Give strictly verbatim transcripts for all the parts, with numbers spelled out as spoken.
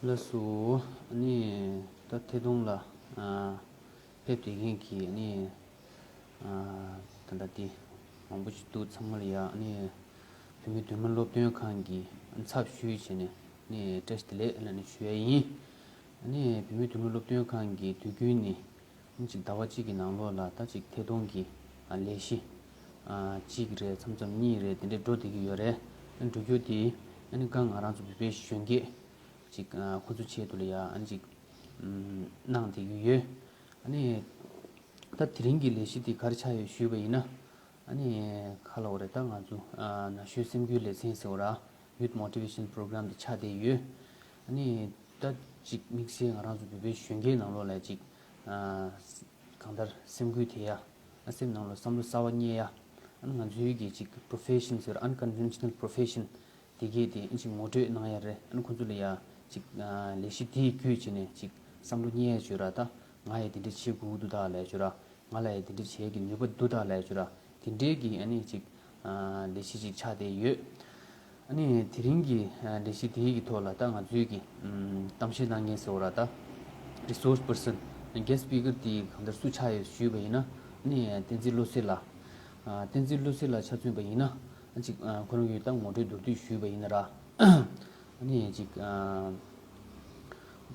ལགས་སོ། ཨ་ནི་ད་ཐད་གཏོང་ལ་ཨ་ཕེབས་བསྡད་མཁན་གྱི་ཨ་ནི་ཨ་ད་ལྟ་དེ་མང་པོ་ཞིག་འདུག་ཚང་མ་ལ་ཡ་ཨ་ནི་བོད་མིའི་མདུན་ལམ་སློབ་སྟོན་ཁང་གི་ཚབ་ཞུས་བྱས་ནས་ཨ་ནི་བཀྲ་ཤིས་བདེ་ལེགས་ལབ་ནས་ཞུ་ཡ་ཡིན། ཨ་ནི་བོད་མིའི་མདུན་ལམ་སློབ་སྟོན་ཁང་གི་དུས་རྒྱུན་ནས་ཨ་ནི་ཅིག་ཟླ་བ་གཅིག་གི་ནང་ལོགས་ལ་ད་ཅིག་ཐད་གཏོང་གི་ཨ་ལས་གཞི་ཨ་གཅིག་རེད། མཚམས་མཚམས་གཉིས་རེད། དེ་འདྲས་འགྲོ་བསྡད་ཀྱི་ཡོད་རེད། ཨ་འགྲོ་རྒྱུ་དེ་ཨ་ནི་གང་ང་རང་ཚོ་བོད་པའི་གཞོན་སྐྱེས་ཅིག་ཨ་ཁོ་ཚོའི་ཆེད་དུ་ལ་ཡ་ཨ་ནི་ཅིག་ཨམ་གནང་བསྡད་ཀྱི་ཡོད། ཨ་ནི་ད་དེ་རིང་གི་ལས་གཞི་དེ་ག་རེ་ཆགས་ཡོད་ཞུས་པ་ཡིན་ན། ཨ་ནི་ག་ལབ་དགོས་རེད། ད་ང་ཚོ་ཨ་ན་གཞོན་སེམས་འགུལ་ལེ་ཚན་ཟེར་བ་ར་Youth Motivation Program དེ་ཆགས་བསྡད་ཡོད། ཨ་ནི་ད་ཅིག་དམིགས་བསལ་ང་རང་ཚོ་བོད་པའི་གཞོན་སྐྱེས་ནང་ལོགས་ལ་ཅིག་ཨ་གང་ལྟར་སེམས་འགུལ་ཐེབས་ཡ། ཨ་སེམས་ནང་ལ་བསམ་བློ་གསར་བ་རྙེད་ཡ། ཨ་ནི་ང་ཚོའི་གི་ཅིག་profession ཟེར་unconventional profession དེ་གས་དེ་ཨ་ཅིག་ངོ་སྤྲོད་གནང་ཡ་རེད། ཨ་ནི་ཁོ་ཚོ་ལ་ཡ་ཅིག་ཨ་ལས་གཞི་དེ་བརྒྱུད་བྱས་ནས་ཅིག་བསམ་བློ་རྙེད་ཡ་བྱོས་ར། ད་ང་ཡ་དེ་འདྲ་བྱེད་དགོས་འདུག་ད་ལབ་བྱོས་ར། ང་ལ་ཡ་དེ་འདྲ་བྱེད་ཀྱི་ནུས་པ་འདུག་ད་ལབ་བྱོས་ར། དེ་འདྲའི་གི་ཨ་ནི་ཅིག་ཨ་ལས་གཞི་ཅིག་ཆགས་བསྡད་ཡོད། ཨ་ནི་དེ་རིང་གི་ཨ་ལས་གཞི་དེའི་གི་ཐོག་ལ་ད་ང་ཚོའི་གི་ཨམ་གཏམ་བཤད་གནང་མཁན་ཟེར་བ་ར། ད་resource person, guest speaker དེ་གང་ལྟར་སུ་ཆགས་ཡོད་ཞུས་པ་ཡིན་ན། ཨ་ནི་བསྟན་འཛིན་བློ་གསལ་ལགས། ཨ་བསྟན་འཛིན་བློ་གསལ་ལགས་ཆ་མཚོན་པ་ཡིན་ན། ཨ་ཅིག་ཨ་ཁོ་རང་གིས་ད་ངོ་སྤྲོད་མདོར་བསྡུས་ཞུས་པ་ཡིན་ན་ར། ཨ་ནི་ཅིག་ཨ་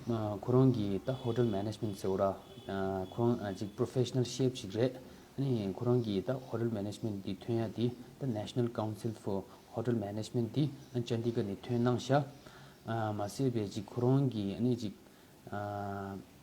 ཨ་ཁོ་རང་གིས་ད་hotel management ཟེར་བ་ར། ཨ་ཁོ་རང་ཨ་ཅིག་professional chef ཅིག་རེད། ཨ་ནི་ཁོ་རང་གིས་ད་hotel management འདི་ཐོན་ཡ་འདི་ད་National Council for Hotel Management འདི་ཨ་ཅན་དི་གྷར་ནས་ཐོན་གནང་ཤག་ཨ་མ་ཟད་པའི་ཅིག་ཁོ་རང་གིས་ཨ་ནི་ཅིག་ཨ་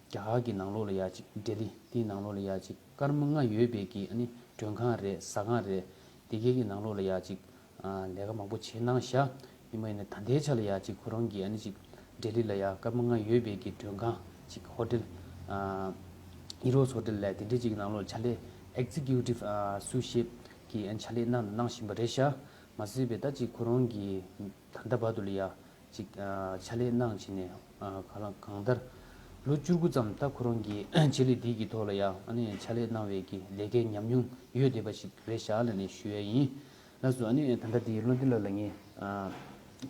རྒྱ་གར་གྱི་ནང་ལོགས་ལ་ཡ་ཅིག་ལྡི་ལི་དེའི་ནང་ལོགས་ལ་ཡ་ཅིག་སྐར་མ་ལྔ་ཡོད་པའི་གི་ཨ་ནི་མགྲོན་ཁང་རེད། ཟ་ཁང་རེད། དེ་གའི་གི་ནང་ལོགས་ལ་ཡ་ཅིག་ཨ་ལས་ཀ་མང་པོ་བྱས་གནང་ཤག་ཡིན་པ་ཡིན་ན་ད་ལྟའི་ཆ་ལ་ཡ་ཅིག་ཁོ་རང་གིས་ཨ་ནི་ཅིག་ལྡི་ལི་ལ་ཡ་སྐར་མ་ལྔ་ཡོད་པའི་གི་མགྲོན་ཁང་ཅིག་hotel ཨ་Heroes Hotel ལབ་དེ་འདྲའི་ཅིག་ནང་ལོགས་ཕྱག་ལས་executive ཨ་sous chef གི་ཨ་ནི་ཕྱག་ལས་གནང་དང་གནང་བཞིན་པ་རེད་ཤག་མ་ཟད་པའི་ད་ཅིག་ཁོ་རང་གིས་ད་ལྟ་བར་དུ་ལ་ཡ་ཅིག་ཨ་ཕྱག་ལས་གནང་བྱས་ནས་ཨ་ག་ལ་གང་ལྟར་ལོ་བཅུ་དགུ་ཙམ་ད་ཁོ་རང་གིས་ཆེད་ལས་འདི་གི་ཐོག་ལ་ཡ་ཨ་ནི་ཕྱག་ལས་གནང་བའི་གི་ལས་ཀའི་ཉམས་མྱོང་ཡོད་བསྡད་པ་ཞིག་རེད་ཤག་ལབ་ནས་ཞུ་ཡ་ཡིན། ལགས་སོ། ཨ་ནི་ད་ལྟ་འདི་བློ་འདི་ལ་ལ་ངས་ཨ་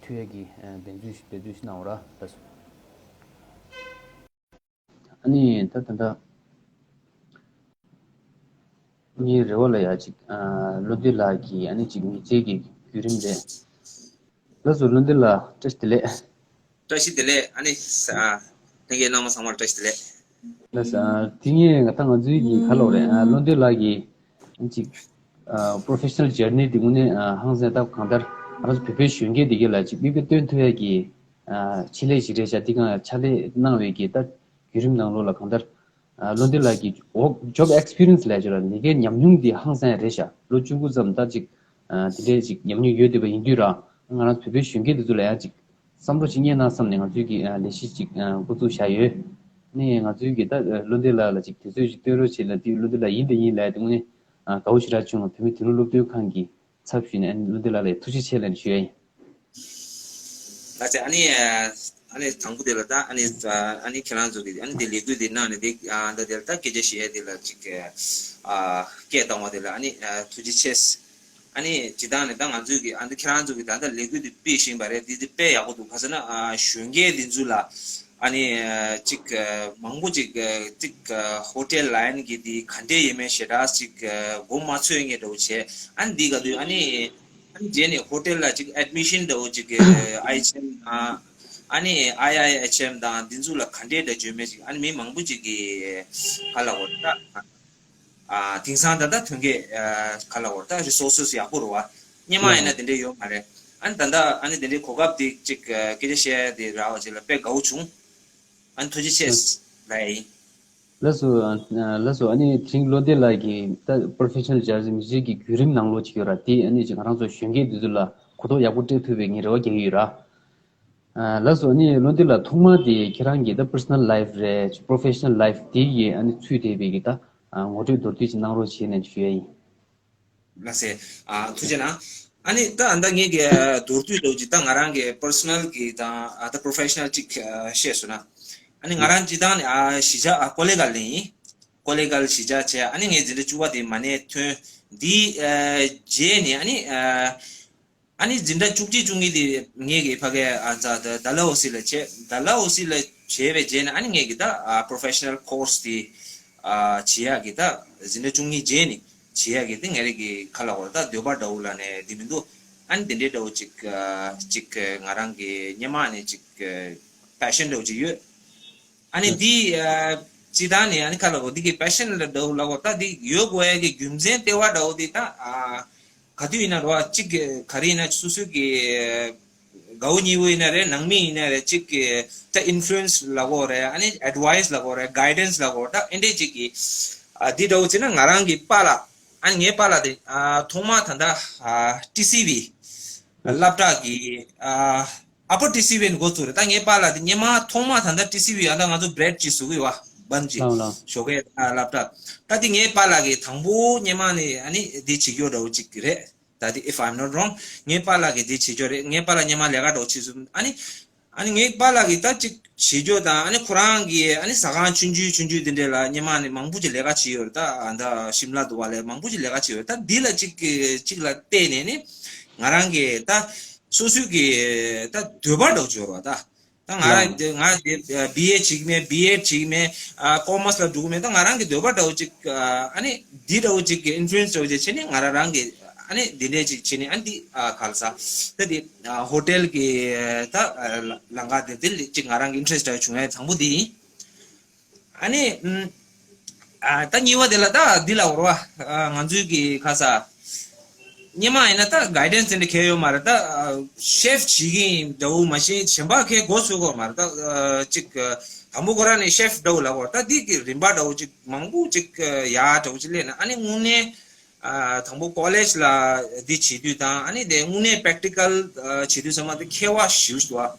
ཐུགས་ཡ་གི་ཨ་འབད་རྩོལ་འབད་རྩོལ་ཞིག་གནང་བ་ར། ལགས་སོ། ཨ་ནི་ད་ད་ལྟ་ངའི་རེ་བ་ལ་ཡ་ཅིག་ཨ་བློ་འདི་ལགས་ཀྱི་ཨ་ནི་ཅིག་མི་ཚེ་གི་བརྒྱུད་རིམ་རེད། ལགས་སོ། བློ་འདི་ལགས་བཀྲ་ཤིས་བདེ་ལེགས། བཀྲ་ཤིས་བདེ་ལེགས། ཨ་ནི་ས་ལྷན་རྒྱས་རྣམ་པ་ཚང་མར་བཀྲ་ཤིས་བདེ་ལེགས། ལགས་སོ། ཨ་དེ་ངས་ད་ང་ཚོའི་གི་ག་ལབ་དགོས་རེད། ཨ་བློ་འདི་ལགས་ཀྱི་ཅིག་ཨ་professional journey འདི་དངོས་གནས་ཨ་ཧང་སང་ད་གང་ལྟར་ང་ཚོ་བོད་པའི་གཞོན་སྐྱེས་འདི་གས་ལ་ཅིག་མིག་དཔེ་སྟོན་ཐུབ་ཡ་གི་ཨ་ཆེད་ལས་ཞིག་རེད་ཤག་འདི་ག་ཕྱག་ལས་གནང་བའི་གི་ད་བརྒྱུད་རིམ་ནང་ལོགས་ལ་གང་ལྟར་ཨ་བློ་འདི་ལགས་ཀྱི་work job experience ལབ་ཡ་ཅིག་ལ་ལས་ཀའི་ཉམས་མྱོང་འདི་ཧང་སང་ཡ་རེད་ཤག་ལོ་བཅུ་དགུ་ཙམ་ད་ཅིག་ཨ་དེ་འདྲའི་ཅིག་ཉམས་མྱོང་ཡོད་བསྡད་པ་ཡིན་དུས་ར། ང་རང་བོད་པའི་གཞོན་སྐྱེས་འདི་ཚོ་ལ་ཡ་ཅིག་བསམ་བློ་ཅིག་རྙེད་ན་བསམ་ནས་ང་ཚོའི་གི་ཨ་ལས་གཞི་ཅིག་ཨ་འགོ་བཙུགས་བཞག་ཡོད། ནས་ང་ཚོའི་གི་ད་ཨ་བློ་འདི་ལགས་ལ་ཅིག་དུས་ཚོད་ཅིག་སྟོན་རོགས་བྱེད་ལ། དེ་བློ་འདི་ལགས་ཡིན་དང་ཡིན་ལབ་དེ་དངོས་གནས་ཨ་དགའ་བོ་ཞེ་དྲག་བྱུང་། བོད་མི་དོན་ལུགས་སློབ་སྟོན་ཁང་གི་ཚབ་ཞུས་ནས་ཨ་ནི་བློ་འདི་ལགས་ལ་ཐུགས་རྗེ་ཆེ་ལབ་ནས་ཞུ་ཡ་ཡིན། ལགས་སེ། ཨ་ནི་ཨ་ནི་དང་པོ་དེ་ལ་ད་ཨ་ནི་ཨ་ནི་ཁྱེད་རང་ཚོ་གི་ཨ་ནི་དེ་ལས་འགུལ་དེ་གནང་ནས་དེ་ཨ་ད་དེ་ལ་ད་སྐད་ཆ་བཤད་ཡ་དེ་ལ་ཅིག་ཨ་སྐད་བཏང་བ་དེ་ལ་ཨ་ནི་ཨ་ཐུགས་རྗེ་ཆེ། ཨ་ནི་སྤྱིར་བཏང་ནས་ད་ང་ཚོའི་གི་ཨ་ནི་ཁྱེད་རང་ཚོ་གི་ད་ལྟ་ལས་འགུལ་འདི་སྤེལ་བཞིན་པ་རེད། འདི་འདི་དཔེ་ཡག་པོ་འདུག་ག་ཟེར་ན་ཨ་གཞོན་སྐྱེས་འདི་ཚོ་ལ་ཨ་ནི་ཨ་ཅིག་ཨ་མང་པོ་ཅིག་ཨ་ཅིག་ཨ་ཧོ་ཊེལ་ལའིན་གི་འདི་ག་འདྲས་ཡོད་མེད་ཞེ་དྲག་ཅིག་ཨ་མགོ་མ་ཚོད་མཁན་འདྲ་བོ་བྱས། ཨ་ནི་འདི་ག་དུས་ཨ་ནི་ཨ་ནི་རྗེས་ནས་ཧོ་ཊེལ་ལ་ཅིག་ཨེཌ་མི་ཤན་འདྲ་བོ་ཅིག་ཨ་ཨའི་ཨེཆ་ཨེམ་དང་ཨ་ནི་ཨའི་ཨའི་ཨེཆ་ཨེམ་དང་འདི་ཚོ་ལ་ག་འདྲས་འདྲ་བྱོས་མེད་ཅིག་ཨ་ནི་མི་མང་པོ་ཅིག་གི་ཧ་ལ་གོ་ད། ཨ་དེང་སང་ད་ལྟ་ཐོན་སྐྱེད་ཨ་ག་ལ་བར་ད་རི་སོར་སེ་སི་ཡག་པོ་རེད་བ། སྔོན་མ་ཡིན་ན་དེ་འདྲས་ཡོད་མ་རེད། ཨ་ནི་ད་ལྟ་ཨ་ནི་དེ་འདྲའི་གོ་སྐབས་དེ་ཅིག་ཨ་སྐད་ཆ་བཤད་ཡ་དེ་རག་པ་ཅིག་ལ་དཔེ་དགའ་བོ་བྱུང་། ཨ་ནི་ཐུགས་རྗེ་ཆེ་ལབ་ཡ་ཡིན། ལགས་སོ། ཨ་ལགས་སོ། ཨ་ནི་དེ་རིང་བློ་བདེ་ལགས་ཀྱིས་ད་པོ་རོ་ཕེ་ཤ་ནལ་ཇར་ནལ་མི་ཚེ་གི་བརྒྱུད་རིམ་ནང་ལོགས་ཅིག་ཡོད་ར། དེ་ཨ་ནི་ཅིག་ང་རང་ཚོ་གཞོན་སྐྱེས་དེ་ཚོ་ལ་གོ་རྟོགས་ཡག་པོ་སྤྲད་ཐུབ་པའི་ངའི་རེ་བ་རྒྱག་གི་ཡོད་ར། ཨ་ལགས་སོ། ཨ་ནི་བློ་བདེ་ལགས་ཐོག་མ་དེ་ཁྱེད་རང་གི་ད་པར་སོ་ནལ་ལའིཕ་རེད། པོ་རོ་ཕེ་ཤ་ནལ་ལའིཕ་དེ་ཡི་ཨ་ནི་ཚུད་བསྡད་པའི་གི་ད་ཨ་ངོ་སྤྲོད་མདོར་བསྡུས་ཅིག་གནང་རོགས་བྱས་ནས་ཞུ་ཡ་ཡིན། ལགས་སེ། ཨ་ཐུགས་རྗེ་གནང་། ཨ་ནི་ད་ཨ་ད་ངེད་ཀྱི་ཨ་མདོར་བསྡུས་འདྲ་བོ་ཅིག་ད་ང་རང་གི་པར་སོ་ནལ་གི་དང་ཨ་ད་པོ་རོ་ཕེ་ཤ་ནལ་ཅིག་ཨ་བཤད་སོང་ན། ཨ་ནི་ང་རང་སྤྱིར་བཏང་ནས་ཨ་གཞིས་ཆགས་ཨ་ཀོ་ལེ་གལ་ནས་ཡིན། ཀོ་ལེ་གལ་གཞིས་ཆགས་བྱས། ཨ་ནི་ངས་འཛིན་གྲྭ་བཅུ་པ་དེ་མ་ཎི་ཐོན། འདི་ཨ་རྗེས་ནས་ཨ་ནི་ཨ་ ཨ་ནི་འཛིན་གྲྭ་བཅུ་གཅིག་བཅུ་གཉིས་དེ་ངས་ཀྱི་ཕ་གའི་ཨ་ཛ་ད་ཌལ་ཧོ་སི་ལ་བྱས། ཌལ་ཧོ་སི་ལ་བྱས་པའི་རྗེས་ནས་ཨ་ནི་ངས་ཀྱི་ད་ཨ་པོ་རོ་ཕེ་ཤ་ནལ་ཀོར་སི་དེ་ཨ་བྱེད་ཡག་གི་ད་འཛིན་གྲྭ་བཅུ་གཉིས་རྗེས་ནས་བྱེད་ཡག་གི་དེ་ངས་རེ་གི་ཁ་ལ་བོར་ད་འདོད་པ་འདྲ་བོ་ལ་ནས་དེ་མི་འདུག་ཨ་ནི་དེ་འདྲའི་འདྲ་བོ་ཅིག་ཨ་ཅིག་ང་རང་གི་སྔོན་མ་ནས་ཅིག་པེ་ཤན་འདྲ་བོ་ཅིག་ཡོད། ཨ་ནི་འདི་ཨ་སྤྱི་བཏང་ནས་ཨ་ནི་ཁ་ལ་བོར་འདི་གི་པེ་ཤན་ལ་འདྲ་བོ་ལ་བོར་ད་འདི་ཡོད་དགོས་ཡག་གི་རྒྱུ་མཚན་ལྟེ་བ་འདྲ་བོ་དེ་ད་ཨ། ག་དུས་ཡིན་ན་རོ་གཅིག་ག་རེ་ཡིན་ན་སོ་སོའི་གི་དགའ་བོ་ཉེ་བོ་ཡིན་ན་རེད། ནང་མི་ཡིན་ན་རེད། གཅིག་གི་ད་ཨིན་ཕུ་ལུ་ཨེན་སི་ལབ་དགོས་རེད། ཨ་ནི་ཨེ་ཌི་ཝའི་སི་ལབ་དགོས་རེད། གའི་ཌན་སི་ལབ་དགོས་རེད། ད་ཨེ་འདྲས་ཅིག་གི་ཨ་འདི་འདྲ་བོ་བྱས་ན་ང་རང་གི་པཱ་ལགས། ཨ་ནི་ངའི་པཱ་ལགས་དེ་ཨ་ཐོག་མ་ད་ལྟ་ཨ་ཊི་སི་ཝི་སློབ་གྲྭ་གི་ཨ་ཨ་པར་ཊི་སི་ཝི་ནས་འགོ་བཙུགས་རེད། ད་ངའི་པཱ་ལགས་དེ་སྔོན་མ་ཐོག་མ་ད་ལྟ་ཊི་སི་ཝི་ཨ་ད་ང་ཚོ་བྷི་རེད་ཅིག་བཟོ་གི་ཡོད་པ་འབམ་ཅིག་ལའོ་ལའོ། ཞོགས་ཀས་ཨ་སློབ་གྲྭ། ད་དེ་ངའི་པཱ་ལགས་ཀྱིས་དང་པོ་སྔོན་མ་ནས་ཨ་ནི་དེ་བྱེད་རྒྱུ་འདྲ་བོ་ཅིག་རེད། ད་དེ་if I'm not wrong ངའི་པཱ་ལགས་ཀྱིས་དེ་བྱེད་རྒྱུ་རེད། ངའི་པཱ་ལགས་སྔོན་མ་ལས་ཀ་འདྲ་བོ་བྱེད་སོང་། ཨ་ནི་ཨ་ནི་ངའི་པཱ་ལགས་ཀྱིས་ད་ཅིག་བྱེད་རྒྱུ་དང་། ཨ་ནི་ཁོ་རང་གིས་ཨ་ནི་ཟ་ཁང་ཆུང་ཆུང་ཆུང་ཆུང་དེ་འདྲས་ལ་སྔོན་མ་ནས་མང་པོ་ཅིག་ལས་ཀ་བྱས་ཡོད་རེད། ད་ཨ་ད་ཤིམ་ལ་དུ་བ་ལས་མང་པོ་ཅིག་ལས་ཀ་བྱས་ཡོད་རེད། ད་འདི་ལ་ཅིག་ཅིག་ལ་བལྟས་ནས་ནི་ང་རང་གིས་ད་སོ་སོའི་གི་ད་འདོད་པ་འདྲ་བོ་བྱུང་བ་ད། ད་ང་རང་ལའོ། དེ་ང་དེ་བི་ཨེ་བྱེད་ཀྱི་མེད། བི་ཨེ་བྱེད་ཀྱི་མེད། ཨ་ཀོ་མར་སི་ལ་འགྲོ་གི་མེད། ད་ང་རང་གི་འདོད་པ་འདྲ་བོ་ཅིག་ཨ་ནི་འདི་འདྲ་བོ་ཅིག་གི་ཨིན་ཕུ་ལུ་ཨེན་སི་འདྲ་བོ་ཅིག་བྱས་ནས་ང་རང་རང་གི་ཨ་ནི་འདི་འདྲས་ཅིག་བྱས་ནས་ཨ་ནི་འདི་ཨ་ག་རེ་ཟ་ད་འདི་ཨ་ཧོ་ཊེལ་གི་ད་ཨ་ལམ་ཁ་དེ་དེ་ཅིག་ང་རང་གི་ཨིན་ཊེ་རེ་སི་འདྲ་བོ་བྱུང་ཡ་དང་པོ་འདི་ཡིན། ཨ་ནི་ཨ་ད་གཉིས་པ་དེ་ལ་ད་འདི་ལ་འོར་བ་ཨ་ང་ཚོའི་གི་ཁ་ས་སྔོན་མ་ཡིན་ན་ད་གའི་ཌན་སི་དེ་འདྲ་གལ་ཡོད་མ་རེད། ད་ཨ་ཤེཕ་བྱེད་ཀྱི་ཡིན་འདྲ་བོ་མ་གཞི་གཞན་པ་གལ་འགོ་ཚུགས་དགོས་མ་རེད། ད་ཨ་ཅིག་ཨ་དང་པོ་ཁོ་རང་ནས་ཤེཕ་འདྲ་བོ་ལབ་དགོས་རེད། ད་འདི་གི་རིམ་པ་འདྲ་བོ་ཅིག་མང་པོ་ཅིག་ཨ་ཡག་འདྲ་བོ་ཅིག་སླེབས་ན། ཨ་ནི་དངོས་གནས་ཨ་དང་པོ་ཀོ་ལེཇ་ལ་འདི་བྱེད་དུས་དང་། ཨ་ནི་དེ་དངོས་གནས་པེ་རེག་ཊི་ཀལ་ཨ་བྱེད་དུས་ཚང་མ་དེ་ཁྱད་པར་ཞེ་པོ་ཅིག་འདུག་ཨ།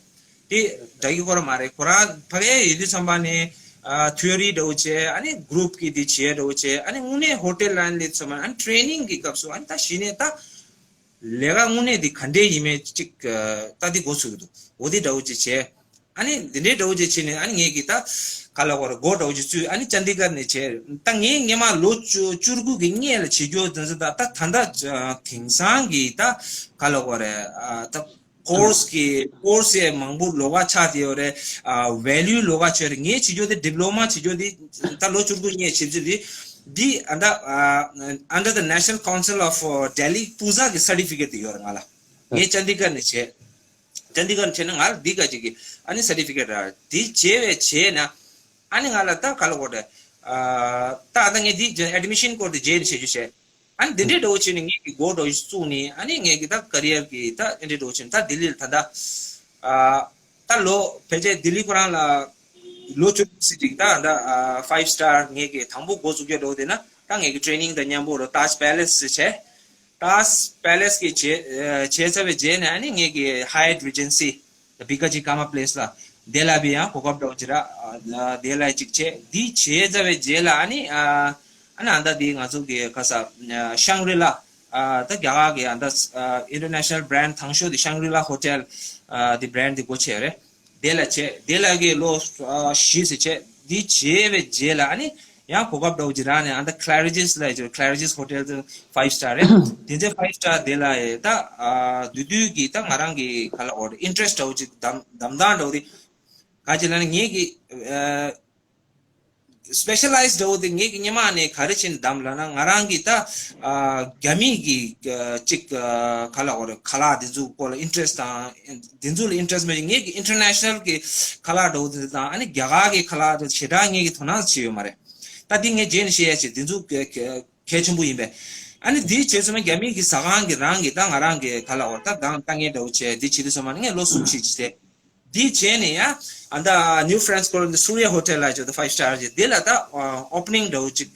དེ་འདྲ་གི་སྐོར་མ་རེད། ཁོ་རང་ཕ་གིར་ཡོད་དུས་ཙམ་པ་ནས་ཨ་ཐི་ཡོ་རི་འདྲ་བོ་བྱས། ཨ་ནི་གུ་རུབ་ཀྱི་དེ་བྱས་འདྲ་བོ་བྱས། ཨ་ནི་དངོས་གནས་ཧོ་ཊེལ་ལ་སླེབས་ཙམ་པ་ཨ་ནི་ཊི་རེ་ནིང་གི་སྐབས་སུ་ཨ་ནི་ད་གཞི་ནས་ད་ལས་ཀ་དངོས་གནས་དེ་ག་འདྲས་ཡིན་མིན་ཅིག་ཨ་ད་དེ་འགོ་ཚུགས་ཀྱི་འདུག་འོ་དེ་འདྲ་བོ་ཅིག་བྱས། ཨ་ནི་དེ་འདྲའི་འདྲ་བོ་ཅིག་བྱས་ནས་ཨ་ནི་ངས་ཀྱི་ད་ག་ལ་བར་འགོ་འདྲ་བོ་ཅིག་བཙུགས། ཨ་ནི་ཅན་དི་གར་ནས་བྱས། ད་ངས་སྔོན་མ་ལོ་བཅུ་བཅུ་དགུ་གི་སྔོན་ལ་བྱེད་རྒྱུ་དེ་ཚོ་ད་ད་ད་ད་དེང་སང་གི་ད་ག་ལ་བར་ཨ་ད་ཀོར་སི་གི་ཀོར་སི་ཡང་མང་པོ་ལོགས་ཀ་ཆགས་བསྡད་ཡོད་རེད། ཨ་ཝེ་ལུ་ལོགས་ཀ་ཆགས་རེད། ངས་བྱེད་རྒྱུ་དེ་ཌི་པི་ལོ་མ་བྱེད་རྒྱུ་དེ་ད་ལོ་བཅུ་དགུ་ངས་བྱེད་རྒྱུ་དེ་འདི་ཨ་ད་ཨ་Under the National Council of Delhi ཕུ་ཛ་གི་སར་ཊི་ཕི་ཀེཊ་དེ་ཡོད་རེད་ང་ལ། ངས་ཅན་དི་གར་ནས་བྱས། ཅན་དི་གར་ནས་བྱས་ན་ང་ལ་འདི་ག་ཅིག་གི་ཨ་ནི་སར་ཊི་ཕི་ཀེཊ་རག་རེད། དེ་བྱས་པའི་རྗེས་ན་ཨ་ནི་ང་ལ་ད་ག་ལ་གོ་རེད། ཨ་ད་ད་ངས་འདི་ཨེ་ཌི་མི་ཤན་སྐོར་དེ་རྗེས་ནས་བྱེད་རྒྱུ་བྱས། ཨ་ནི་འདི་འདྲའི་འདྲ་བོ་བྱས་ནས་ངས་ཀྱི་འགོ་འདྲ་བོ་ཞིག་བཙུགས་ནས། ཨ་ནི་ངས་ཀྱི་ད་ཀ་རི་ཡར་གྱི་ད་འདི་འདྲའི་འདྲ་བོ་བྱས་ནས་ད་ལྡི་ལི་ལ་ད་ལྟ་ཨ་ད་ལོ་ཕལ་ཆེར་ལྡི་ལི་ཁོ་རང་ལ་ལོ་བཅུ་ཙམ་ཅིག་ད་ད་ཨ་ཕའིབ་སི་ཊར་ངས་ཀྱི་དང་པོ་འགོ་བཙུགས་རྒྱུ་འདྲ་བོ་དེ་ན་ད་ངས་ཀྱི་ཊི་རེ་ནིང་དང་མཉམ་པོ་རོ་ཏཱཇ་པེ་ལེ་སི་བྱས། ཏཱཇ་པེ་ལེ་སི་གི་བྱས་ཨ་བྱས་ཚར་བའི་རྗེས་ནས་ཨ་ནི་ངས་ཀྱི་ཧ་ཡེཊ་རི་ཇེན་སི་བི་ཀ་ཇི་ཀརྨ་པེ་ལེ་སི་ལ་དེ་ལ་བི་ཡང་གོ་སྐབས་འདྲ་བོ་ཅིག་རག་ཨ་དེ་ལ་ཅིག་བྱས། འདི་བྱས་ཚར་བའི་རྗེས་ལ་ཨ་ནི་ཨ་ཨ་ནི་ཨ་ད་འདི་ང་ཚོ་གི་ག་ས་ཨ་ཤང་རི་ལ་ཨ་ད་རྒྱ་གར་གི་ཨ་ད་ཨ་ཨིན་ཊར་ནེ་ཤ་ནལ་བྷི་རེན་ཌི་དང་ཤོས་དེ་ཤང་རི་ལ་ཧོ་ཊེལ་ཨ་དེ་བྷི་རེན་ཌི་དེ་སྒོ་ཕྱེ་རེད། དེ་ལ་བྱས། དེ་ལ་གི་ལོ་ཨ་བཞི་ཙམ་བྱས། འདི་བྱས་པའི་རྗེས་ལ་ཨ་ནི་ཡང་གོ་སྐབས་འདྲ་བོ་ཅིག་རག་ནས་ཨ་ད་ཀ་ལེ་རི་ཇི་སི་ལ་ཡོད་ཀ་ལེ་རི་ཇི་སི་ཧོ་ཊེལ་དེ་ཕའིབ་སི་ཊར་རེད། དེ་ཚེ་ཕའིབ་སི་ཊར་དེ་ལ་ཡ་ད་ཨ་བསྡུས་བསྡུས་ཀྱི་ད་ང་རང་གི་ག་ལ་འོ་ཨིན་ཊི་རེ་སི་ཊི་འདྲ་བོ་ཅིག་འདམ་འདམ་སྟངས་འདྲ་བོ་དེ་ག་ཅིག་ལབ་ན་ངས་ཀྱི་ཨ་སི་པེ་ཤ་ལའི་ཛི་འདྲ་བོ་དེ་ངས་ཀྱི་སྔོན་མ་ནས་ག་རེ་བྱས་ནས་འདམ་ལབ་ན། ང་རང་གི་ད་ཨ་རྒྱ་མི་གི་ཨ་ཅིག་ཨ་ག་ལ་འོ་རེད། ཁ་ལག་དེ་ཚོ་སྐོར་ལ་ཨིན་ཊི་རེ་སི་ཊི་དང་། དེ་ཚོ་ལ་ཨིན་ཊི་རེ་སི་ཊི་མེད་ཅིག་ངས་ཀྱི་ཨིན་ཊར་ནེ་ཤ་ནལ་གི་ཁ་ལག་འདྲ་བོ་དེ་ཚོ་དང་། ཨ་ནི་རྒྱ་གར་གི་ཁ་ལག་དེ་ཚོ་ཞེ་དྲག་ངས་ཀྱི་དོ་སྣང་བྱས་ཡོད་མ་རེད། ད་འདི་ངས་རྗེས་ནས་བཤད་ཡ་བྱས། དེ་ཚོ་གལ་གལ་གལ་ཆེན་པོ་ཡིན་པས། ཨ་ནི་འདི་བྱས་ཚོད་མ་རྒྱ་མི་གི་ཟ་ཁང་གི་རང་གི་ད་ང་རང་གི་ག་ལ་འོ་ད་གང་ལྟ་ངན་འདྲ་བོ་བྱས། འདི་བྱེད་དུས་ཚོད་མ་ནི་ངས་ལོ་གསུམ་ཞིག་བྱས་ཏེ། འདི་བྱས་ནས་ཡ་ཨ་ད་ནིའུ་ཧྥ་རན་སི་སྐོར་ལ་སུ་རི་ཡ་ཧོ་ཊེལ་ལ་བྱས་ཏེ་ཕའིབ་སི་ཊར་བྱས། དེ་ལ་ད་ཨོ་པ་ནིང་འདྲ་བོ་ཅིག་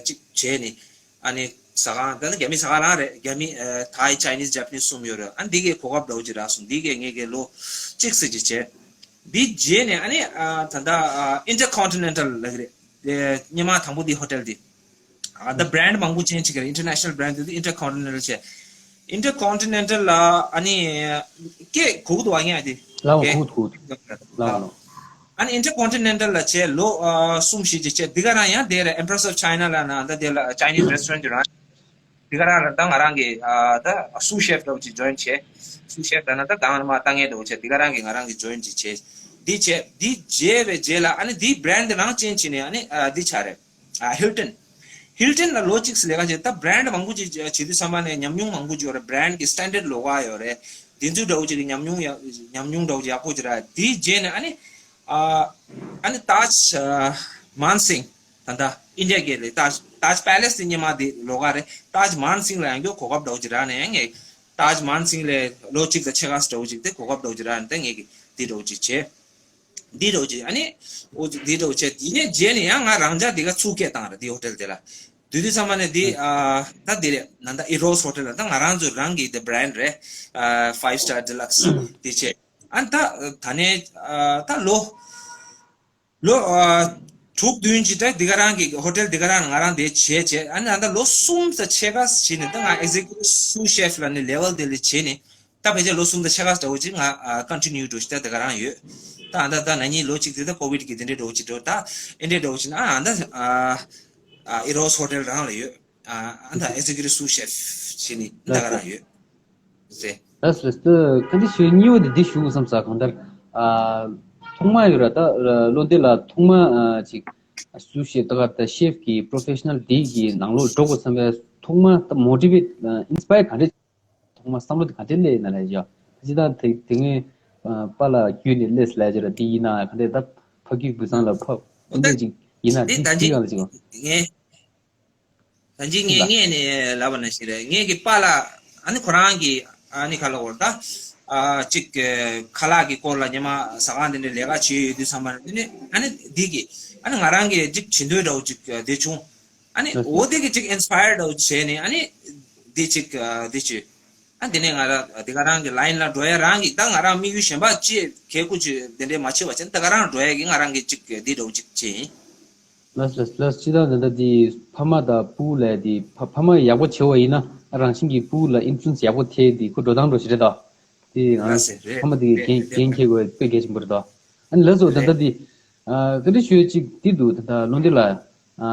ཅིག་བྱས་ནས། ཨ་ནི་ཟ་ཁང་ད་ནི་རྒྱ་མི་ཟ་ཁང་རང་རེད། རྒྱ་མི་ཨ་ཐའི་ཅའི་ནིས་ཇ་པ་ནིས་གསུམ་ཡོད་རེད། ཨ་འདི་གའི་གོ་སྐབས་འདྲ་བོ་ཅིག་རག་སོང་། འདི་གའི་ངས་གའི་ལོ་གཅིག་ཙམ་ཅིག་བྱས། འདི་རྗེས་ནས་ཨ་ནི་ཨ་ད་ལྟ་ཨ་ཨིན་ཊར་ཀོན་ཊི་ནེན་ཊལ་ལབ་ཀྱི་རེད། དེ་སྔོན་མ་དང་པོ་འདི་ཧོ་ཊེལ་འདི་ཨ་ད་བྷི་རེན་ཌི་མང་པོ་ཅེན་ཇི་བྱས་ཀྱི་རེད། ཨིན་ཊར་ནེ་ཤ་ནལ་བྷི་རེན་ཌི་འདི་ཨིན་ཊར་ཀོན་ཊི་ནེན་ཊལ་བྱས། ཨིན་ཊར་ཀོན་ཊི་ནེན་ཊལ་ལ་ཨ་ནི་སྐད་གོ་གི་འདུག་བ། ངས་ཨ་དེ་ལའོ་སྐད་གོ་གི་འདུག་གོ་གི་འདུག་ལའོ་ལའོ། ཨ་ནི་ཨིན་ཊར་ཀོན་ཊི་ནེན་ཊལ་ལ་བྱས་ལོ་ཨ་གསུམ་བཞི་ཅིག་བྱས། འདི་ག་རང་ཡང་དེ་རེད། ཨེམ་པི་རེ་སི་ཨོཕ་ཅའི་ན་ལ་ན་ད་དེ་ལ་ཅའི་ནིས་རེ་སི་ཊོ་རན་ཊི་རང་ དེ་ག་རང་ལ་ད་ང་རང་གི་ཨ་ད་སུ་ཤེབ་འདྲ་བོ་ཅིག་ཇོ་ཡིན་བྱས། སུ་ཤེབ་ད་ན་ད་དང་མ་ལྟ་ངན་འདྲ་བོ་བྱས་དེ་ག་རང་གི་ང་རང་གི་ཇོ་ཡིན་ཅིག་བྱས། འདི་བྱས་འདི་བྱས་པའི་རྗེས་ལ་ཨ་ནི་འདི་བྷི་རན་ཌི་རང་ཅན་བྱས་ནས་ཨ་ནི་ཨ་འདི་ཆགས་རེད། ཨ་ཧིལ་ཊོན། ཧིལ་ཊོན་ལ་ལོ་གཅིག་ལས་ཀ་བྱས། ད་བྷི་རན་ཌི་མང་པོ་ཅིག་བྱེད་དུས་ཙམ་པ་ནས་ཉམས་མྱོང་མང་པོ་ཅིག་ཡོད་རེད། བྷི་རན་ཌི་གི་སི་ཊན་ཌར་ཌི་ལོ་གོ་ཡོད་རེད། དེ་ཚོ་འདྲ་བོ་ཅིག་གི་ཉམས་མྱོང་ཡ་ཉམས་མྱོང་འདྲ་བོ་ཅིག་ཡག་པོ་ཅིག་རག་དེའི་རྗེས་ནས་ཨ་ནི་ཨ་ཨ་ནི་ཏཱཇ་ཨ་མཱན་སིང་། ད་ལྟ་ཨིན་ཌི་ཡ་གི་རེད། ཏཱཇ་ཏཱཇ་པེ་ལེ་སི་དེ་སྔོན་མ་དེ་ལོ་གོ་རེད། ཏཱཇ་མཱན་སིང་ལ་ཡང་གོ་སྐབས་འདྲ་བོ་ཅིག་རག་ནས་ཡང་ངས་ཏཱཇ་མཱན་སིང་ལ་ལོ་གཅིག་དང་ཕྱེད་ཀ་ཙམ་འདྲ་བོ་ཅིག་དེ་གོ་སྐབས་འདྲ་བོ་ཅིག་རག་ནས་ད་ངས་ཀྱི་དེ་འདྲ་བོ་ཅིག་བྱས། འདི་འདྲ་བོ་ཅིག་ཨ་ནི་འོ་འདི་འདྲ་བོ་ཅིག་དེ་ནས་རྗེས་ནས་ཡང་ང་རང་ཅག་དེ་ག་ཚུགས་སྐད་བཏང་རེད། དེ་ཧོ་ཊེལ་དེ་ལ་དུས་དུས་ཚང་མ་ནས་དེ་ཨ་ད་དེ་རེད། ད་ལྟ་ཨི་རོ་སི་ཧོ་ཊེལ་ལ་ད་ང་རང་ཚོ་རང་གི་དེ་བྷི་རན་ཌི་རེད། ཨ་ཕའིབ་སི་ཊར་ཌི་ལག་སི་དེ་བྱས། ཨ་ནི་ད་ད་ནས་ཨ་ད་ལོ་ལོ་ཨ་དྲུག་བདུན་ཅིག་ད་འདི་ག་རང་གི་ཧོ་ཊེལ་འདི་ག་རང་ང་རང་དེ་བྱས་བྱས། ཨ་ནི་ད་ལྟ་ལོ་གསུམ་ཙམ་ཕྱེད་ཀ་ཙམ་བྱས་ནས་ད་ང་ཨེག་ཛེ་ཀུ་ཊིབ་སུ་ཤེབ་ལབ་ནས་ལེ་ཝལ་དེ་ལ་བྱས་ནས། ད་ཕལ་ཆེར་ལོ་གསུམ་དང་ཕྱེད་ཀ་འདྲ་བོ་ཅིག་ང་ཨ་ཀོན་ཊི་ནིའུ་འགྲོ་ཞིག་ད་དེ་ག་རང་ཡོད། ད་ཨ་ད་ད་ན་ནིང་ལོ་གཅིག་དེ་ད་ཀོ་ཝིཌ་གི་དེ་འདྲའི་འགྲོ་ཅིག་འགྲོ། ད་ཨེ་འདྲའི་འགྲོ་ཅིག་ན་ཨ་ད་ཨ་ཨ་ཨི་རོ་སི་ཧོ་ཊེལ་རང་ལ་ཡོད། ཨ་ཨ་ད་ཨེག་ཛེ་ཀུ་ཊིབ་སུ་ཤེབ་བྱས་ནས་ད་ག་རང་ཡོད་ཟེར། ལགས་ལགས། ད་ག་འདྲ་ཞུ། གཉིས་པ་དེ་འདི་ཞུ་དགོས་བསམ་ས། གང་ལྟར་ཨ་ཐོག་མ་ཡོད་ར། ད་བློ་འདས་ལ་ཐོག་མ་ཨ་ཅིག་སུ་ཤེབ་ད་ག་ད་ཤེབ་ཀྱི་པོ་རོ་ཕེ་ཤ་ནལ་འདི་གི་ནང་ལོགས་འགྲོ་དགོས་བསམ་པའི་ཐོག་མ་ད་མོ་ཊི་ཝེཊ་ཨིན་སི་པ་ཡར་ག་འདྲ། ཐོག་མ་བསམ་བློ་དེ་ག་འདྲས་སླེབས་ཡིན་ན་ལབ་ཡ། ད་ཅི་ད་དེ་དེ་སྔོན་ཨ་པཱ་ལགས་བརྒྱུད་ནས་སླེབས་ལབ་ཡ་ཅིག་ར། དེ་ཡིན་ན་ག་འདྲས་ད་ཕ་རྒྱུད་བུ་ཚང་ལ་ཕ་འོ་ད་འདྲས་ཅིག་ཡིན་ན། དེ་དེ་ད་ཅི་གཅིག་ཡང་ལ་ཅིག་ངས་ད་ཅི་ངས་ལ་ངས་ནས་ལབ་པ་ན་ཞིག་རེད། ངས་ཀྱི་པཱ་ལགས་ཨ་ནི་ཁོ་རང་གི་ཨ་ནི་ཁ་ལ་འོར་ད་ཨ་ཅིག་ཁ་ལག་གི་སྐོར་ལ་ཉི་མ་ཟ་ཁང་དེ་འདྲས་ལས་ཀ་བྱེད་ཡོད་དུས་ཙམ་པ་དེ་ནས་ཨ་ནི་འདི་གི་ཨ་ནི་ང་རང་གི་ཅིག་བྱེད་འདོད་འདྲ་བོ་ཅིག་དེ་བྱུང་། ཨ་ནི་འོ་དེ་གི་ཅིག་ཨིན་སི་པ་ཡར་འདྲ་བོ་བྱས་ནས་ཨ་ནི་འདི་ཅིག་ཨ་འདི་ཅིག་ཨ་འདི་ནས་ང་རང་འདི་ག་རང་གི་ལ་ཡིན་ལ་འགྲོ་ཡ། རང་གི་ད་ང་རང་དམིགས་ཡུལ་གཞན་པ་ཅི་གལ་ཁུ་ཅི་འདི་འདྲས་མ་བྱེད་པ་བྱས་ནས་ད་ག་རང་འགྲོ་ཡ་གི་ང་རང་གི་ཅིག་འདི་འདྲ་བོ་ཅིག་བྱས་ཡིན། ལགས་ལགས་ལགས། སྤྱིར་བཏང་འདི་འདྲ་འདི་ཕ་མ་དང་སྤུ་གུ་ལ་འདི་ཕ་ཕ་མ་ཡག་པོ་བྱེད་པ་ཡིན་ན་རང་བཞིན་གྱི་སྤུ་གུ་ལ་ཨིན་ཕུ་ལུ་ཨེན་སི་ཡག་པོ་ཐེབས། འདི་ཁོ་འགྲོ་སྟངས་འགྲོ་ཞིག་རེད་ད། དེ་ང་རང་ལགས་སེ་རེད། ཕ་མ་དེ་རེད་འགན་རེད་འགན་འཁྱེར་དགོས་དཔེ་གལ་ཆེན་པོ་རེད་དོ། ཨ་ནི་ལགས་སོ། ད་རེད། ལྟ་དེ་ཨ་ག་འདྲ་ཞུ་ཅིག་དེ་འདུག་ད་ལྟ་བློ་འདས་ལགས་ཨ་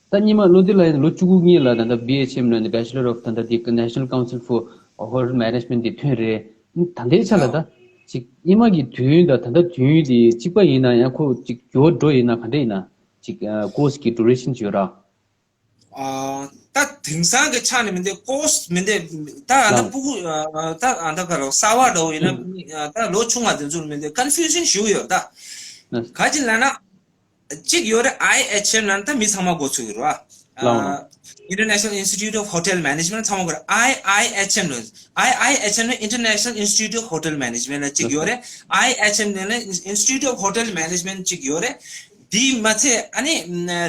ད་སྔོན་མ་བློ་འདས་ལགས་ཡིན་ན་ལོ་བཅུ་དགུ་སྔོན་ལ་ད་ལྟ་བི་ཨེཆ་ཨེམ་ལ་ནི་Bachelor of ད་ལྟ་དེ་National Council for Hotel Management དེ་ཐོན་རེད། ད་ལྟའི་ཆ་ལ་ད་ཨ་ཅིག་སྔོན་མ་གི་དུས་ཡུན་དང་ད་ལྟ་དུས་ཡུན་དེ་གཅིག་པ་ཡིན་ན་ཡང་ཁོ་ཅིག་འགྱུར་བ་འགྲོ་ཡིན་ན་ག་འདྲ་ཡིན་ན་ཅིག་ཨ་course གི་duration ཅིག་ཡོད་ར། ཨ་ད་དེང་སང་གི་ཆ་ནས་མི་འདུག course མི་འདུག་ད་ཨ་ད་ལགས། སྤུ་གུ་ཨ་ད་ཨ་ད་ག་རེ་གསར་པ་འདྲ་བོ་ཡིན་ན་ཨ་ད་ལོ་ཆུང་བ་དེ་ཚོར་མི་འདུག confusion ཞེ་པོ་ཡོད་ད། ལགས། ག་ཅི་ལབ་ན་གཅིག་ཡོད་རེད། ཨའི་ཨེཆ་ཨེམ་ལབ་ན་ད་མི་ཚང་མ་མགོ་ཚོས་ཡོད་རེད་བ། ལགས། ཨ་International Institute of Hotel Management ཚང་མ་མགོ་རེད། ཨའི་ཨའི་ཨེཆ་ཨེམ་ལ་ཨའི་ཨའི་ཨེཆ་ཨེམ་ནི་International Institute of Hotel Management ལ་གཅིག་ཡོད་རེད། ཨའི་ཨེཆ་ཨེམ་ནི་Institute of Hotel Management གཅིག་ཡོད་རེད། དེ་མ་ཚད་ཨ་ནི་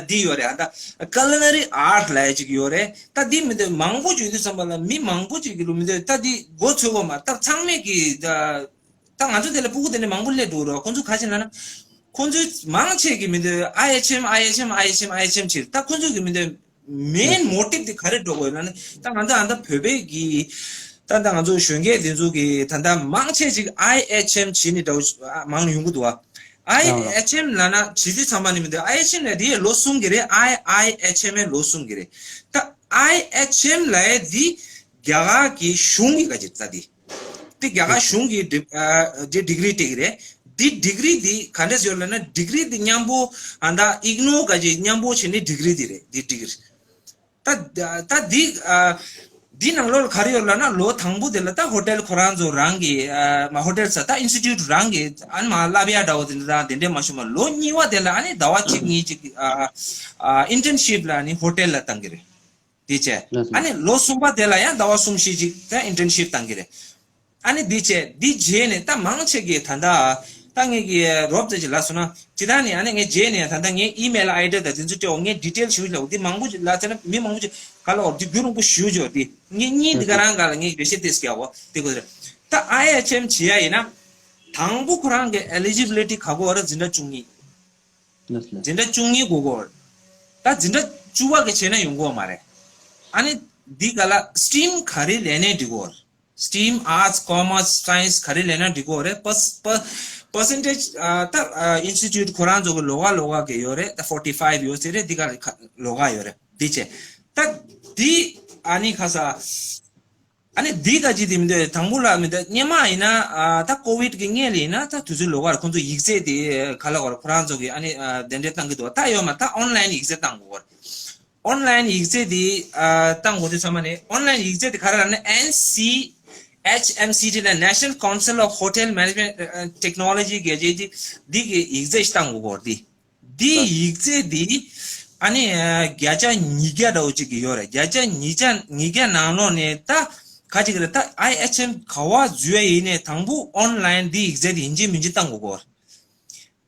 འདི་ཡོད་རེད། ཨ་ད་Culinary Art ལབ་ཡ་ཅིག་ཡོད་རེད། ད་འདི་མི་འདུག་མང་པོ་ཅིག་ཡོད་དུས་ཙམ་པ་ལ་མི་མང་པོ་ཅིག་གི་ལུགས་མི་འདུག་ད་འདི་མགོ་ཚོས་པ་མ་ད་ཚང་མས་གི་ད་ད་ང་ཚོ་དེ་ལ་སྤུ་གུ་དེ་འདྲ་མང་པོ་སླེབས་འགྲོ་རོགས། ཁོང་ཚོ་ག་ཅི་ལབ་ན་ཁོང་ཚོའི་མང་ཆེ་གི་མི་འདུག་ཨའི་ཨེཆ་ཨེམ་ཨའི་ཨེཆ་ཨེམ་ཨའི་ཨེཆ་ཨེམ་ཨའི་ཨེཆ་ཨེམ་ཕྱིར་ད་ཁོང་ཚོ་གི་མི་འདུག main motive དེ་ག་རེ་འགྲོ་དགོས་ལབ་ན་ད་ང་ཚོ་ཨ་ད་བོད་པའི་གི་ད་ད་ང་ཚོ་གཞོན་སྐྱེས་དེ་ཚོ་གི་ད་ད་མང་ཆེ་ཅིག་ཨའི་ཨེཆ་ཨེམ་བྱེད་ནི་འདྲ་བོ་མང་ཡོང་གི་འདུག་བ། ཨའི་ཨེཆ་ཨེམ་ལབ་ན་བྱེད་དུས་ཚང་མ་ནི་མི་འདུག་ཨའི་ཨེཆ་ཨེམ་ལབ་དེ་ལོ་གསུམ་གི་རེད། ཨའི་ཨའི་ཨེཆ་ཨེམ་ལོ་གསུམ་གི་རེད། ད་ཨའི་ཨེཆ་ཨེམ་ལབ་ཡ་དེ་རྒྱ་གར་གི་གཞུང་གི་ག་ཅིག་ད་དེ་དེ་རྒྱ་གར་གཞུང་གི་ཌི་ཨ་དེ་ཌི་གི་རི་སྤྲད་གི་རེད། དེ་ཌི་གི་རི་དེ་ག་འདྲས་ཡོད་ལབ་ན་ཌི་གི་རི་དེ་མཉམ་པོ་ཨ་ད་ཨིག་ནོ་ག་ཅིག་མཉམ་པོ་བྱས་ནི་ཌི་གི་རི་དེ་རེད། དེ་ཌི་གི་རི། ད་ད་འདི་ཨ་འདི་ནང་ལོགས་ལ་ག་རེ་ཡོད་ལབ་ན་ལོ་དང་པོ་དེ་ལ་ད་ཧོ་ཊེལ་ཁོ་རང་ཚོ་རང་གི་ཨ་མ་ཧོ་ཊེལ་ས་ད་ཨིན་སི་ཊི་ཊུཊ་རང་གི་ཨ་ནི་མ་བསླབ་ཡ་འདྲ་བོ་དེ་འདྲ་དང་དེ་འདྲས་མ་ཞུ་མ། ལོ་གཉིས་པ་དེ་ལ་ཨ་ནི་ཟླ་བ་གཅིག་གཉིས་ཅིག་ཨ་ཨ་ཨིན་ཊརན་ཤིབ་ལ་ཨ་ནི་ཧོ་ཊེལ་ལ་བཏང་གི་རེད། དེ་བྱས་ལགས་སོ། ཨ་ནི་ལོ་གསུམ་པ་དེ་ལ་ཡང་ཟླ་བ་གསུམ་བཞི་ཅིག་ད་ཨིན་ཊརན་ཤིབ་བཏང་གི་རེད། ཨ་ནི་འདི་བྱས་འདི་རྗེས་ནས་ད་མང་ཆེ་གིས་ད་ལྟ་ད་ངེད་ཀྱི་རོབ་ཙམ་ཅིག་ལབ་སོང་ན་ཇི་ལྟར་ནས་ཨ་ནི་ངས་རྗེས་ནས་ད་ལྟ་ངའི་ཨི་མེལ་ཨའི་ཌི་དང་དེ་ཚོ་སྤྲད་འོ་ངས་ཌི་ཊེལ་ཞུ་ལབ་འོ་འདི་མང་པོ་ཅིག་ལབ་ཚེ་ན་མི་མང་པོ་ཅིག་ག་ལ་འོ་འདི་རྒྱུ་རིང་པོ་ཞུ་ཅོ་འདི་ངས་གཉིས་འདི་ག་རང་ག་ལ་ངས་འགྲེལ་བཤད་ཏེས་རྒྱག་འོ་འདི་གོ་ད་ཨའི་ཨེཆ་ཨེམ་བྱེད་ཡ་ཡིན་ན་དང་པོ་ཁོ་རང་གི་ཨེ་ལི་ཇི་བི་ལི་ཊི་ག་གོ་བ་ར་འཛིན་གྲྭ་བཅུ་གཉིས། ལགས་སོ། འཛིན་གྲྭ་བཅུ་གཉིས་དགོས་ཀྱི་ཡོད་རེད། ད་འཛིན་གྲྭ་བཅུ་པ་གི་བྱས་ན་ཡོང་གི་ཡོད་མ་རེད། ཨ་ནི་འདི་ག་ལ་སི་ཊི་རིམ་ག་རེ་ལེན་ནའི་འགྲིག་གི་ཡོད་རེད། སི་ཊི་རིམ་ཨར་ཊི་སི་ཀོ་མར་སི་སའེན་སི་ག་རེ་ལེན་ན་འགྲིག་གི་ཡོད་རེད། པར་པར་པར་སེན་ཊེཇ་ཨ་ད་ཨ་ཨིན་སི་ཊི་ཊུཊ་ཁོ་རང་ཚོ་གི་ལོགས་ཀ་ལོགས་ཀ་གི་ཡོད་རེད། ད་ཕོར་ཊི་ཕའིབ་ཡོད་ཟེར་རེད། འདི་ག་ལ་ཁ་ལོགས་ཀ་ཡོད་རེད། འདི་བྱས་ད་འདི་ ཨ་ནི་ཁ་ས། ཨ་ནི་འདི་ག་ཅི་དེ་མི་འདོད་དང་པོ་ལ་མི་འདོད་སྔོན་མ་ཡིན་ན་ཨ་ད་ཀོ་བིད་ཀྱི་སྔོན་ལ་ཡིན་ན་ད་དུས་ཚོད་ལོག་གར་ཁོང་ཚོ་ཡིག་ཚད་དེ་ག་ལ་གོ་ར་ཁོ་རང་ཚོ་གི་ཨ་ནི་ཨ་དེ་འདྲས་བཏང་གི་འདུག་ད་ཡོད་མ་ད་ཨོན་ལན་ཡིག་ཚད་བཏང་གོ་གོ་ར། ཨོན་ལན་ཡིག་ཚད་དེ་ཨ་བཏང་གོ་དུས་ཚང་མ་ནས་ཨོན་ལན་ཡིག་ཚད་དེ་ག་རེ་ལབ་ན་ཨེན་སི་ཨེཆ་ཨེམ་སི་ཊི་ལ་National Council of Hotel Management Technology གི་རྗེས་དེ་འདི་གི་ཡིག་ཚད་ཞིག་བཏང་གོ་གོ་ར་དེ། འདི་ཡིག་ཚད་འདི་ཨ་ནི་ཨ་བརྒྱ་ཆ་ཉིས་བརྒྱ་འདྲ་བོ་ཅིག་གི་ཡོད་རེད། བརྒྱ་ཆ་ཉིས་བརྒྱ་ཉིས་བརྒྱ་ནང་ལོགས་ནས་ད་ག་ཅིག་རེད། ད་ཨའི་ཨེཆ་ཨེམ་ག་བ་འཛུལ་ཡ་ཡིན་ནས་དང་པོ་ཨོན་ལན་འདི་ཡིག་ཚད་འདི་ཡིན་གཅིག་མིན་གཅིག་བཏང་དགོས་གོ།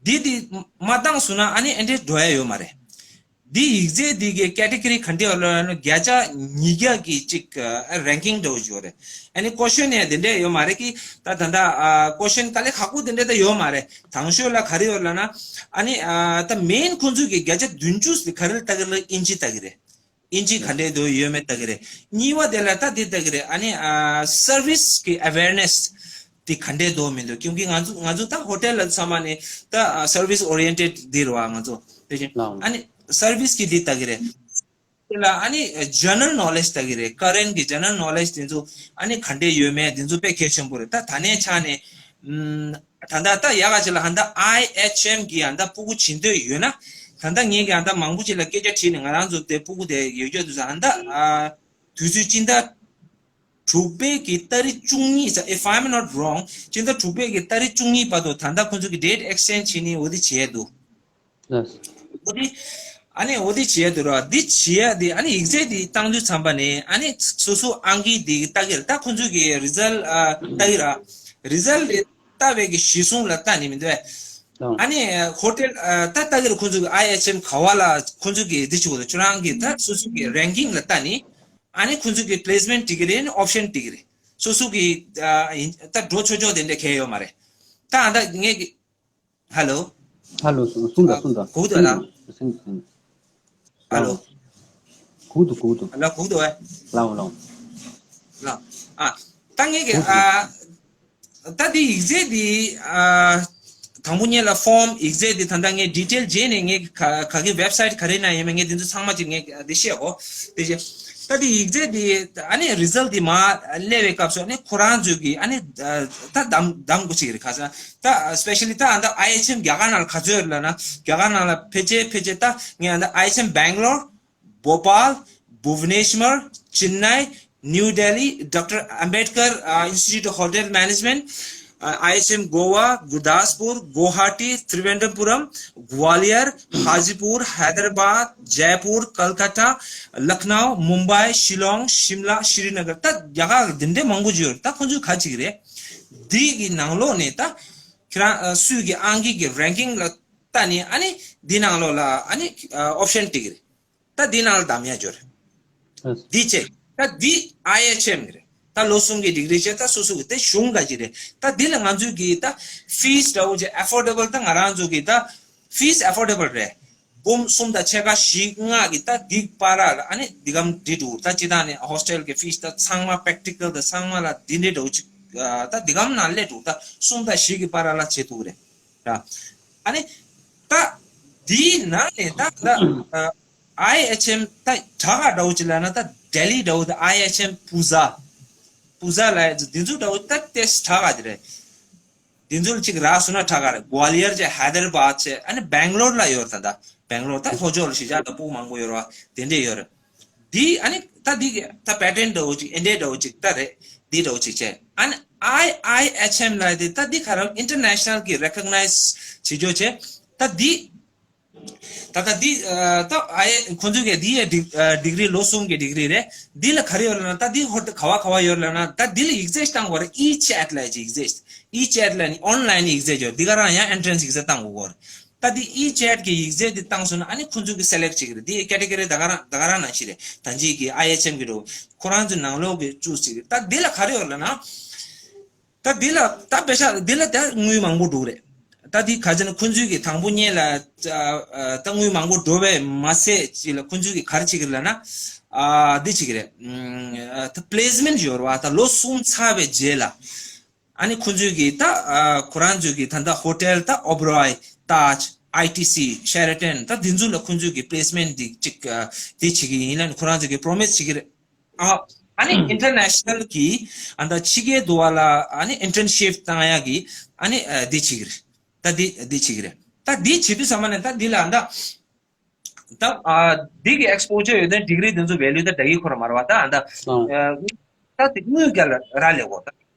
འདི་འདི་མ་བཏང་སོང་ན་ཨ་ནི་ཨེ་འདྲས་འགྲོ་ཡ་ཡོད་མ་རེད། འདི་ཡིག་ཚད་འདི་གི་ཀེ་ཊི་གོ་རི་ག་འདྲས་ཡོད་ལབ་ན་བརྒྱ་ཆ་ཉིས་བརྒྱ་གི་ཅིག་རེང་ཀིང་འདྲ་བོ་ཅིག་ཡོད་རེད། ཨ་ནི་ཀོ་ཤན་ནས་དེ་འདྲས་ཡོད་མ་རེད་ཀི། ད་ད་ད་ཀོ་ཤན་དཀའ་ལས་ཁག་པོ་དེ་འདྲས་ད་ཡོད་མ་རེད། དང་ཤོས་ལ་ག་རེ་ཡོད་ལབ་ན། ཨ་ནི་ཨ་ད་མེན་ཁོང་ཚོས་ཀྱི་བརྒྱ་ཆ་བདུན་ཅུ་ཟེར་ག་རེ་ལ་ལྟ་གི་རེད། ཨིན་ཇི་ལྟ་གི་རེད། ཨིན་ཇི་ག་འདྲས་འདུག་ཡོད་མེད་ལྟ་གི་རེད། གཉིས་པ་དེ་ལ་ད་འདི་ལྟ་གི་རེད། ཨ་ནི་ཨ་སར་བིས་ཀྱི་ཨ་ཝེར་ནེས་དེ་ག་འདྲས་འདུག་མི་འདུག་ཀྱོང་ཀི་ང་ཚོ་ང་ཚོ་ད་ཧོ་ཊེལ་ལ་ཚང་མ་ནི་ད་ཨ་སར་བིས་ཨོ་རི་ཡེན་ཊེཌ་འདི་རེད་བ་ང་ཚོ། དེ་བཞིན་ལའང་ཨ་ནི་སར་བིས་ཀྱི་འདི་ལྟ་གི་རེད། དེ་ལ་ཨ་ནི་ཇེ་ནེ་རལ་ནོ་ལེཇ་ལྟ་གི་རེད། ཀ་རེན་གྱི་ཇེ་ནེ་རལ་ནོ་ལེཇ་དེ་ཚོ་ཨ་ནི་ག་འདྲས་ཡོད་མེད་དེ་ཚོ་དཔེ་གལ་ཆེན་པོ་རེད། ད་ད་ནས་ཆ་ནས་ཨམ། ད་ལྟ་ད་ཡག་ག་ཅིག་ལ་ཧ་ད་ཨའི་ཨེཆ་ཨེམ་གི་ཧ་ད་སྤུ་གུ་བྱེད་འདོད་ཡོད་ན། ད་ལྟ་ངས་ཀྱི་ཧ་ད་མང་པོ་ཅིག་ལ་སྐད་ཆ་དྲིས་ནས་ང་རང་ཚོ་དེ་སྤུ་གུ་དེ་ཡོད་རྒྱུ་དུས་ཧ་ད་ཨ་དུས་ཚོད་སྤྱི་ཟླ་དྲུག་པའི་གི་ཏ་རིག་བཅུ་གཉིས་ཙམ། If I'm not wrong, སྤྱི་ཟླ་དྲུག་པའི་གི་ཏ་རིག་བཅུ་གཉིས་བར་དུ་ད་ལྟ་ཁོང་ཚོ་གི་ཌེ་ཊི་ཨེག་སི་ཅེན་ཇི་བྱས་ནས་འོ་དེ་བྱས་འདུག་ལགས། འོ་དེ། ཨ་ནི་འོ་དེ་བྱས་འདུག་ར། འདི་བྱས་དེ་ཨ་ནི་ཡིག་ཚད་དེ་བཏང་དུས་ཙམ་པ་ནས་ཨ་ནི་སོ་སོ་ཨང་ཀི་དེ་ལྟ་གི་ར། ད་ཁོང་ཚོ་གི་རི་ཛལ་ཨ་ལྟ་གི་ར། རི་ཛལ་དེ་ལྟ་བའི་གི་གཞི་བཟུང་ལ་ལྟ་ནི་མི་འདུག་ཨ། ལགས། ཨ་ནི་ཧོ་ཊེལ་ཨ་ད་ལྟ་གི་ར། ཁོང་ཚོ་གི་ཨའི་ཨེཆ་ཨེམ་ག་བ་ལ་ཁོང་ཚོ་གི་འདི་བྱེད་དགོས་འདུག་ཁྱོད་རང་གི་ད་སོ་སོ་གི་རེང་ཀིང་ལ་ལྟ་ནི། ཨ་ནི་ཁོང་ཚོ་གི་པི་ལེ་སི་མེན་ཊི་སྒྲིག་གི་རེད། ཨོབ་ཤན་སྒྲིག་གི་རེད། སོ་སོ་གི་ཨ་ད་འགྲོ་ཆོག་ཆོག་དེ་འདྲ་གང་ཡང་ཡོད་མ་རེད། ད་ཨ་ད་ངས་གི། ཧ་ལོ། ཧ་ལོ། གསུངས་དང་གསུངས་དང་། གུག་འདུག་ལ། གསུངས་དང་གསུངས་དང་། ཧ་ལོ། གུག་འདུག་གུག་འདུག་ལ་གུག་འདུག་ཨེ། ལའོ་ལའོ། ལ། ཨ། ད་ངས་གི་གུག་འདུག་ཨ། ད་འདི་ཡིག་ཚད་འདི་ཨ། དང་པོ་ངས་ལ་ཕོམ་ཡིག་ཚད་འདི་ད་ལྟ་ངས་ཌི་ཊེལ་བརྗེས་ནས་ངས་ག་ག་གི་ཝེབ་སའིཊ་ག་རེ་ན་ཡོད་མེད་ངས་འདི་ཚོ་ཚང་མ་ཅིག་ངས་འདི་བཤད་གོ། དེ་བཞིན་ད་འདི་ཡིག་ཚད་འདི་ཨ་ནི་རི་ཛལ་འདི་མར་སླེབས་པའི་སྐབས་སུ་ཨ་ནི་ཁོ་རང་ཚོས་ཀྱི་ཨ་ནི་ད་གདམ་གདམ་དགོས་ཅིག་རེད་ཁ་སང་། ད་སི་པེ་ཤ་ལི་ད་ཨ་ད་ཨའི་ཨེཆ་ཨེམ་རྒྱ་གར་ནང་ལ་ག་ཚོད་ཡོད་ལབ་ན། རྒྱ་གར་ནང་ལ་ཕལ་ཆེར་ཕལ་ཆེར་ད་ངས་ཨ་ད་ཨའི་ཨེཆ་ཨེམ་སྦེང་ལོར། Bhopal, Bhubaneswar, Chennai, New Delhi, Doctor Ambedkar uh, Institute of Hotel Management, uh, I I T M Goa, Gurdaspur, Guwahati, Thiruvananthapuram, Gwalior, Hajipur, Hyderabad, Jaipur, Kolkata, Lucknow, Mumbai, Shillong, Shimla, Srinagar. ད་རྒྱ་གར་འདི་འདྲའི་མང་པོ་ཅིག་ཡོད་རེད། ད་ཁོང་ཚོས་ག་ཅིག་རེད། འདི་གི་ནང་ལོགས་ནས་ད་ཁྱེད་རང་ཨ་སུས་ཀྱི་ཨང་ཀི་གི་རེང་ཀིང་ལ་ལྟ་ནས་ཨ་ནི་འདི་ནང་ལོགས་ལ་ཨ་ནི་ཨ་ཨོབ་ཤན་སྒྲིག་གི་རེད། ད་འདི་ནང་ལ་བདམས་ཡ་འབྱོར། ལགས། འདི་བྱས། ད་འདི་ཨའི་ཨེཆ་ཨེམ་གི་རེད། ད་ལོ་གསུམ་གི་ཌིག་རི་བྱས། ད་སོ་སོ་གི་དེ་གཞུང་ག་གི་རེད། ད་འདི་ལ་ང་ཚོས་གི་ད་ཕིས་འདྲ་བོ་བྱས་ཨེ་ཕོར་ཌེ་བལ། ད་ང་རང་ཚོ་གི་ད་ཕིས་ཨེ་ཕོར་ཌེ་བལ་རེད། འབུམ་གསུམ་དང་ཕྱེད་ཀ་བཞི་ལྔ་གི་ད་འདི་བར་ལ་ཨ་ནི་འདི་གམ་འདི་འདུག་ད་སྤྱིར་བཏང་ནས་ཧོ་སི་ཊེལ་གི་ཕིས་ད་ཚང་མ་པེག་ཊི་ཀལ་ད་ཚང་མ་ལ་འདི་འདྲའི་འདྲ་བོ་ཅིག་ད་འདི་གམ་ནང་སླེབས་འདུག་ད་གསུམ་དང་བཞི་གི་བར་ལ་བྱེད་ཐུབ་ཀྱི་རེད། ར། ཨ་ནི། ད། འདིའི་ནང་ནས་ད་ད། ཨའི་ཨེཆ་ཨེམ་ད་དྲག་ག་འདྲ་བོ་ཅིག་ལབ་ན་ད་ལྡི་ལི་འདྲ་བོ། ད་ཨའི་ཨེཆ་ཨེམ་པུ་ཛ། པུ་ཛ་ལབ་ཡ་འདི་ཚོ་འདྲ་བོ་ད་ཏེས་དྲག་ག་དེ་རེད། འདི་ཚོ་ལ་ཅིག་རག་སོང་ན་དྲག་ག་རེད། གོ་ལི་ཡར་བྱས། ཧའི་ད་ར་བཱད་བྱས། ཨ་ནི་སྦེང་ལོར་ལ་ཡོད་རེད། ད་ད་སྦེང་ལོར་ད་ལྷོ་ཕྱོགས་ལ་གཞིས་ཆགས་ད་སྤུ་གུ་མང་པོ་ཡོད་རེད་བ། དེ་འདྲས་ཡོད་རེད། འདི་ཨ་ནི་ད་འདི་གི་ད་པེ་ཊན་འདྲ་བོ་ཅིག་ཨེ་འདྲས་འདྲ་བོ་ཅིག་ད་རེད། འདི་འདྲ་བོ་ཅིག་བྱས། ཨ་ནི་ཨའི་ཨའི་ཨེཆ་ཨེམ་ལབ་དེ་ད་འདི་ག་རེ་ཨིན་ཊར་ནེ་ཤ་ནལ་གི་རེ་ཀོག་ནའི་ཛི་བྱེད་རྒྱུ་བྱས། ད་འདི་ད་ད་འདི་ད་ཨའི་ཁོང་ཚོ་གི་འདི་ཡ་ཌིག་ཌིག་རི་ལོ་གསུམ་གི་ཌིག་རི་རེད། འདི་ལ་ག་རེ་ཡོད་ལབ་ན། ད་འདི་ཧོ་ཊེལ་ག་བ་ག་བ་ཡོད་ལབ་ན། ད་འདི་ལ་ཡིག་ཚད་བཏང་དགོས་རེད། ཨི་ཅེ་ཊི་ལབ་ཅིག་ཡིག་ཚད། ཨི་ཅེ་ཊི་ལབ་ནི་ཨོན་ལན་ཡིག་ཚད་ཡོད། འདི་ག་རང་ཡང་ཨེན་ཊི་རན་སི་ཡིག་ཚད་བཏང་དགོས་རེད། ད་འདི་ཨི་ཅེ་ཊི་གི་ཡིག་ཚད་འདི་བཏང་སོང་ན་ཨ་ནི་ཁོང་ཚོ་གི་སེ་ལེག་ཊི་བྱེད་ཀྱི་རེད། འདི་ཀེ་ཊི་གོ་རི་ད་ག་རང་ད་ག་རང་ནང་བཞིན་རེད། ད་ཅིག་གི་ཨའི་ཨེཆ་ཨེམ་གི་འགྲོ་ཁོ་རང་ཚོའི་ནང་ལོགས་གི་ཅུས་བྱེད་ཀྱི་རེད། ད་འདི་ལ་ག་རེ་ཡོད་ལབ་ན། ད་འདི་ལ་ད་པེ་ཤ་འདི་ལ་ད་དངུལ་མང་པོ་འགྲོ་གི་རེད། ད་འདི་ག་ཅི་ན་ཁོང་ཚོའི་གི་དང་པོ་ཉིད་ལ་ད་དངུལ་མང་པོ་འགྲོ་བས་མ་ཚད་ཅིག་ལ་ཁོང་ཚོའི་གི་ག་རེ་བྱེད་ཀྱི་རེད་ལབ་ན། ཨ་འདི་བྱེད་ཀྱི་རེད། ད་པི་ལེ་སི་མེན་ཊི་ཡོད་རེད་བ། ད་ལོ་གསུམ་ཚར་བའི་རྗེས་ལ། ཨ་ནི་ཁོང་ཚོས་ཀྱིས་ད་ཨ་ཁོ་རང་ཚོས་ཀྱིས་ད་ད་ཧོ་ཊེལ་ད་ཨོ་བྷི་རོའི། ཏཱཇ། ཨའི་ཊི་སི། ཤེ་ར་ཊོན། ད་འདི་ཚོ་ལ་ཁོང་ཚོས་ཀྱིས་པི་ལེ་སི་མེན་ཊི་འདི་གཅིག་ཨ་དེ་བྱེད་ཀྱི་ཡིན་ལབ་ནས་ཁོ་རང་ཚོས་ཀྱིས་པོ་རོ་མི་སི་བྱེད་ཀྱི་རེད། ཨ་ཨ་ནི་ཨིན་ཊར་ནེ་ཤ་ནལ་གི་ཨ་ད་ཕྱི་རྒྱལ་དུ་བ་ལ་ཨ་ནི་ཨིན་ཊརན་ཤིབ་བཏང་ཡ་གི་ཨ་ནི་ཨ་འདི་བྱེད་ཀྱི་རེད། ད་འདི་འདི་བྱེད་ཀྱི་རེད། ད་འདི་བྱེད་དུས་ཙམ་པ་ནས་ད་འདི་ལ་ཨ་ད་ད་ཨ་འདི་གི་ཨེག་སི་པོ་ཇར་ཡོད་དེ་ཌིག་རི་དེ་ཚོ་ཝེ་ལུ་ད་འདྲ་ཡི་ཁོ་ར་མ་རེད་བ། ད་ཨ་ད་ཨ་ད་དེ་དངུལ་རྒྱ་ལ་རག་ལས་གོ། ད་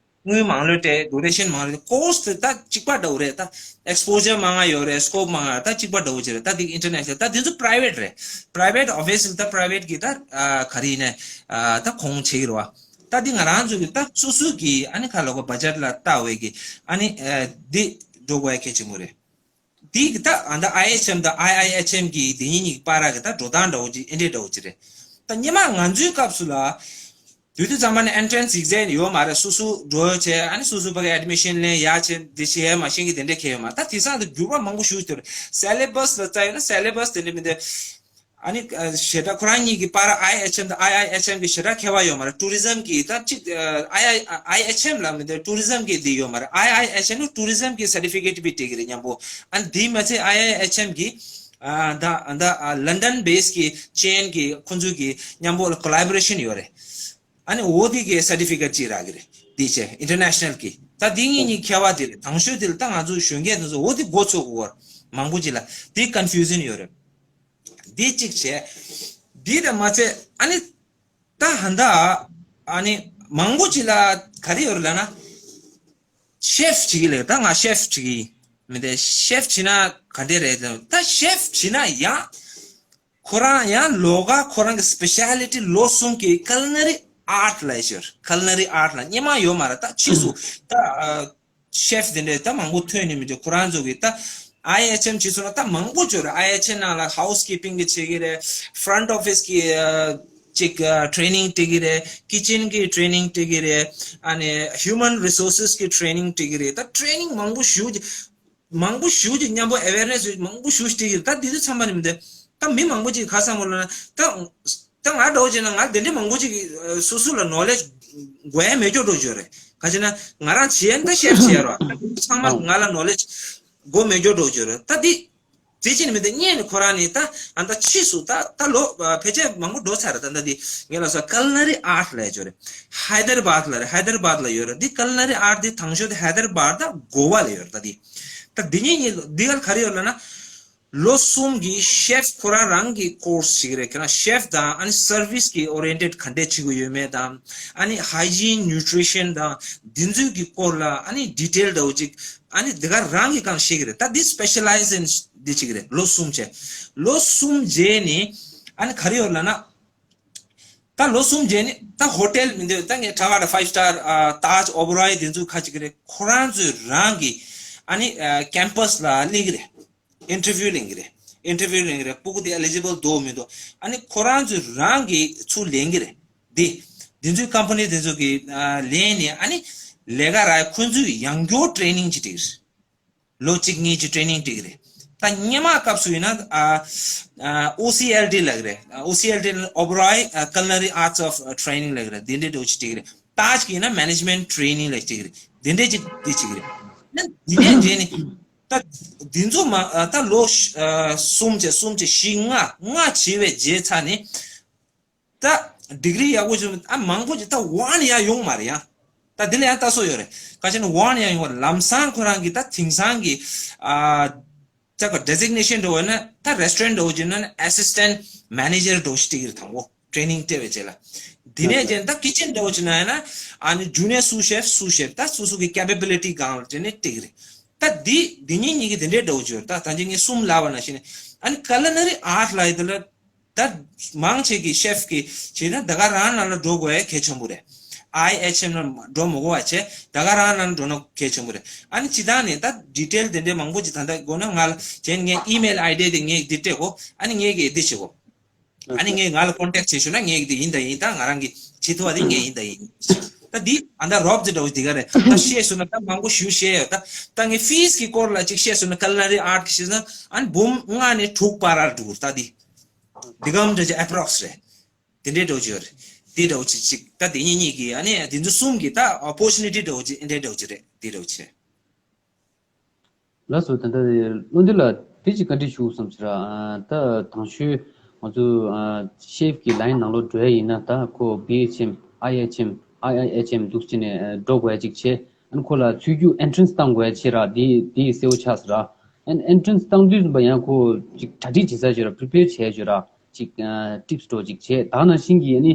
དངུལ་མང་ལོས་སྤྲད། ཌུ་རེ་ཤན་མང་ལོས། ཀོར་སི་དེ་ད་གཅིག་པ་འདྲ་བོ་རེད། ད་ཨེག་སི་པོ་ཇར་མང་ང་ཡོད་རེད། སི་ཀོབ་མང་ང་། ད་གཅིག་པ་འདྲ་བོ་ཅིག་རེད། ད་དེ་ཨིན་ཊར་ནེ་ཤ་ནལ། ད་དེ་ཚོ་པ་རའི་ཝེཊ་རེད། པ་རའི་ཝེཊ་ཨོབ་ཝི་ཡ་སི་ལི་ད་པ་རའི་ཝེཊ་གི་ད་ཨ་ག་རེ་ཡིན་ནའི་ཨ་ད་གོང་ཆེ་གི་རེད་བ། ད་དེ་ང་རང་ཚོ་གི་ད་སོ་སོ་གི་ཨ་ནི་ཁ་ལོ་གོ་བ་ཇེཊ་ལ་ལྟ་བའི་གི་ཨ་ནི་ཨ་དེ་འགྲོ་དགོས་ཡ་གལ་ཆེན་པོ་རེད། དེ་གི་ད་ཨ་ད་ཨའི་ཨེཆ་ཨེམ་དང་ཨའི་ཨའི་ཨེཆ་ཨེམ་གི་དེ་གཉིས་གཉིས་ཀྱི་བར་གི་ད་འགྲོ་སྟངས་འདྲ་བོ་ཅིག་ཨེ་འདྲས་འདྲ་བོ་ཅིག་རེད། ད་སྔོན་མ་ང་ཚོའི་སྐབས་སུ་ལ་དུས་དུས་ཙམ་པ་ནས་ཨེན་ཊི་རན་སི་ཨེག་ཛེམ་ཡོད་མ་རེད། སོ་སོ་འགྲོ་བྱས་ཨ་ནི་སོ་སོ་ཕ་གི་ཨེ་ཌི་མི་ཤན་ལེན་ཡ་བྱས་འདི་བྱས་མ་ཤེས་ཀྱི་དེ་འདྲས་ཁེལ་ཡོད་མ་རེད། ད་དེང་སང་དུ་འགྱུར་བ་མང་པོ་ཞིག་བཏང་། སེ་ལེ་བྷ་སི་ལ་བལྟས་ཡོད་ན་སེ་ལེ་བྷ་སི་དེ་འདྲས་མི་འདུག་ཨ་ནི་ཨ་ཞེ་དྲག་ཁོ་རང་གཉིས་ཀྱི་བར་ཨའི་ཨེཆ་ཨེམ་དང་ཨའི་ཨའི་ཨེཆ་ཨེམ་གྱི་ཞེ་དྲག་ཁྱད་པར་ཡོད་མ་རེད། ཊུ་རི་ཛམ་གྱི་ད་གཅིག་ཨ་ཨའི་ཨའི་ཨའི་ཨེཆ་ཨེམ་ལ་མི་འདུག་ཊུ་རི་ཛམ་གྱི་འདི་ཡོད་མ་རེད། ཨའི་ཨའི་ཨེཆ་ཨེམ་ནི་ཊུ་རི་ཛམ་གྱི་སར་ཊི་ཕི་ཀེཊ་པི་སྤྲད་ཀྱི་རེད་མཉམ་པོ། ཨ་ནི་དེ་མ་ཚད་ཨའི་ཨའི་ཨེཆ་ཨེམ་གྱི་ཨ་ད་ད་ཨ་ལན་ཌན་བེ་སི་གི་ཅེན་གྱི་ཁོང་ཚོའི་གི་མཉམ་པོ་ལ་ཀོ་ལ་བོ་རེ་ཤན་ཡོད་རེད། ཨ་ནི་འོ་དེ་གི་སར་ཊི་ཕི་ཀེཊ་གཅིག་རག་གི་རེད། དེ་བྱས་ཨིན་ཊར་ནེ་ཤ་ནལ་གྱི་ད་དེ་གཉིས་གཉིས་ཁྱད་པར་དེ་རེད། དང་ཤོས་དེ་ལ་ད་ང་ཚོ་གཞོན་སྐྱེས་དེ་ཚོ་འོ་དེ་མགོ་ཚོད་དགོས་པར་མང་པོ་ཅིག་ལ་དེ་ཀོན་ཕིའུ་ཤན་ཡོད་རེད། འདི་གཅིག་བྱས། འདི་དང་མ་ཚད་ཨ་ནི་ད་ཧན་ད་ཨ་ནི་མང་པོ་ཅིག་ལ་ག་རེ་ཡོད་རེད་ལབ་ན། ཤེ་ཕི་བྱེད་ཀྱི་ལབ། ད་ང་ཤེ་ཕི་བྱེད་ཀྱི་ཡིན་མི་འདུག་ཤེ་ཕི་བྱེད་ན་ག་འདྲས་རེད་ལབ། ད་ཤེ་ཕི་བྱེད་ན་ཡང་ཁོ་རང་ཡང་ལོགས་ཀ་ཁོ་རང་གི་སི་པེ་ཤལ་ཊི་ལོ་གསུམ་གྱི་ཀུ་ལི་ནེ་རི་ཨརཊ་ལབ་ཡ་ཅིག་ཡོད་རེད། ཀུ་ལི་ནེ་རི་ཨརཊ་ལབ་སྔོན་མ་ཡོད་མ་རེད། ད་ཕྱིས་སུ་ད་ཨ་ཤེ་ཕི་དེ་འདྲས་ད་མང་པོ་ཐོན་ནས་མི་འདུག་ཁོ་རང་ཚོ་གི་ད་ཨའི་ཨེཆ་ཨེམ་བྱས་སོང་ན་ད་མང་པོ་ཅིག་ཡོད་རེད། ཨའི་ཨེཆ་ཨེམ་ནང་ལ་ཧའུ་སི་ཀི་པིང་གི་བྱེད་ཀྱི་རེད། ཕ་རོན་ཊི་ཨོ་ཕི་སི་གི་ཨ་ཅིག་ཨ་ཊི་རེ་ནིང་སྤྲད་ཀྱི་རེད། ཀི་ཅན་གི་ཊི་རེ་ནིང་སྤྲད་ཀྱི་རེད། ཨ་ནི་ཧིའུ་མན་རི་སོར་སི་གི་ཊི་རེ་ནིང་སྤྲད་ཀྱི་རེད། ད་ཊི་རེ་ནིང་མང་པོ་ཞེ་པོ་ཅིག་མང་པོ་ཞེ་པོ་ཅིག་མཉམ་པོ་ཨ་ཝེར་ནེ་སི་མང་པོ་ཞེ་པོ་ཅིག་སྤྲད་ཀྱི་རེད། ད་དེ་ཚོ་ཚང་མ་ནི་མི་འདུག་ད་མི་མང་པོ་ཅིག་ག་བསམ་མོ་ལབ་ན་ད་ད་ང་འདྲ་བོ་བྱས་ན་ང་དེ་འདྲས་མང་པོ་ཅིག་གིས་སོ་སོ་ལ་ནོ་ལེ་ཇི་དགོས་ཡ་མེད་སྐྱོ་འགྲོ་ཅིག་ཡོད་རེད། ག་ཅི་ན་ང་རང་བྱས་ན་ད་ཤེ་ཕི་བྱས་རོགས། ད་ཚང་མ་ང་ལ་ནོ་ལེ་ཇི་དགོས་མེད་སྐྱོ་འགྲོ་ཅིག་ཡོད་རེད། ད་འདི་དེ་ཅི་ནི་མི་འདུག་སྔོན་ནས་ཁོ་རང་ནི་ད་ཨ་ད་ཕྱིས་སུ་ད་ད་ལོ་ཕལ་ཆེར་མང་པོ་འགྲོ་ཚར་རེད། ད་ད་འདི་ངས་ལབ་སོང་ཀུ་ལི་ནེ་རི་ཨརཊ་ལབ་ཡ་ཅིག་ཡོད་རེད། ཧའི་ད་ར་བཱད་ལ་རེད། ཧའི་ད་ར་བཱད་ལ་ཡོད་རེད། འདི་ཀུ་ལི་ནེ་རི་ཨརཊ་འདི་དང་ཤོས་དེ་ཧའི་ད་ར་བཱད་དང་གོ་བ་ལ་ཡོད་རེད། ད་འདི་ད་འདི་གཉིས་གཉིས་འདི་ག་ལ་ག་རེ་ཡོད་ལབ་ན། ལོ་གསུམ་གྱི་ཤེ་ཕི་ཁོ་རང་རང་གི་ཀོར་སི་ཞིག་རེད། ཁྱེད་རང་ཤེ་ཕི་དང་ཨ་ནི་སར་བི་སི་གི་ཨོ་རི་ཡེན་ཊེཌ་ག་འདྲས་བྱེད་དགོས་ཡོད་མེད་དང་། ཨ་ནི་ཧའི་ཇིན་ནིའུ་ཊི་རི་ཤན་དང་འདི་ཚོའི་གི་སྐོར་ལ་ཨ་ནི་ཌི་ཊེལ་འདྲ་བོ་ཅིག་ཨ་ནི་འདི་ག་རང་གི་གང་ཤེས་ཀྱི་རེད། ད་འདི་སི་པེ་ཤ་ལའི་ཛེ་ཤན་འདི་བྱེད་ཀྱི་རེད། ལོ་གསུམ་བྱས། ལོ་གསུམ་རྗེས་ནི་ཨ་ནི་ག་རེ་ཡོད་ལབ་ན། ད་ལོ་གསུམ་རྗེས་ནི་ད་ཧོ་ཊེལ་མི་འདུག་ད་ངས་གྲགས་ཀ་ད་ཕའིབ་སི་ཊར་ཨ་ཏཱཇ་ཨོ་བེ་རོའི་དེ་ཚོ་ཁ་ཅིག་རེད། ཁོ་རང་ཚོས་རང་གི་ཨ་ནི་ཨ་ཀེམ་པ་སི་ལ་སླེབས་ཀྱི་རེད། ཨིན་ཊར་བིའུ་ལེན་གྱི་རེད། ཨིན་ཊར་བིའུ་ལེན་གྱི་རེད། སྤུ་གུ་དེ་ཨེ་ལི་ཇི་བལ་འདུག་མི་འདུག་ཨ་ནི་ཁོ་རང་ཚོས་རང་གི་ཚུར་ལེན་གྱི་རེད། འདི་འདི་ཚོའི་ཀམ་པ་ནི་དེ་ཚོ་གི་ཨ་ལེན་ནས་ཨ་ནི་ལས་ཀ་རག་ཁོ་ཚོས་ཡང་བསྐྱར་ཊི་རེ་ནིང་ཅིག་སྤྲད་ཀྱི་རེད། ལོ་གཅིག་གཉིས་ཀྱི་ཊི་རེ་ནིང་སྤྲད་ཀྱི་རེད། ད་སྔོན་མ་སྐབས་སུ་ཡིན་ན་ཨ་ཨ་ཨོ་སི་ཨེལ་ཊི་ལབ་ཀྱི་རེད། ཨོ་སི་ཨེལ་ཊི་ལབ་ན་ཨོ་བེ་རོའི་ཨ་ཀུ་ལི་ནེ་རི་ཨརཊ་ཨོཕ་ཊི་རེ་ནིང་ལབ་ཀྱི་རེད། འདི་འདྲའི་འདྲ་བོ་ཅིག་སྤྲད་ཀྱི་རེད། ཏཱཇ་གི་ཡིན་ན་མེ་ནེ་ཇི་མེན་ཊི་ཊི་རེ་ནིང་ལབ་སྤྲད་ཀྱི་རེད། འདི་འདྲའི་ཅིག་འདི་བྱེད་ཀྱི་རེད། ན་འདི་ནས་རྗེས་ནི་ད་འདི་ཚོ་མ་ཨ་ད་ལོ་ཨ་གསུམ་བྱས་གསུམ་བྱས་བཞི་ལྔ་ལྔ་བྱས་པའི་རྗེས་ཚར་ནས། ད་ཌིག་རི་ཡག་པོ་བྱུང་ཨ་མང་པོ་ཅིག་ད་ཝན་ཡང་ཡོང་མ་རེད་ཡ། ད་འདི་ལ་ཡང་ལྟ་སྲོལ་ཡོད་རེད། ག་ཅི་ན་ཝན་ཡང་ཡོང་བ་ལམ་སང་ཁོ་རང་གི་ད་དེང་སང་གི་ཨ་ཅག་ག་ཌེ་ཛིག་ནེ་ཤན་འགྲོ་བ་ན་ད་རེ་སི་ཊོ་རན་འགྲོ་བ་ཅིག་ན་ཨེ་སི་སི་ཊེན་ཊི་མེ་ནེ་ཇར་འགྲོ་ཞིག་སྤྲད་ཀྱི་རེད། དང་པོ་ཊི་རེ་ནིང་སྤྲད་པའི་རྗེས་ལ་འདི་ནས་རྗེས་ད་ཀི་ཅན་འགྲོ་བ་ཅིག་ན་ཡང་ན་ཨ་ནི་ཇུ་ནི་ཡར་སུ་ཤེ་ཕི་སུ་ཤེ་ཕི་ད་སོ་སོ་གི་ཀེ་པེ་བི་ལི་ཊི་སྒང་ལ་དྲན་ནས་སྤྲད་ཀྱི་རེད། ད་འདི་འདི་གཉིས་གཉིས་ཀྱི་དེ་འདྲའི་འགྲོ་བ་ཅིག་ཡོད་རེད། ད་ད་ཅི་ངས་གསུམ་ལབ་པ་ན་ཤེས་ནས་ཨ་ནི་ཀུ་ལི་ནེ་རི་ཨརཊ་ལབ་ཡ་དེ་ལ། ད་མང་ཆེ་གི་ཤེ་ཕི་གི་བྱས་ན་ད་ག་རང་ནང་ལ་འགྲོ་དགོས་ཡ་གལ་ཆེན་པོ་རེད། ཨའི་ཨེཆ་ཨེམ་ལ་འགྲོ་མི་དགོས་པ་བྱས་ད་ག་རང་ནང་ལ་འགྲོ་ན་གལ་ཆེན་པོ་རེད། ཨ་ནི་སྤྱིར་བཏང་ནས་ད་ཌི་ཊེལ་དེ་འདྲའི་མང་པོ་ཅིག་ད་ལྟ་དགོས་ན་ང་ལ་བྱས་ངའི་ཨི་མེལ་ཨའི་ཌི་དེ་ངས་འདི་སྤྲད་གོ་ཨ་ནི་ངས་གི་འདི་བྱེད་གོ་ཨ་ནི་ངས་ང་ལ་ཀོན་ཊེག་བྱེད་ཞུ་ན་ངས་འདི་ཡིན་ད་ཡིན་ད་ང་རང་གི་བྱེད་ཐུབ་པ་དེ་ངས་ཡིན་ད་ཡིན། ད་འདི་ཨ་ད་རོབ་ཙི་འདྲ་བོ་འདི་ག་རེད། ད་བཤད་ཞུ་ན་ད་མང་པོ་ཞུ་བཤད་ཡོད། ད་ད་ངས་ཕིས་ཀྱི་སྐོར་ལ་ཅིག་བཤད་ཞུ་ན་ཀུ་ལི་ནེ་རི་ཨརཊ་གི་བཤད་ན་ཨ་ནི་འབུམ་ལྔ་ནས་དྲུག་བར་ལ་འགྲོ་གི་རེད། ད་འདི། འདི་གམ་འདྲ་ཅིག་ཨེ་པྲོག་སི་རེད། དེ་འདྲའི་འདྲ་བོ་ཅིག་ཡོད་རེད། དེ་འདྲ་བོ་ཅིག་ཅིག་ད་དེ་གཉིས་གཉིས་ཀྱི་ཨ་ནི་དེ་ཚོ་གསུམ་གྱི་ད་ཨོ་པོར་ཅུ་ནི་ཊི་འདྲ་བོ་ཅིག་འདྲ་འདྲ་བོ་ཅིག་རེད། དེ་འདྲ་བོ་ཅིག་རེད། ལགས་སོ། ད་ལྟ་བློ་འདི་ལ་དེ་ཅིག་བཀའ་འདྲི་ཞུ་བསམ་ཟེར། ཨ་ད་དང་ཤོས་ ང་ཚོ་ཨ་ཤེཕ་གི་ལའིན་ནང་ལོགས་འགྲོ་ཡ་ཡིན་ན་ད་ཁོ་བི་ཨེཆ་ཨེམ། ཨའི་ཨེཆ་ཨེམ། ཨའི་ཨའི་ཨེཆ་ཨེམ་འདུག་ཅེས་ནས་འགྲོ་དགོས་ཡ་ཅིག་བྱས། ཨ་ནི་ཁོ་ལ་ཚུད་རྒྱུ་ཨེན་ཊྲན་སི་བཏང་དགོས་ཡ་ཅིག་ར། དེ་དེ་གསལ་བོ་ཆགས་སོང་ར། ཨེན་ཨེན་ཊྲན་སི་བཏང་དུས་ཙམ་པ་ཡང་ཁོ་ཅིག་གྲ་སྒྲིག་བྱེད་ས་ཅིག་ར། པི་རི་པེར་བྱས་ཅིག་ར། ཅིག་ཨ་ཊིབ་སི་འདྲ་བོ་ཅིག་བྱས། ད་ནང་བཞིན་གྱི་ཨ་ནི་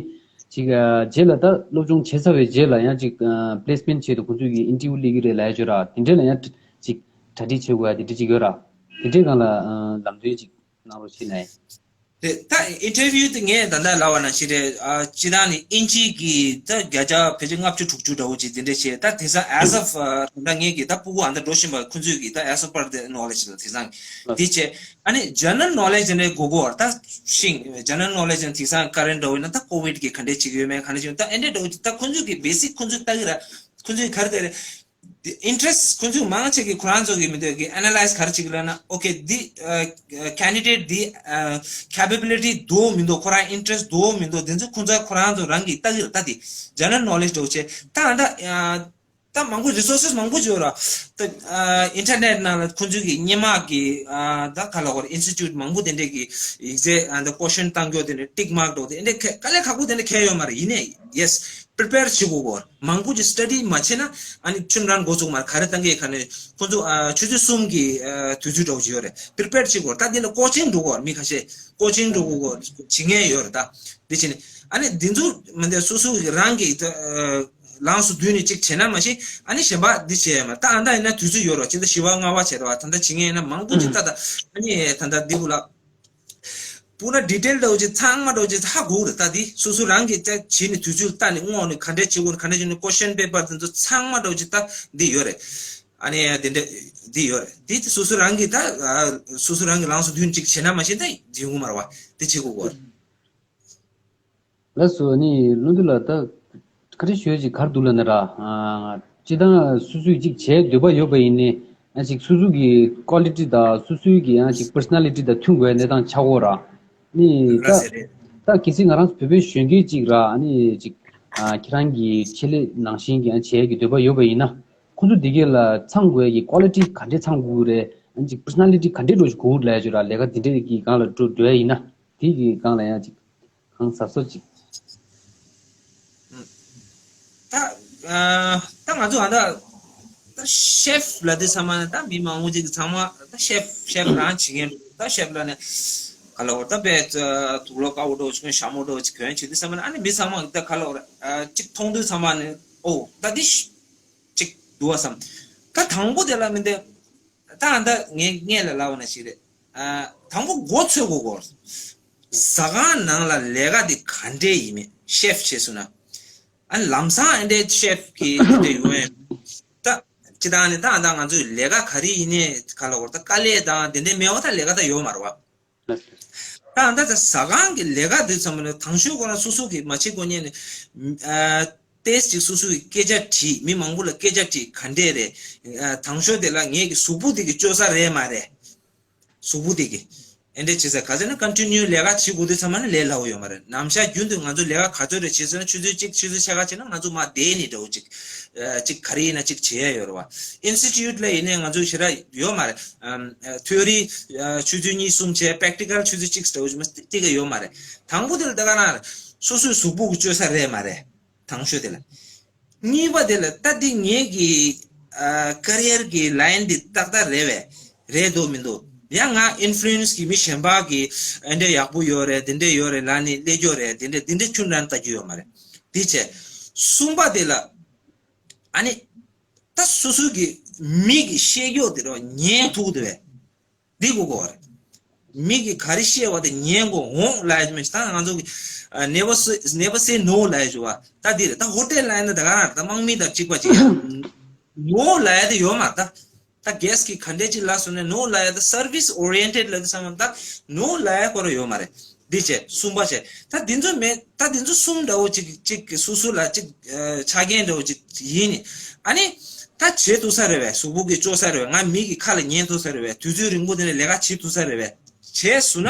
ཅིག་ཨ་རྗེས་ལ་ད་སློབ་སྦྱོང་བྱས་ཚར་བའི་རྗེས་ལ་ཡང་ཅིག་ཨ་པི་ལེ་སི་མེན་ཊི་ཆེད་དུ་ཁོ་ཚོས་ཀྱི་ཨིན་ཊར་བིའུ་སླེབས་ཀྱི་རེད་ལབ་ཡ་ཅིག་ར། དེ་འདྲས་ལ་ཡང་ཅིག་གྲ་སྒྲིག་བྱེད་དགོས་ཡ་དེ་འདྲས་ཅིག་ཡོད་ར། དེ་འདྲའི་སྒང་ལ་ཨ་ལམ་སྟོན་ཅིག་གནང་རོགས་བྱེད་ན་ཡིན། དེ་ད་ཨིན་ཊར་བིའུ་དེ་ངས་ད་ལྟ་ལབ་པ་ནང་བཞིན་རེད། ཨ་སྤྱིར་བཏང་ནི་དབྱིན་ཇི་གི་ད་བརྒྱ་ཆ་ཕལ་ཆེར་ལྔ་བཅུ་དྲུག་ཅུ་འདྲ་བོ་ཅིག་དེ་འདྲ་བྱས། ད་དེང་སང་as of ཨ་ད་ལྟ་ངས་ཀྱི་ད་ཕྲུ་གུ་ཨ་ད་འགྲོ་བཞིན་པ་ཁོ་ཚོས་ཀྱི་ད་as of per the knowledge ལ་དེང་སང་དེ་བྱས། ཨ་ནི་ཇེ་ནེ་རལ་ནོ་ལེཇ་དེ་འདྲའི་དགོས་དགོས་ད་ཤིང་། ཇེ་ནེ་རལ་ནོ་ལེཇ་དེང་སང་ཀ་རེན་ཊི་འདྲ་བོ་ཡིན་ན་ད་ཀོ་བིཌ་གི་ག་འདྲས་ཅིག་ཡོད་མེད། ག་འདྲས་ཅིག་ཡོད། ད་ཨེ་འདྲས་འདྲ་བོ་ཅིག་ད་ཁོ་ཚོས་ཀྱི་བེ་སིག་ཁོ་ཚོས་ལྟ་གི་ར། ཁོ་ཚོས་ག་རེ་ལྟ་གི་རེད། འདི་ཨིན་ཊརེ་སི་ཊི་ཁོ་ཚོས་མང་ཆེ་གི་ཁོ་རང་ཚོ་གི་མི་འདོད་གི་ཨེ་ན་ལའི་ཛི་ག་རེ་བྱེད་ཀྱི་ལབ་ན། ཨོ་ཁེ། འདི་ཨ་ཁེན་ཌི་ཌེ་ཊི་འདི་ཨ་ཁེ་པེ་བི་ལི་ཊི་འདུག་མི་འདུག་ཁོ་རང་ཨིན་ཊརེ་སི་ཊི་འདུག་མི་འདུག་དེ་ཚོ་ཁོ་ཚོ་ཁོ་རང་ཚོ་རང་གིས་ལྟ་གི་རེད། ད་དེ་ཇེ་ནེ་རལ་ནོ་ལེཇ་འདྲ་བོ་བྱས། ད་ཨ་ད་ཨ་ད་མང་པོ་རི་སོར་སེ་སི་མང་པོ་ཡོད་ར། ད་ཨ་ཨིན་ཊར་ནེཊ་ནང་ལ་ཁོ་ཚོས་གི་སྔོན་མ་གི་ཨ་ད་ག་ལབ་དགོས་རེད། ཨིན་སི་ཊི་ཊུཊ་མང་པོ་དེ་འདྲས་གི་ཡིག་ཚད་ཨ་ད་ཀོ་ཤན་བཏང་རྒྱུ་དེ་འདྲས་ཊིག་མཱག་འདྲ་བོ་དེ་འདྲས་དཀའ་ལས་ཁག་པོ་དེ་འདྲས་ཁེལ་ཡོད་མ་རེད། ཡིན་ནའི་ཡེ་སི་པི་རི་པེར་བྱེད་དགོས་གོ། མང་པོ་ཅིག་སི་ཊ་ཌི་མ་བྱས་ན་ཨ་ནི་ཁྱོད་རང་འགོ་བཙུགས་མ་ག་རེ་བཏང་གི་ག་ནས་ཁོ་ཚོ་ཨ་ཆུ་ཚོད་གསུམ་གྱི་ཨ་དུས་ཚོད་འདྲ་བོ་ཅིག་ཡོད་རེད། པི་རི་པེར་བྱེད་དགོས། ད་འདི་ལ་ཀོ་ཅིང་འགྲོ་དགོས། མི་ཁ་ཤས་ཀོ་ཅིང་འགྲོ་དགོས་གོ། བྱེད་མཁན་ཡོད་རེད། ད་འདི་བྱས་ནས་ཨ་ནི་འདི་ཚོ་མི་འདི་སོ་སོ་གི་རང་གི་ཨ་ལངས་སུ་བསྡུས་ནས་ཅིག་བྱས་ན་མ་གཞི་ཨ་ནི་གཞན་པ་འདི་བྱས་ཡ་མ་རེད། ད་ཨ་ད་ཡིན་ན་དུས་ཚོད་ཡོད་རེད། ཕྱི་ཟླ་བཞི་པ་ལྔ་པ་བྱས་རེད་བ། ད་ལྟ་བྱེད་མཁན་ཡིན་ན་མང་པོ་ཅིག་ད་ད་ཨ་ནི་ད་ལྟ་འདི་བུ་ལ། སྤུ་ན་ཌི་ཊེལ་འདྲ་བོ་ཅིག་ཚང་མ་འདྲ་བོ་ཅིག་ཧ་གོ་གི་རེད། ད་འདི་སོ་སོ་རང་གིས་ཅིག་བྱས་ནས་དུས་ཚོད་ལྟ་ནས་སྔོན་ནས་ག་འདྲས་བྱེད་དགོས་ག་འདྲས་བྱེད་ནས་ཀོ་ཤན་པེ་པར་དེ་ཚོ་ཚང་མ་འདྲ་བོ་ཅིག་ད་འདི་ཡོད་རེད། ཨ་ནི་དེ་འདྲས་འདི་ཡོད་རེད། འདི་སོ་སོ་རང་གིས་ད་ཨ་སོ་སོ་རང་གིས་ལངས་སུ་བསྡུས་ནས་ཅིག་བྱས་ན་མ་གཞི་ད་འདི་ཡོང་གི་མ་རེད་བ། འདི་བྱེད་དགོས་གོ། ལགས་སོ། ནི་བློ་མཐུན་ལགས། ད་བཀའ་འདྲི་ཞུ་ཡ་ཅིག་ག་རེ་འདུག་ལབ་ན་ར། ཨ་སྤྱིར་བཏང་སོ་སོས་ཅིག་བྱེད་འདོད་པ་ཡོད་པ་ཡིན་ནའི་ཨ་ཅིག་སོ་སོ་གི་ཀོ་ལི་ཊི་དང་སོ་སོའི་གི་ཨ་ཅིག་པར་སོ་ན་ལི་ཊི་དང་མཐུན་དགོས་གནས་སྟངས་ཆགས་ཀྱི་ཡོད་ར། ནི་ད་ལགས་སེ་རེད། ད་གལ་སྲིད་ང་རང་ཚོ་བོད་པའི་གཞོན་སྐྱེས་ཅིག་ར། ཨ་ནི་ཅིག་ཨ་ཁྱེད་རང་གི་ཆེད་ལས་ནང་བཞིན་གྱི་ཨ་བྱེད་ཀྱི་འདོད་པ་ཡོད་པ་ཡིན་ན། ཁོང་ཚོ་འདི་གས་ལ་ཚང་དགོས་ཀྱི་ཀོ་ལི་ཊི་ག་འདྲས་ཚང་དགོས་རེད། ཨ་ཅིག་པར་སོ་ན་ལི་ཊི་ག་འདྲས་འགྲོ་ཞིག་དགོས་ལབ་ཡ་ཅིག་ར། ལས་ཀ་འདི་འདྲས་ཀྱི་སྒང་ལ་འགྲོ་འགྲོ་ཡ་ཡིན་ན། དེ་གི་སྒང་ལ་ཡང་ཅིག་གང་གཟབ་གཟབ་ཅིག་ད་ཨ་ད་ང་ཚོ་ཨ་ད་ད་ཤེཕ་ལབ་དུས་ཙམ་པ་ནི་ད་མི་མང་པོ་ཅིག་ཚང་མ་ད་ཤེཕ་ཤེཕ་རང་བྱེད་མཁན་འདུག་ད་ཤེཕ་ལབ་ནས་ག་ལབ་དགོས་རེད། ད་དཔེ་ད་དུག་ལོག་དཀར་པོ་འདྲ་བོ་ཅིག་གོན། ཞྭ་མོ་འདྲ་བོ་ཅིག་གོན་བྱེད་དུས་ཙམ་པ་ནི་ཨ་ནི་མི་ཚང་མ་ད་ག་ལབ་དགོས་རེད། ཨ་ཅིག་མཐོང་དུས་ཙམ་པ་ནི་ཨོ་ད་འདི་ཅིག་འདུག་བསམ། ད་དང་པོ་དེ་ལ་མི་འདི་ད་ཨ་ད་ངས་ངས་ལ་ལབ་པ་ནང་བཞིན་རེད། ཨ་དང་པོ་མགོ་ཚོས་དགོས་གོ། ཟ་ཁང་ནང་ལ་ལས་ཀ་དེ་ག་འདྲས་ཡིན་མིན་ཤེཕ་བྱས་སོང་ན། ཨ་ལམ་སང་ཨ་འདྲས་ཤེཕ་གི་དེ་འདྲས་ཡོང་ཡ། ད་སྤྱིར་བཏང་ནི་ད་ཨ་ད་ང་ཚོས་ལས་ཀ་ག་རེ་ཡིན་ནའི་ག་ལབ་དགོས་རེད། ད་དཀའ་ལས་དང་དེ་འདྲས་མེད་པ་ད་ལས་ཀ་ད་ཡོད་མ་རེད་བ། ད་ད་ད་ཟ་ཁང་གི་ལས་ཀ་དེ་ཚང་མ་ལ་དང་ཤོས་ཁོ་རང་སོ་སོ་གི་མ་བྱེད་དགོས་ཉན་ནས། ཨ་ཏེས་ཅིག་སོ་སོ་གི་སྐད་ཆ་དྲིས། མི་མང་པོ་ལ་སྐད་ཆ་དྲིས་ག་འདྲས་རེད། ཨ་དང་ཤོས་དེ་ལ་ངེད་ཀྱི་གཟུགས་པོ་དེ་གི་བཅོས་ས་རེད་མ་རེད། གཟུགས་པོ་དེ་གི་ཨེ་འདྲས་བྱེད་ས་ག་ཚོད་ན་ཀོན་ཊི་ནིའུ་ལས་ཀ་བྱེད་དགོས་དུས་ཚང་མ་ནི་ལས་སླ་བོ་ཡོད་མ་རེད། ནམ་ཞག་རྒྱུན་དུ་ང་ཚོ་ལས་ཀ་ག་ཚོད་རེ་བྱེད་ཟེར་ན་ཆུ་ཚོད་གཅིག་ཆུ་ཚོད་ཕྱེད་ཀ་བྱས་ན་ང་ཚོ་མར་བསྡད་ནས་འདྲ་བོ་ཅིག་ཨ་ཅིག་ག་རེ་ཡིན་ན་ཅིག་བྱེད་ཡ་ཡོད་རེད་བ། ཨིན་སི་ཊི་ཊུཊ་ལ་ཡིན་ནའི་ང་ཚོ་ཞེ་དྲག་ཡོད་མ་རེད། ཨམ་ཨ་ཐི་ཡོ་རི་ཨ་ཆུ་ཚོད་གཉིས་གསུམ་བྱས། པེག་ཊི་ཀལ་ཆུ་ཚོད་གཅིག་འདྲ་བོ་ཅིག་མ་གཏོགས་ཡོད་མ་རེད། དང་པོ་དེ་ལ་ད་ག་ན་སོ་སོའི་གཟུགས་པོ་གི་བཅོས་ས་རེད་མ་རེད། དང་ཤོས་དེ་ལ། གཉིས་པ་དེ་ལ་ད་འདི་ངེད་ཀྱི་ཨ་ཀེ་རི་ཡར་གྱི་ལའིན་འདི་ཏག་ཏག་རེད་པས། རེད་འདུག་མི་འདུག་ཡང་ང་ཨིན་ཕུ་ལུ་ཨེན་སི་གི་མི་གཞན་པ་གི་ཨ་འདྲ་ཡག་པོ་ཡོད་རེད། དེ་འདྲ་ཡོད་རེད་ལབ་ནས་སླེབས་རྒྱུ་རེད། དེ་འདྲ་དེ་འདྲ་ཁྱོད་རང་ལྟ་རྒྱུ་ཡོད་མ་རེད། དེ་བྱས། གསུམ་པ་དེ་ལ་ཨ་ནི་ད་སོ་སོ་གི་མི་གི་ཤེས་རྒྱུ་དེ་རེད་བ། ཉན་ཐུབ་དེ་བས། འདི་གོ་གོ་རེད། མི་གིས་ག་རེ་བཤད་པ་དེ་ཉན་དགོས། འོང་ལབ་ཡ་མེད། ད་ང་ཚོ་གི་never say never say no ལབ་ཡ་ཞུ་བ་ད་འདི་རེད། ད་ཧོ་ཊེལ་ལ་ཡིན་ན་ད་ག་རང་རེད། ད་དམག་མི་དང་གཅིག་པ་གཅིག་ཡ། ནོ་ལབ་ཡ་དེ་ཡོད་མ་རེད། ད་ད་གྷེ་སི་ཊི་གིས་ག་འདྲས་ཅིག་ལབ་སོང་ནས་ནོ་ལབ་ཡ། ད་སར་བི་སི་ཨོ་རི་ཡེན་ཊེཌ་ལབ་དུས་ཙམ་པ་ད་ནོ་ལབ་ཡ་ཁོ་རང་ཡོད་མ་རེད། འདི་བྱས། གསུམ་པ་བྱས། ད་འདི་ཚོ་མེད། ད་འདི་ཚོ་གསུམ་འདྲ་བོ་ཅིག་ཅིག་གི་སོ་སོ་ལ་ཅིག་ཨ་ཆ་རྐྱེན་འདྲ་བོ་ཅིག་ཡིན་ནི། ཨ་ནི་ད་བྱེད་ཐུབ་ས་རེད་པས། གཟུགས་པོ་གི་བཅོས་ས་རེད་པས། ང་མི་གི་ཁ་ལ་ཉན་ཐུབ་ས་རེད་པས། དུས་ཚོད་རིང་པོ་དེ་ནས་ལས་ཀ་བྱེད་ཐུབ་ས་རེད་པས། བྱས་སོང་ན་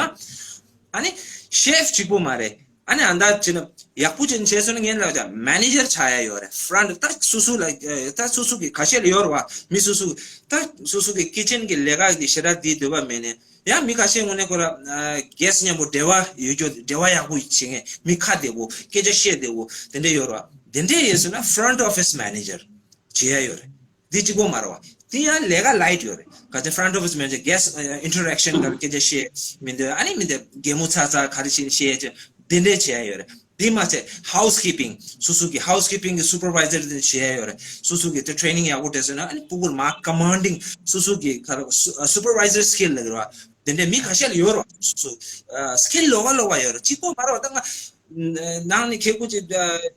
ཨ་ནི་ཤེཕ་གཅིག་པོ་མ་རེད། ཨ་ནི་ཨ་ད་བྱས་ན་ཡག་པོ་བྱས་ནས་བྱས་སོང་ན་ངས་ལབ་ཀྱང་མེ་ནེ་ཇར་ཆགས་ཡ་ཡོད་རེད། ཕ་རོན་ཊི་ད་སོ་སོ་ལ་ཨ་ད་སོ་སོ་གི་ཁ་ཤས་ལ་ཡོད་རེད་བ། མི་སོ་སོ་ད་སོ་སོ་གི་ཀི་ཆན་གི་ལས་ཀ་གི་ཞེ་དྲག་འདི་འདོད་པ་མེད་ནས། ཡང་མི་ཁ་ཤས་ངོ་ནས་ཁོ་ར་གེ་སི་མཉམ་པོ་འབྲེལ་བ་ཡོད་རྒྱུ་འབྲེལ་བ་ཡག་པོ་བྱེད་མཁན་མི་ཁ་བདེ་པོ་སྐད་ཆ་བཤད་བདེ་པོ་དེ་འདྲས་ཡོད་ར། དེ་འདྲས་ཡོད་སོང་ན་front office manager བྱེད་ཡ་ཡོད་རེད། འདི་གཅིག་པོ་མ་རེད་བ། དེ་ཡང་ལས་ཀ་light ཡོད་རེད། ག་ཚོད་front office manager guest interaction ག་སྐད་ཆ་བཤད་མི་འདོད་ཨ་ནི་མི་འདོད་གད་མོ་ཚ་ཚ་ག་རེ་བྱེད་བཤད་ཡ་ཆེ་དེ་འདྲས་བྱེད་ཡ་ཡོད་རེད། དེ་མ་ཚད་housekeeping སོ་སོ་གི་housekeeping གི་supervisor དེ་བྱེད་ཡ་ཡོད་རེད། སོ་སོ་གི་དེ་training ཡག་པོ་སྤྲད་སོང་ན་ཨ་ནི་སྤུ་གུར་མ་commanding སོ་སོ་གི་ག་རེ་supervisor skill ལ་གི་རེད་བ། དེ་འདྲས་མི་ཁ་ཤས་ལ་ཡོད་རེད་བ། སོ་སོ་skill ལོགས་ཀ་ལོགས་ཀ་ཡོད་རེད། གཅིག་པོ་མ་རེད་བ། ད་ང་ནང་ནས་ཁེ་ཁུ་ཅིག་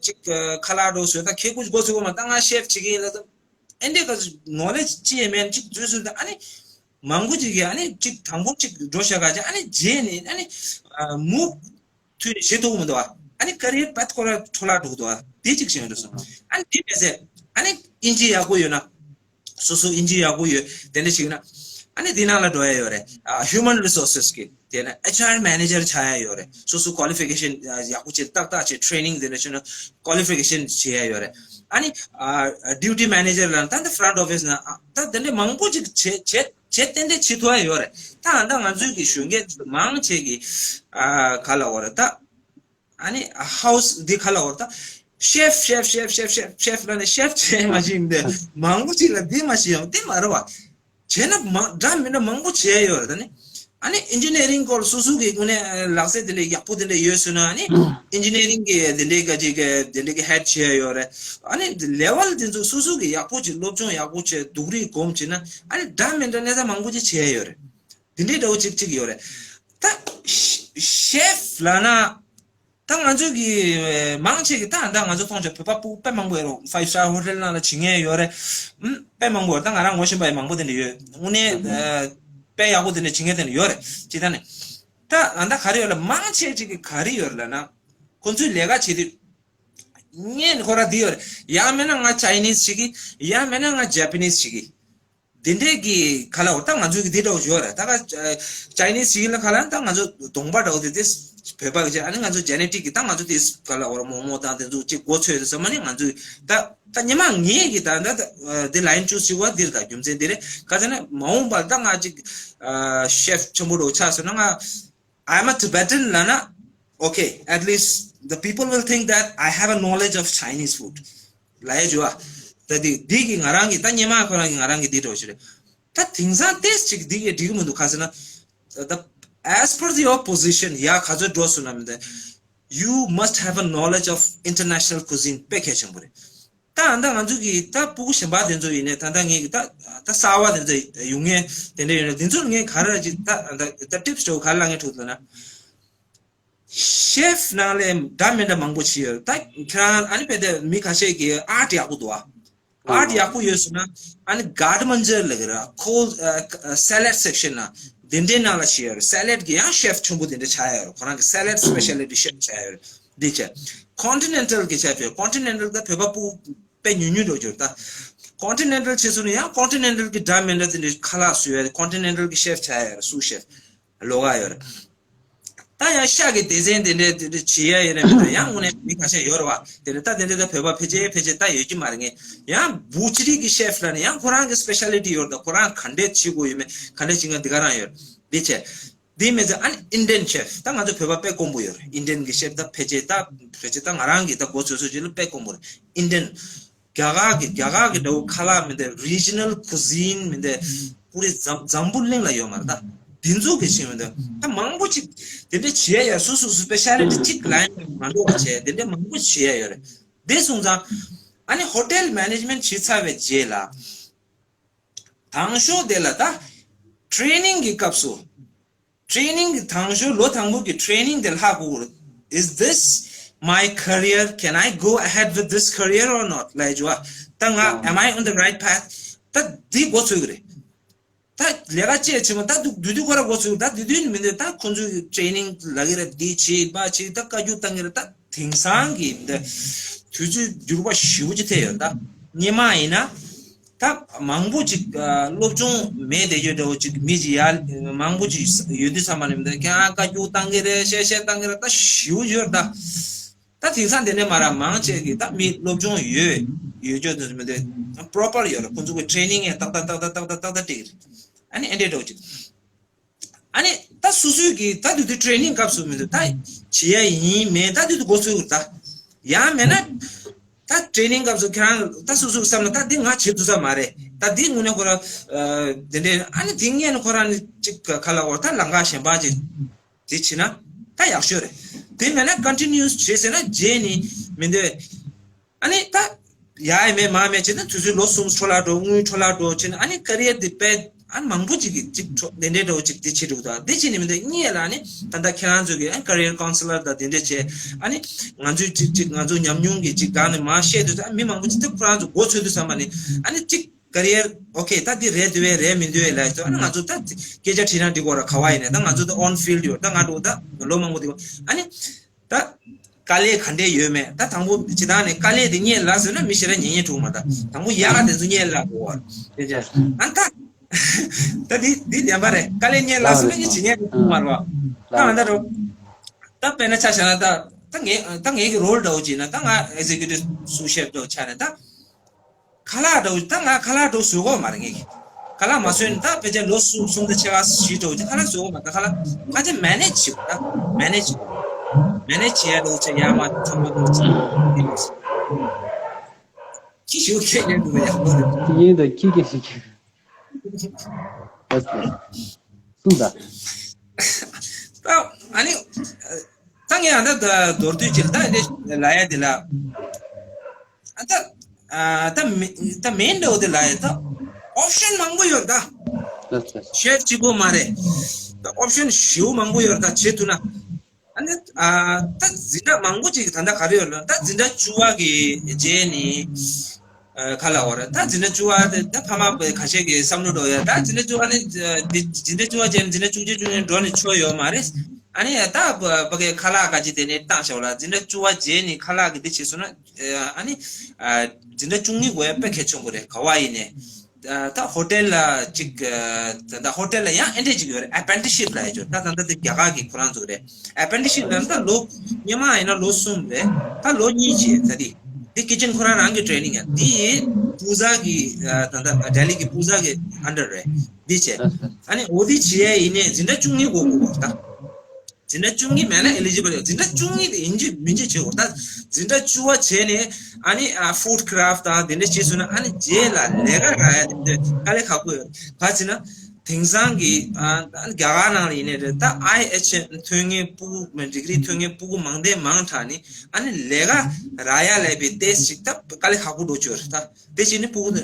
ཅིག་ཁ་ལག་འགྲོ་སོང་ད་ཁེ་ཁུ་ཅིག་སྒོ་ཚུགས་པ་མ་ད་ང་chef བྱེད་ཀྱི་ཡིན་ལ་ད། ཨེ་འདྲས་ག་ཚོད་knowledge ཅི་ཡང་མེད་ཅིག་བཟོས་སོང་ད་ཨ་ནི། མང་པོ་ཅིག་གིས་ཨ་ནི་ཅིག་དང་པོ་ཅིག་འགྲོ་བཞག་ག་ཅིག་ཨ་ནི་རྗེས་ནས་ཨ་ནི་move མཐུད་ནས་བྱེད་ཐུབ་མི་འདུག་ཨ། ཨ་ནི་career path ཁོ་ར་འཕྲོ་བརླག་འགྲོ་གི་འདུག་ཨ། དེ་ཅིག་བྱས་འགྲོ་སོང་། ཨ་ནི་དེ་མེད་ཚེ་ཨ་ནི་ཨིན་ཇི་ཡག་པོ་ཡོད་ན། སོ་སོ་ཨིན་ཇི་ཡག་པོ་ཡོད་དེ་འདྲ་ཞིག་ན། ཨ་ནི་དེ་ནང་ལ་འགྲོ་ཡ་ཡོད་རེད། ཨ་human resources གི་དེ་ན་ཨེཆ་ཨར་manager ཆགས་ཡ་ཡོད་རེད། སོ་སོ་qualification ཡག་པོ་བྱེད་ཏག་ཏག་བྱེད་training དེ་འདྲ་བྱས་ན་qualification བྱེད་ཡ་ཡོད་རེད། ཨ་ནི་duty manager ལ་ད་ལྟ་front office ན་ད་དེ་འདྲ་མང་པོ་ཅིག་བྱེད་བྱེད་བྱེད་ཏན་ཏན་བྱེད་ཐུབ་ཡ་ཡོད་རེད། ད་ཨ་ད་ང་ཚོའི་གི་གཞོན་སྐྱེས་མང་ཆེ་གི་ཨ་ག་ལ་འོ་རེད་ད། ཨ་ནི་house འདི་ག་ལ་འོ་ད། chef chef chef chef chef chef ལ་ནི་chef བྱས་མ་ཤེས་འདི་མང་པོ་ཅིག་ལ་འདི་མ་ཤེས་ཡང་འདི་མ་རེད་བ། བྱས་ན་མ་འདྲ་མི་འདྲ་མང་པོ་བྱས་ཡོད་རེད་ད་ནི། ཨ་ནི་engineering སྐོར་སོ་སོ་གི་ངོས་ནས་ལག་རྩལ་དེ་འདྲའི་ཡག་པོ་དེ་འདྲ་ཡོད་སོང་ན་ཨ་ནི་engineering གི་དེ་འདྲའི་ག་ཅིག་གི་དེ་འདྲའི་གི་head བྱས་ཡོད་རེད། ཨ་ནི་level དེ་ཚོ་སོ་སོ་གི་ཡག་པོ་ཅིག་སློབ་སྦྱོང་ཡག་པོ་བྱས་སྡུག་རུས་སྒོམ་བྱས་ན་ཨ་ནི་འདྲ་མི་འདྲ་གནས་ཚད་མང་པོ་ཅིག་བྱས་ཡོད་རེད། དེ་འདྲའི་འདྲ་བོ་ཅིག་ཅིག་ཡོད་རེད། ད་chef ལབ་ན། ད་ང་ཚོ་གི་མང་ཆེ་གི་ད་ད་ང་ཚོ་མཐོང་ཆོག་བོད་པ་སྤུ་གུ་དཔེ་མང་པོ་ཡོད་རེད། five star hotel ནང་ལ་བྱེད་མཁན་ཡོད་རེད། ཨམ་དཔེ་མང་པོ་ཡོད་རེད། ད་ང་རང་ངོ་ཤེས་པ་ཡི་མང་པོ་དེ་འདྲ་ཡོད། དངོས་གནས་དཔེ་ཡག་པོ་དེ་འདྲ་བྱེད་མཁན་དེ་འདྲ་ཡོད་རེད་ཅི་ད་ནི། ད་ད་ག་རེ་ཡོད་ལ་མང་ཆེ་ཅིག་གི་ག་རེ་ཡོད་རེད་ལབ་ན། ཁོ་ཚོའི་ལས་ཀ་བྱེད་དུས་ངས་ཁོ་ར་འདི་ཡོད་རེད། ཡང་མེད་ན་ང་Chinese བྱེད་ཀྱི། ཡང་མེད་ན་ང་Japanese བྱེད་ཀྱི། འདི་འདྲས་ཀྱི་ཁ་ལ་འོ་ད་ང་ཚོའི་གི་འདི་འདྲ་བོ་ཡོད་རེད། ད་ག་Chinese ཞིག་ལ་ཁ་ལ་ད་ང་ཚོ་གདོང་པ་འདྲ་བོ་དེ་དེ་བོད་པ་གི་ཅིག་ཨ་ནི་ང་ཚོ་genetic གི་ད་ང་ཚོ་དེ་ཁ་ལ་འོ་ར་མོག་མོག་དང་དེ་ཚོ་ཅིག་གོ་ཚོད་དེ་ཚང་མ་ནི་ང་ཚོའི་ད་ད་ཉི་མ་ངེད་ཀྱི་ད་ད་འདི་line choose བྱེད་པ་འདིར་ད་རྒྱུ་མཚན་འདི་རེད། ག་ཚོད་ན་མ་འོངས་པར་ད་ང་ཅིག་chef ཆེན་པོ་འདྲ་བོ་ཆགས་སོང་ན་ང་I'm a Tibetan ལབ་ན། Okay, at least the people will think that I have a knowledge of Chinese food. ལ་ཡ་ཇུ་ཨ། ད་དེ་དེ་གི་ང་རང་གི་ད་སྙེ་མ་ཁོ་རང་གི་ང་རང་གི་དེ་འདྲ་བོ་ཞིག་རེད། ད་དེང་སང་ཏེས་ཅིག་དེ་གི་འགྲིག་གི་མི་འདུག་ག་ཟེར་ན། ད་as per your position ཡ་ག་ཚོད་འགྲོ་སོང་ན་མི་འདུག You must have a knowledge of international cuisine དཔེ་གལ་ཆེན་པོ་རེད། ད་ཨ་ད་ང་ཚོ་གི་ད་སྤུ་གུ་གཞན་པ་དེ་ཚོ་ཡིན་ནས་ད་ད་ངས་གི་ད་ད་གསར་བ་དེ་ཚོ་ཡོང་ངེས་དེ་འདྲ་ཡོད་ན་དེ་ཚོ་ངས་ག་རེ་ཅིག་ད་ད་ད་tips འདྲ་བོ་ག་རེ་ལ་ངས་ཐུག་ཐུབ་ན། chef ནང་ལས་འདྲ་མི་འདྲ་མང་པོ་ཅིག་ཡོད། ད་ཁྱེད་རང་ཨ་ནི་བལ་ཏེ་མི་ཁ་ཤས་ཀྱིས་art ཡག་པོ་འདུག་ཨ། art ཡག་པོ་ཡོད་སོང་ན་ཨ་ནི་garde manger ལབ་ཀྱི་ར་cold salad section ན་དེ་འདྲའི་ནང་ལ་ཞིག་ཡོད་རེད། salad གི་ཡང་chef ཆེན་པོ་དེ་འདྲ་ཆགས་ཡོད་རེད། ཁོ་རང་གི་salad specialty chef ཆགས་ཡོད་རེད། འདི་བྱས་continental གི་chef ཡོད། continental ད་བོད་པ་སྤུ་དཔེ་ཉུང་ཉུང་འགྲོ་གྱུར་ད། continental བྱས་སོང་ན་ཡང་continental གི་འདྲ་མི་འདྲ་དེ་འདྲའི་ཁ་ལག་བཟོ་ཡ་continental གི་chef ཆགས་ཡོད་རེད། sous chef ལོགས་ཀ་ཡོད་རེད། ད་ཡང་ཤ་གི་སྡེ་ཚན་དེ་འདྲའི་དེ་འདྲ་བྱེད་ཡ་ཡོད་ན་མེད་ན་ཡང་དངོས་གནས་མི་ཁ་ཤས་ཡོད་རེད་བ། དེ་ནས་ད་དེ་འདྲ་ད་བོད་པ་ཕལ་ཆེར་ཕལ་ཆེར་ད་ཡོད་ཀྱི་མ་རེད། ངས་ཡང་butchery གི་chef ལ་ནི་ཡང་ཁོ་རང་གི་specialty ཡོད་རེད། ད་ཁོ་རང་ག་འདྲས་བྱེད་དགོས་ཡོད་མེད་ག་འདྲས་བྱེད་ང་འདི་ག་རང་ཡོད་རེད། འདི་བྱས་འདི་མེད་ཚེ་ཨ་ནི་Indian chef ད་ང་ཚོ་བོད་པ་དཔེ་དཀོན་པོ་ཡོད་རེད། Indian གི་chef ད་ཕལ་ཆེར་ད་ཕལ་ཆེར་ད་ང་རང་གི་ད་མགོ་ཚོས་ཚོས་ཅིག་ལ་དཔེ་དཀོན་པོ་རེད། Indian རྒྱ་གར་གྱི་རྒྱ་གར་གྱི་འདྲ་བོ་ཁ་ལག་མི་འདྲ་regional cuisine མི་འདྲ་ཀུ་རེ་འཛམ་འཛམ་བུ་གླིང་ལ་ཡོད་མ་རེད་ད། དེ་ཚོ་གི་ཆེད་མི་འདྲ་ད་མང་པོ་ཅིག་དེ་འདྲ་བྱེད་ཡ་སོ་སོ་སོ་specialty གཅིག་ལ་ཡང་མ་འགྲོ་བ་བྱས་དེ་འདྲ་མང་པོ་བྱེད་ཡ་ཡོད་རེད། དེ་སོང་ཙང་ཨ་ནི་hotel management བྱེད་ཚར་བའི་རྗེས་ལ་དང་ཤོས་དེ་ལ་ད་training གི་སྐབས་སུ། training གི་དང་ཤོས་ལོ་དང་པོ་གི་training དེ་ལྷག་དགོས་རེད། Is this my career? Can I go ahead with this career or not? ལབ་ཡ་ཅིག་ད་ང་am I on the right path? ད་འདི་འགོ་ཚུགས་ཀྱི་རེད། ད་ལས་ཀ་བྱེད་ཆེན་མོ་ད་དུ་དུས་དུས་ཁོ་ར་འགོ་ཚུགས་ད་དུས་དུས་མི་འདུག་ད་ཁོང་ཚོས་training ལབ་ཀྱི་རེད། འདི་བྱེད་པ་བྱེད་ད་བཀའ་བཀྱོན་བཏང་གི་རེད། ད་དེང་སང་གི་འདི་དུས་ཚོད་འགྱུར་བ་ཞེ་པོ་ཅིག་ཐེབས་ཡོད། ད་སྔོན་མ་ཡིན་ན། ད་མང་པོ་ཅིག་ཨ་སློབ་སྦྱོང་མེད་བསྡད་རྒྱུ་འདྲ་བོ་ཅིག་མི་ཅིག་ཡར་མང་པོ་ཅིག་ཡོད་དུས་ཙམ་པ་ནས་མི་འདུག་ཁྱེད་རང་བཀའ་བཀྱོན་བཏང་གི་རེད། བཤད་བཤད་བཏང་གི་རེད། ད་ཞེ་པོ་ཡོད་ད། ད་དེང་སང་དེ་འདྲ་མ་རེད། མང་ཆེ་གི་ད་མི་སློབ་སྦྱོང་ཡོད་ཡོད་རྒྱུ་དེ་མི་འདུག proper ཡོད་རེད། ཁོང་ཚོ་གི་training ཡང་ཏག་ཏག་ཏག་ཏག་ཏག་ཏག་ཏག་ཏག་སྤྲད་གི་རེད། ཨ་ནི་ཨེ་འདྲ་འདྲ་བོ་ཅིག་ཨ་ནི་ད་སོ་སོའི་གི་ད་དུས་དུས་ཊེ་རེ་ནིང་སྐབས་སུ་མི་འདུག་ད་བྱེད་ཡ་ཡིན་མེད་ད་དུས་དུས་འགོ་ཚུགས་ད་ཡང་མེད་ན། ད་ཊེ་རེ་ནིང་སྐབས་སུ་ཁྱེད་རང་ད་སོ་སོ་བསམ་ན་ད་འདི་ང་བྱེད་ཐུབ་ས་མ་རེད། ད་འདི་དངོས་གནས་ཁོ་རང་དེ་འདྲའི་ཨ་ནི་དེ་ངས་ནི་ཁོ་རང་ནི་ཅིག་ག་ལ་བར་ད་ལམ་ཁ་གཞན་པ་ཅིག་དེ་བྱེད་ན་ད་ཡག་ཤོས་རེད། དེ་མེད་ན་ཀོན་ཊི་ནིའུ་སི་བྱས་ཟེར་ན་རྗེས་ནི་མི་འདོད། ཨ་ནི་ད་ཡ་ཡ་མེད་མ་མེད་བྱས་ན་དུས་ཚོད་ལོ་གསུམ་འཕྲོ་བརླག་འགྲོ་དངུལ་འཕྲོ་བརླག་འགྲོ་བྱས་ན་ཨ་ནི་ཀེ་རི་ཡར་དེ་དཔེ། ཨ་མང་པོ་ཅིག་གིས་ཅིག་འཕྲོ་དེ་འདྲའི་འདྲ་བོ་ཅིག་དེ་བྱེད་འདུག་ད་དེ་བྱེད་ནི་མི་འདུག་གཉིས་ལ་ནི་ད་ལྟ་ཁྱེད་རང་ཚོ་གི་ཨ་ཀེ་རི་ཡར་ཀའུན་སི་ལར་དང་དེ་འདྲ་བྱས་ཨ་ནི་ང་ཚོའི་ཅིག་ཅིག་ང་ཚོ་ཉམས་མྱོང་གི་ཅིག་སྒང་ནས་མར་བཤད་དུས་ཨ་མི་མང་པོ་ཅིག་ད་ཁོ་རང་ཚོ་མགོ་ཚོད་དུས་ཙམ་པ་ནི་ཨ་ནི་ཅིག་ཀེ་རི་ཡར་ཨོ་ཁེ་ད་འདི་རེད་འདུག་བས་རེད་མི་འདུག་བས་ལབ་ཚོ་ཨ་ནི་ང་ཚོ་ད་སྐད་ཆ་དྲིས་ན་འགྲིག་གོ་ར་ག་བ་ཡིན་ནས་ད་ང་ཚོ་ད་ཨོན་ཕིལ་ཌི་ཡོད་ད་ང་འགྲོ་ད་ལོ་མང་པོ་འདུག་ཨ་ནི། ད་དཀའ་ལས་ག་འདྲས་ཡོད་མེད་ད་དང་པོ་ཇི་ལྟར་ནས་དཀའ་ལས་དེ་རྙེད་ལ་ཟེར་ན་མི་ཞེ་དྲག་ཉན་ཉན་འགྲོ་མ་ད་དང་པོ་ཡག་ག་དེ་ཚོ་རྙེད་ལ་གོ་བ་དེ་ཅག་ཨ་ད་ད་འདི་འདི་བདེན་པ་རེད། དཀའ་ལས་རྙེད་ལ་ཟེར་ན་མི་ཇི་ཉན་འགྲོ་མ་རེད་བ། ད་ང་ད་རོ་ད་དཔེར་ན་ཆ་བཞག་ན་ད་ད་ངའི་ད་ངའི་གི་རོལ་འདྲ་བོ་ཅིག་ན་ད་ང་ཨེག་ཟེ་ཀུ་ཊིབ་སུ་ཤེབ་འདྲ་བོ་ཆགས་ནས་ད། ཁ་ལག་འགྲོ་ད་ང་ཁ་ལག་འགྲོ་བཟོ་གོ་མ་རེད་ངས་ཀྱི། ཁ་ལག་མ་བཟོས་ན་ད་ཕལ་ཆེར་ལོ་གསུམ་གསུམ་དང་ཕྱེད་ཀ་བཞི་འགྲོ་ཅིག་ཁ་ལག་བཟོ་གོ་མ་ད་ཁ་ལག་ཁ་ཆེ་མེ་ནེཇ་བྱེད་དགོས་ད་མེ་ནེཇ་བྱེད་དགོས། མེ་ནེཇ་བྱེད་ཡ་འགྲོ་ཅིག་ཡ་མ་ཚང་མ་འགྲོ་ཅིག་ཁྱི་ཞིག་ཁྱེད་ཉན་འདུག་ཡ་ལོ་རེད། ཡིན་ད་ཁྱི་སྐད་ཞིག་ཁྱི། ཨོ་ཁེ། གསུངས་ད། ད་ཨ་ནི། ད་ངས་ཨ་ད་ད་མདོར་བསྡུས་ཅིག་ད་འདི་ལ་ཡ་འདི་ལ། ཨ་ད་ཨ་ད་མེ་ད་མེན་འདྲ་བོ་འདི་ལ་ཡ་ད་ཨོབ་ཤན་མང་པོ་ཡོད་ད། ལགས་སོ། ཤེབ་གཅིག་པོ་མ་རེད། ད་ཨོབ་ཤན་ཞེ་པོ་མང་པོ་ཡོད་ད་བྱེད་ཐུབ་ན། ཨ་ནི་ཨ་ད་འཛིན་གྲྭ་མང་པོ་ཅིག་ད་ལྟ་ག་རེ་ཡོད་ལ་ད་འཛིན་གྲྭ་བཅུ་པ་གི་རྗེས་ནི། ཨ་ག་ལ་བ་རེད་ད་འཛིན་གྲྭ་བཅུ་པ་དེ་ད་ཕ་མ་ཁ་ཤས་ཀྱི་བསམ་བློ་འགྲོ་ཡ་ད་འཛིན་གྲྭ་བཅུ་པ་ནི་འཛིན་གྲྭ་བཅུ་པ་རྗེས་ནི་འཛིན་གྲྭ་བཅུ་གཅིག་བཅུ་གཉིས་འགྲོ་ནི་ཆོག་ཡོད་མ་རེད། ཨ་ནི་ད་ཕ་གི་ཁ་ལག་ཁ་ཅིག་དེ་ནས་བཏང་ཤག་ལ་འཛིན་གྲྭ་བཅུ་པ་རྗེས་ནི་ཁ་ལག་གི་དེ་བྱས་སོང་ན་ཨ་ནི་འཛིན་གྲྭ་བཅུ་གཉིས་དགོས་ཡ་དཔེ་གལ་ཆེན་པོ་རེད་ག་བ་ཡིན་ནས། ད་ཧོ་ཊེལ་ལ་ཅིག་ད་ཧོ་ཊེལ་ལ་ཡང་ཨེ་འདྲས་ཅིག་ཡོད་རེད། ཨེ་པེན་ཊི་སི་ཤིབ་ལབ་ཡ་ཅིག་ད་ད་ད་དེ་རྒྱ་གར་གི་ཁོ་རང་ཚོ་རེད། ཨེ་པེན་ཊི་སི་ཤིབ་ལབ་ན་ད་ལོ་སྔོན་མ་ཡིན་ན་ལོ་གསུམ་རེད། ད་ལོ་གཉིས་བྱས་ད་དེ་དེ་ཀི་ཅན་ཁོ་རང་རང་གི་ཊེ་རེ་ནིང་ཡ་དེ་ཡི་པུ་ཛ་གི་ད་ད་ལྡི་ལི་གི་པུ་ཛ་གི་ཨན་ཌར་རེད་དེ་བྱས། ཨ་ནི་འོ་དེ་བྱས་ཡ་ཡིན་ནས་འཛིན་གྲྭ་བཅུ་གཉིས་དགོས་དགོས་ད། འཛིན་གྲྭ་བཅུ་གཉིས་མེད་ན་ཨེ་ལི་ཇི་བལ་ཡོད། འཛིན་གྲྭ་བཅུ་གཉིས་དེ་ཡིན་གཅིག་མིན་གཅིག་བྱེད་དགོས། ད་འཛིན་གྲྭ་བཅུ་པ་བྱས་ནས་ཨ་ནི་ཨ་ཧྥུཌ་ཀ་རཕ་ཊི་དང་དེ་འདྲ་བྱས་སོང་ན་ཨ་ནི་རྗེས་ལ་ལས་ཀ་རག་ཡ་དེ་འདྲ་དཀའ་ལས་ཁག་པོ་ཡོད། ག་ཅི་ན་དེང་སང་གི་ཨ་རྒྱ་གར་ནང་ལ་ཡིན་ནའི་རེད། ད་ཨའི་ཨེཆ་ཨེམ་ཐོན་མཁན་སྤུ་གུ་མ་ཌིག་རི་ཐོན་མཁན་སྤུ་གུ་མང་དེ་མང་དྲགས་ནི་ཨ་ནི་ལས་ཀ་རག་ཡ་ལས་པའི་ཏེས་ཅིག་ད་དཀའ་ལས་ཁག་པོ་འགྲོ་ཆོག་རེད་ད། དེ་བྱས་ནས་སྤུ་གུ་ཨ་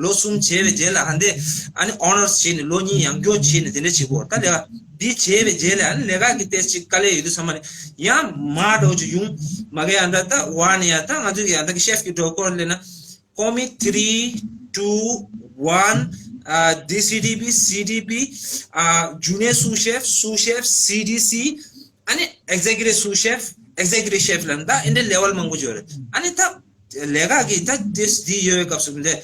ལོ་གསུམ་བྱས་པའི་རྗེས་ལ་ཧ་འདས་ཨ་ནི་ཨོ་ནར་སི་བྱས་ནས་ལོ་གཉིས་ཡང་སྐྱོར་བྱས་ནས་དེ་འདྲ་བྱེད་དགོས། ད་ལས་ཀ་འདི་བྱས་པའི་རྗེས་ལ་ཨ་ནི་ལས་ཀ་གི་ཏེས་ཅིག་དཀའ་ལས་ཡོད་དུས་ཚང་མ་ནས་ཡང་མ་འགྲོ་ཅིག་ཡོང་མ་གི་ཨ་འདྲ་ད་ཝ་ནི་ཡ་ད་ང་ཚོ་གི་ཨ་འདྲ་གི་ཤེབ་ཀྱི་འགྲོ་སྐོར་ལས་ན་ཀོ་མི་ཐི་རི་ཊུ་ཝན་ཨ་ཌི་སི་ཌི་པི་སི་ཌི་པི་ཨ་ཇུ་ནི་ཡར་སུ་ཤེབ་སུ་ཤེབ་སི་ཌི་སི་ཨ་ནི་ཨེག་ཛེ་ཀུ་ཊིབ་སུ་ཤེབ་ཨེག་ཛེ་ཀུ་ཊིབ་ཤེབ་ལབ་ན་ད་ཨེ་འདྲ་ལེ་ཝལ་མང་པོ་ཅིག་ཡོད་རེད། ཨ་ནི་ད། ལས་ཀ་གི་ད་ཏེས་འདི་ཡོད་པའི་སྐབས་སུ་མི་འདྲ།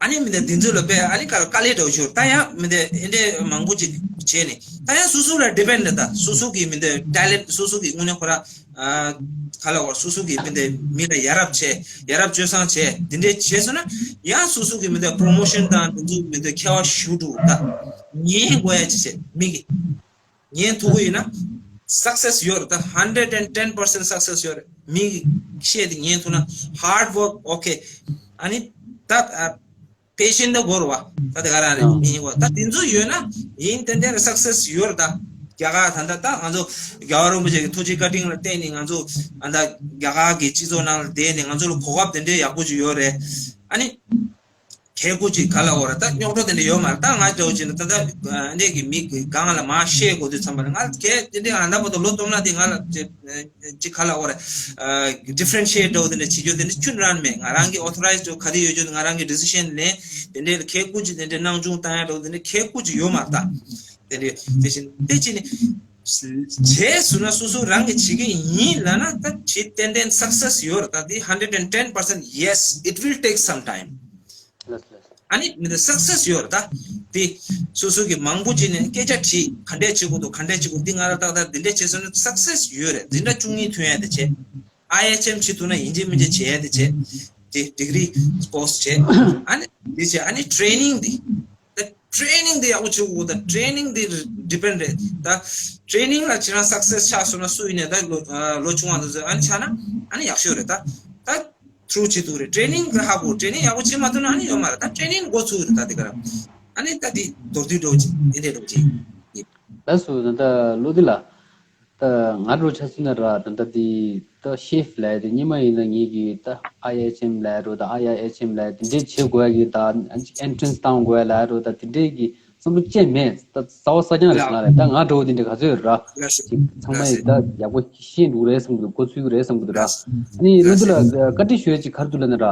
ཨ་ནི་མི་འདྲ་འདི་ཚོ་ལ་དཔེ་ཨ་ནི་དཀའ་དཀའ་ལས་འདྲ་བོ་ཞིག་ད་ཡང་མི་འདྲ་ཨེ་འདྲ་མང་པོ་ཅིག་བྱས་ནས་ད་ཡང་སོ་སོ་ལ་ཌི་པེན་ཌི་རེད། ད་སོ་སོ་གི་མི་འདྲ་ཊེ་ལེན་ཊི་སོ་སོ་གི་དངོས་གནས་ཁོ་ར་ཨ་ག་ལ་བ་སོ་སོ་གི་མི་འདྲ་མི་ལ་ཡ་རབས་བྱས་ཡ་རབས་སྤྱོད་བཟང་བྱས་འདི་འདྲ་བྱས་སོང་ན་ཡང་སོ་སོ་གི་མི་འདྲ་པོ་རོ་མོ་ཤན་དང་འདི་ཚོ་མི་འདྲ་ཁྱད་པར་ཞེ་པོ་འདུག་ད་ཉན་དགོས་ཡ་ཅིག་བྱས་མི་གི་ཉན་ཐུབ་ཀྱི་ཡོད་ན་སག་སེ་སི་ཡོད་རེད། ད་hundred and ten percent སག་སེ་སི་ཡོད་རེད། མི་གི་བཤད་དེ་ཉན་ཐུབ་ན་ཧར་ཌི་ཝོརྐ་ཨོ་ཁེ། ཨ་ནི་ད་པེ་ཤན་ཊི་ད་དགོས་རེད་བ། ད་དེ་ག་རང་རེད་ཨང་། མི་ཡིན་གོ་ད་དེ་ཚོ་ཡོད་ན་ཡིན་ཏན་ཏན་རེད་སག་སེ་སི་ཡོད་རེད། ད་རྒྱ་གར་ད་ད་ད་ང་ཚོ་རྒྱལ་བ་རིན་པོ་ཆེ་གི་ཐུགས་རྗེ་བཀའ་དྲིན་ལ་བརྟེན་ནས་ང་ཚོ་ཨ་ད་རྒྱ་གར་གི་སྤྱི་ཚོགས་ནང་ལ་བསྡད་ནས་ང་ཚོ་ལ་གོ་སྐབས་དེ་འདྲའི་ཡག་པོ་ཅིག་ཡོད་རེད། ཨ་ནི། གལ་ཀུ་ཅིག་ག་ལ་འོ་ར་ད་རྙོག་གྲ་དེ་འདྲ་ཡོད་མ་རེད། ད་ང་འདྲ་བོ་ཅིག་ན་ད་ད་འདྲས་ཀྱི་མི་གང་ལ་མ་བཤད་དགོས་དུས་ཙམ་པ་ལ་ང་གལ་དེ་འདྲས་ང་ད་བར་དུ་ལོ་སྟོང་ལ་དེ་ང་ལ་ཅིག་ག་ལ་འོ་ར་ཌི་ཕེ་རེན་ཤི་ཨེཊ་འདྲ་བོ་དེ་འདྲ་བྱེད་རྒྱུ་དེ་འདྲ་ཁྱོན་རང་མེད། ང་རང་གི་ཨོ་ཐོ་རའི་ཛི་འདྲ་བོ་ག་རེ་ཡོད་རྒྱུ་ང་རང་གི་ཌི་སི་ཤན་ལེན་དེ་འདྲས་ལ་གལ་ཀུ་ཅིག་དེ་འདྲས་སྣང་ཆུང་བཏང་ཡ་འདྲ་བོ་དེ་འདྲ་གལ་ཀུ་ཅིག་ཡོད་མ་རེད། ད་དེ་འདྲས་དེ་བཞིན་དེ་ཅི་ནི་བྱས་སུ་ན་སོ་སོ་རང་གི་བྱེད་ཀྱི་ཡིན་ལབ་ན་ད་བྱེད་ཏན་ཏན་སག་སེ་སི་ཡོད་རེད། ད་དེ་hundred and ten percent yes, it will take some time. ལགས་ལགས། ཨ་ནི་མི་འདི་སག་སེ་སི་ཡོད་རེད། ད་དེ་སོ་སོ་གི་མང་པོ་ཅིག་ནས་སྐད་ཆ་དྲིས་ག་འདྲས་བྱེད་དགོས་འདུག་ག་འདྲས་བྱེད་དགོས་འདི་ང་ལ་ཏག་ཏག་འདི་འདྲས་བྱས་སོང་ན་སག་སེ་སི་ཡོད་རེད། འཛིན་གྲྭ་བཅུ་གཉིས་ཐོན་ཡ་དེ་བྱས། ཨའི་ཨེཆ་ཨེམ་བྱེད་ཐུབ་ན་ཡིན་གཅིག་མིན་གཅིག་བྱེད་ཡ་དེ་བྱས། དེ་ཌིག་རི་པོ་སི་ཊི་བྱས། ཨ་ནི་འདི་བྱས་ཨ་ནི་ཊེ་རེ་ནིང་འདི། ད་ ཊེ་རེ་ནིང་དེ་ཡག་པོ་བྱེད་དགོས། ད་ཊེ་རེ་ནིང་དེ་ཌི་པེན་ཌི་རེད། ད་ཊེ་རེ་ནིང་ལ་ཁྱེད་རང་སག་སེ་སི་ཆགས་སོང་ན་སུ་ཡིན་ནའི་ད་ལོ་ཨ་ལོ་ཆུང་བ་དེ་ཚོ་ཨ་ནི་ཆགས་ན་ཨ་ནི་ཡག་ཤོས་རེད། ད་ད་ཐུ་རུ་བྱེད་ཐུབ་རེད། ཊེ་རེ་ནིང་གི་ཧ་གོ། ཊེ་རེ་ནིང་ཡག་པོ་བྱེད་མ་ཐུབ་ན་ཨ་ནི་ཡོད་མ་རེད། ད་ཊེ་རེ་ནིང་འགོ་ཚུགས་རེད། ད་དེ་ག་རང་ཨ་ནི་ད་དེ་མདོར་བསྡུས་འདྲ་བོ་བྱེད་དེ་འདྲ་འདྲ་བོ་བྱེད། ལགས་སོ། ད་ལྟ་བློ་བདེ་ལགས། ད་ང་རང་ཆ་སྲིད་ན་ར་ད་ལྟ་དེ་ད་ཤེ་ཕི་ལབ་ཡ་དེ་སྔོན་མ་ཡིན་ན་ངེད་ཀྱིས་ད་ཨའི་ཨེཆ་ཨེམ་ལབ་ཡ་རོ། ད་ཨའི་ཨའི་ཨེཆ་ཨེམ་ལབ་ཡ་དེ་འདྲས་བྱེད་དགོས་ཡ་གི་ད་ཨེན་ཊི་རན་སི་བཏང་དགོས་ཡ་ལབ་ཡ་རོ། ད་དེ་འདྲས་ཀྱི་བསམ་བློ་ཅི་མེད། ད་རྩ་བ་གསལ་རྐྱང་རེད་ཟེར་ན་རེད། ད་ང་འདྲ་བོ་དེ་འདྲས་ག་ཚོད་ར་ཅིག་ཚང་མ་ཡིས་ད་ཡག་པོ་ཤེས་འགྲོ་གི་རེད་བསམ་གི་འདུག་འགོ་ཚུགས་ཀྱི་རེད་བསམ་གི་འདུག་ར། ཨ་ནི་བློ་བདེ་ལགས་བཀའ་འདྲི་ཞུ་ཡ་ཅིག་ག་རེ་འདུག་ལབ་ན་ར།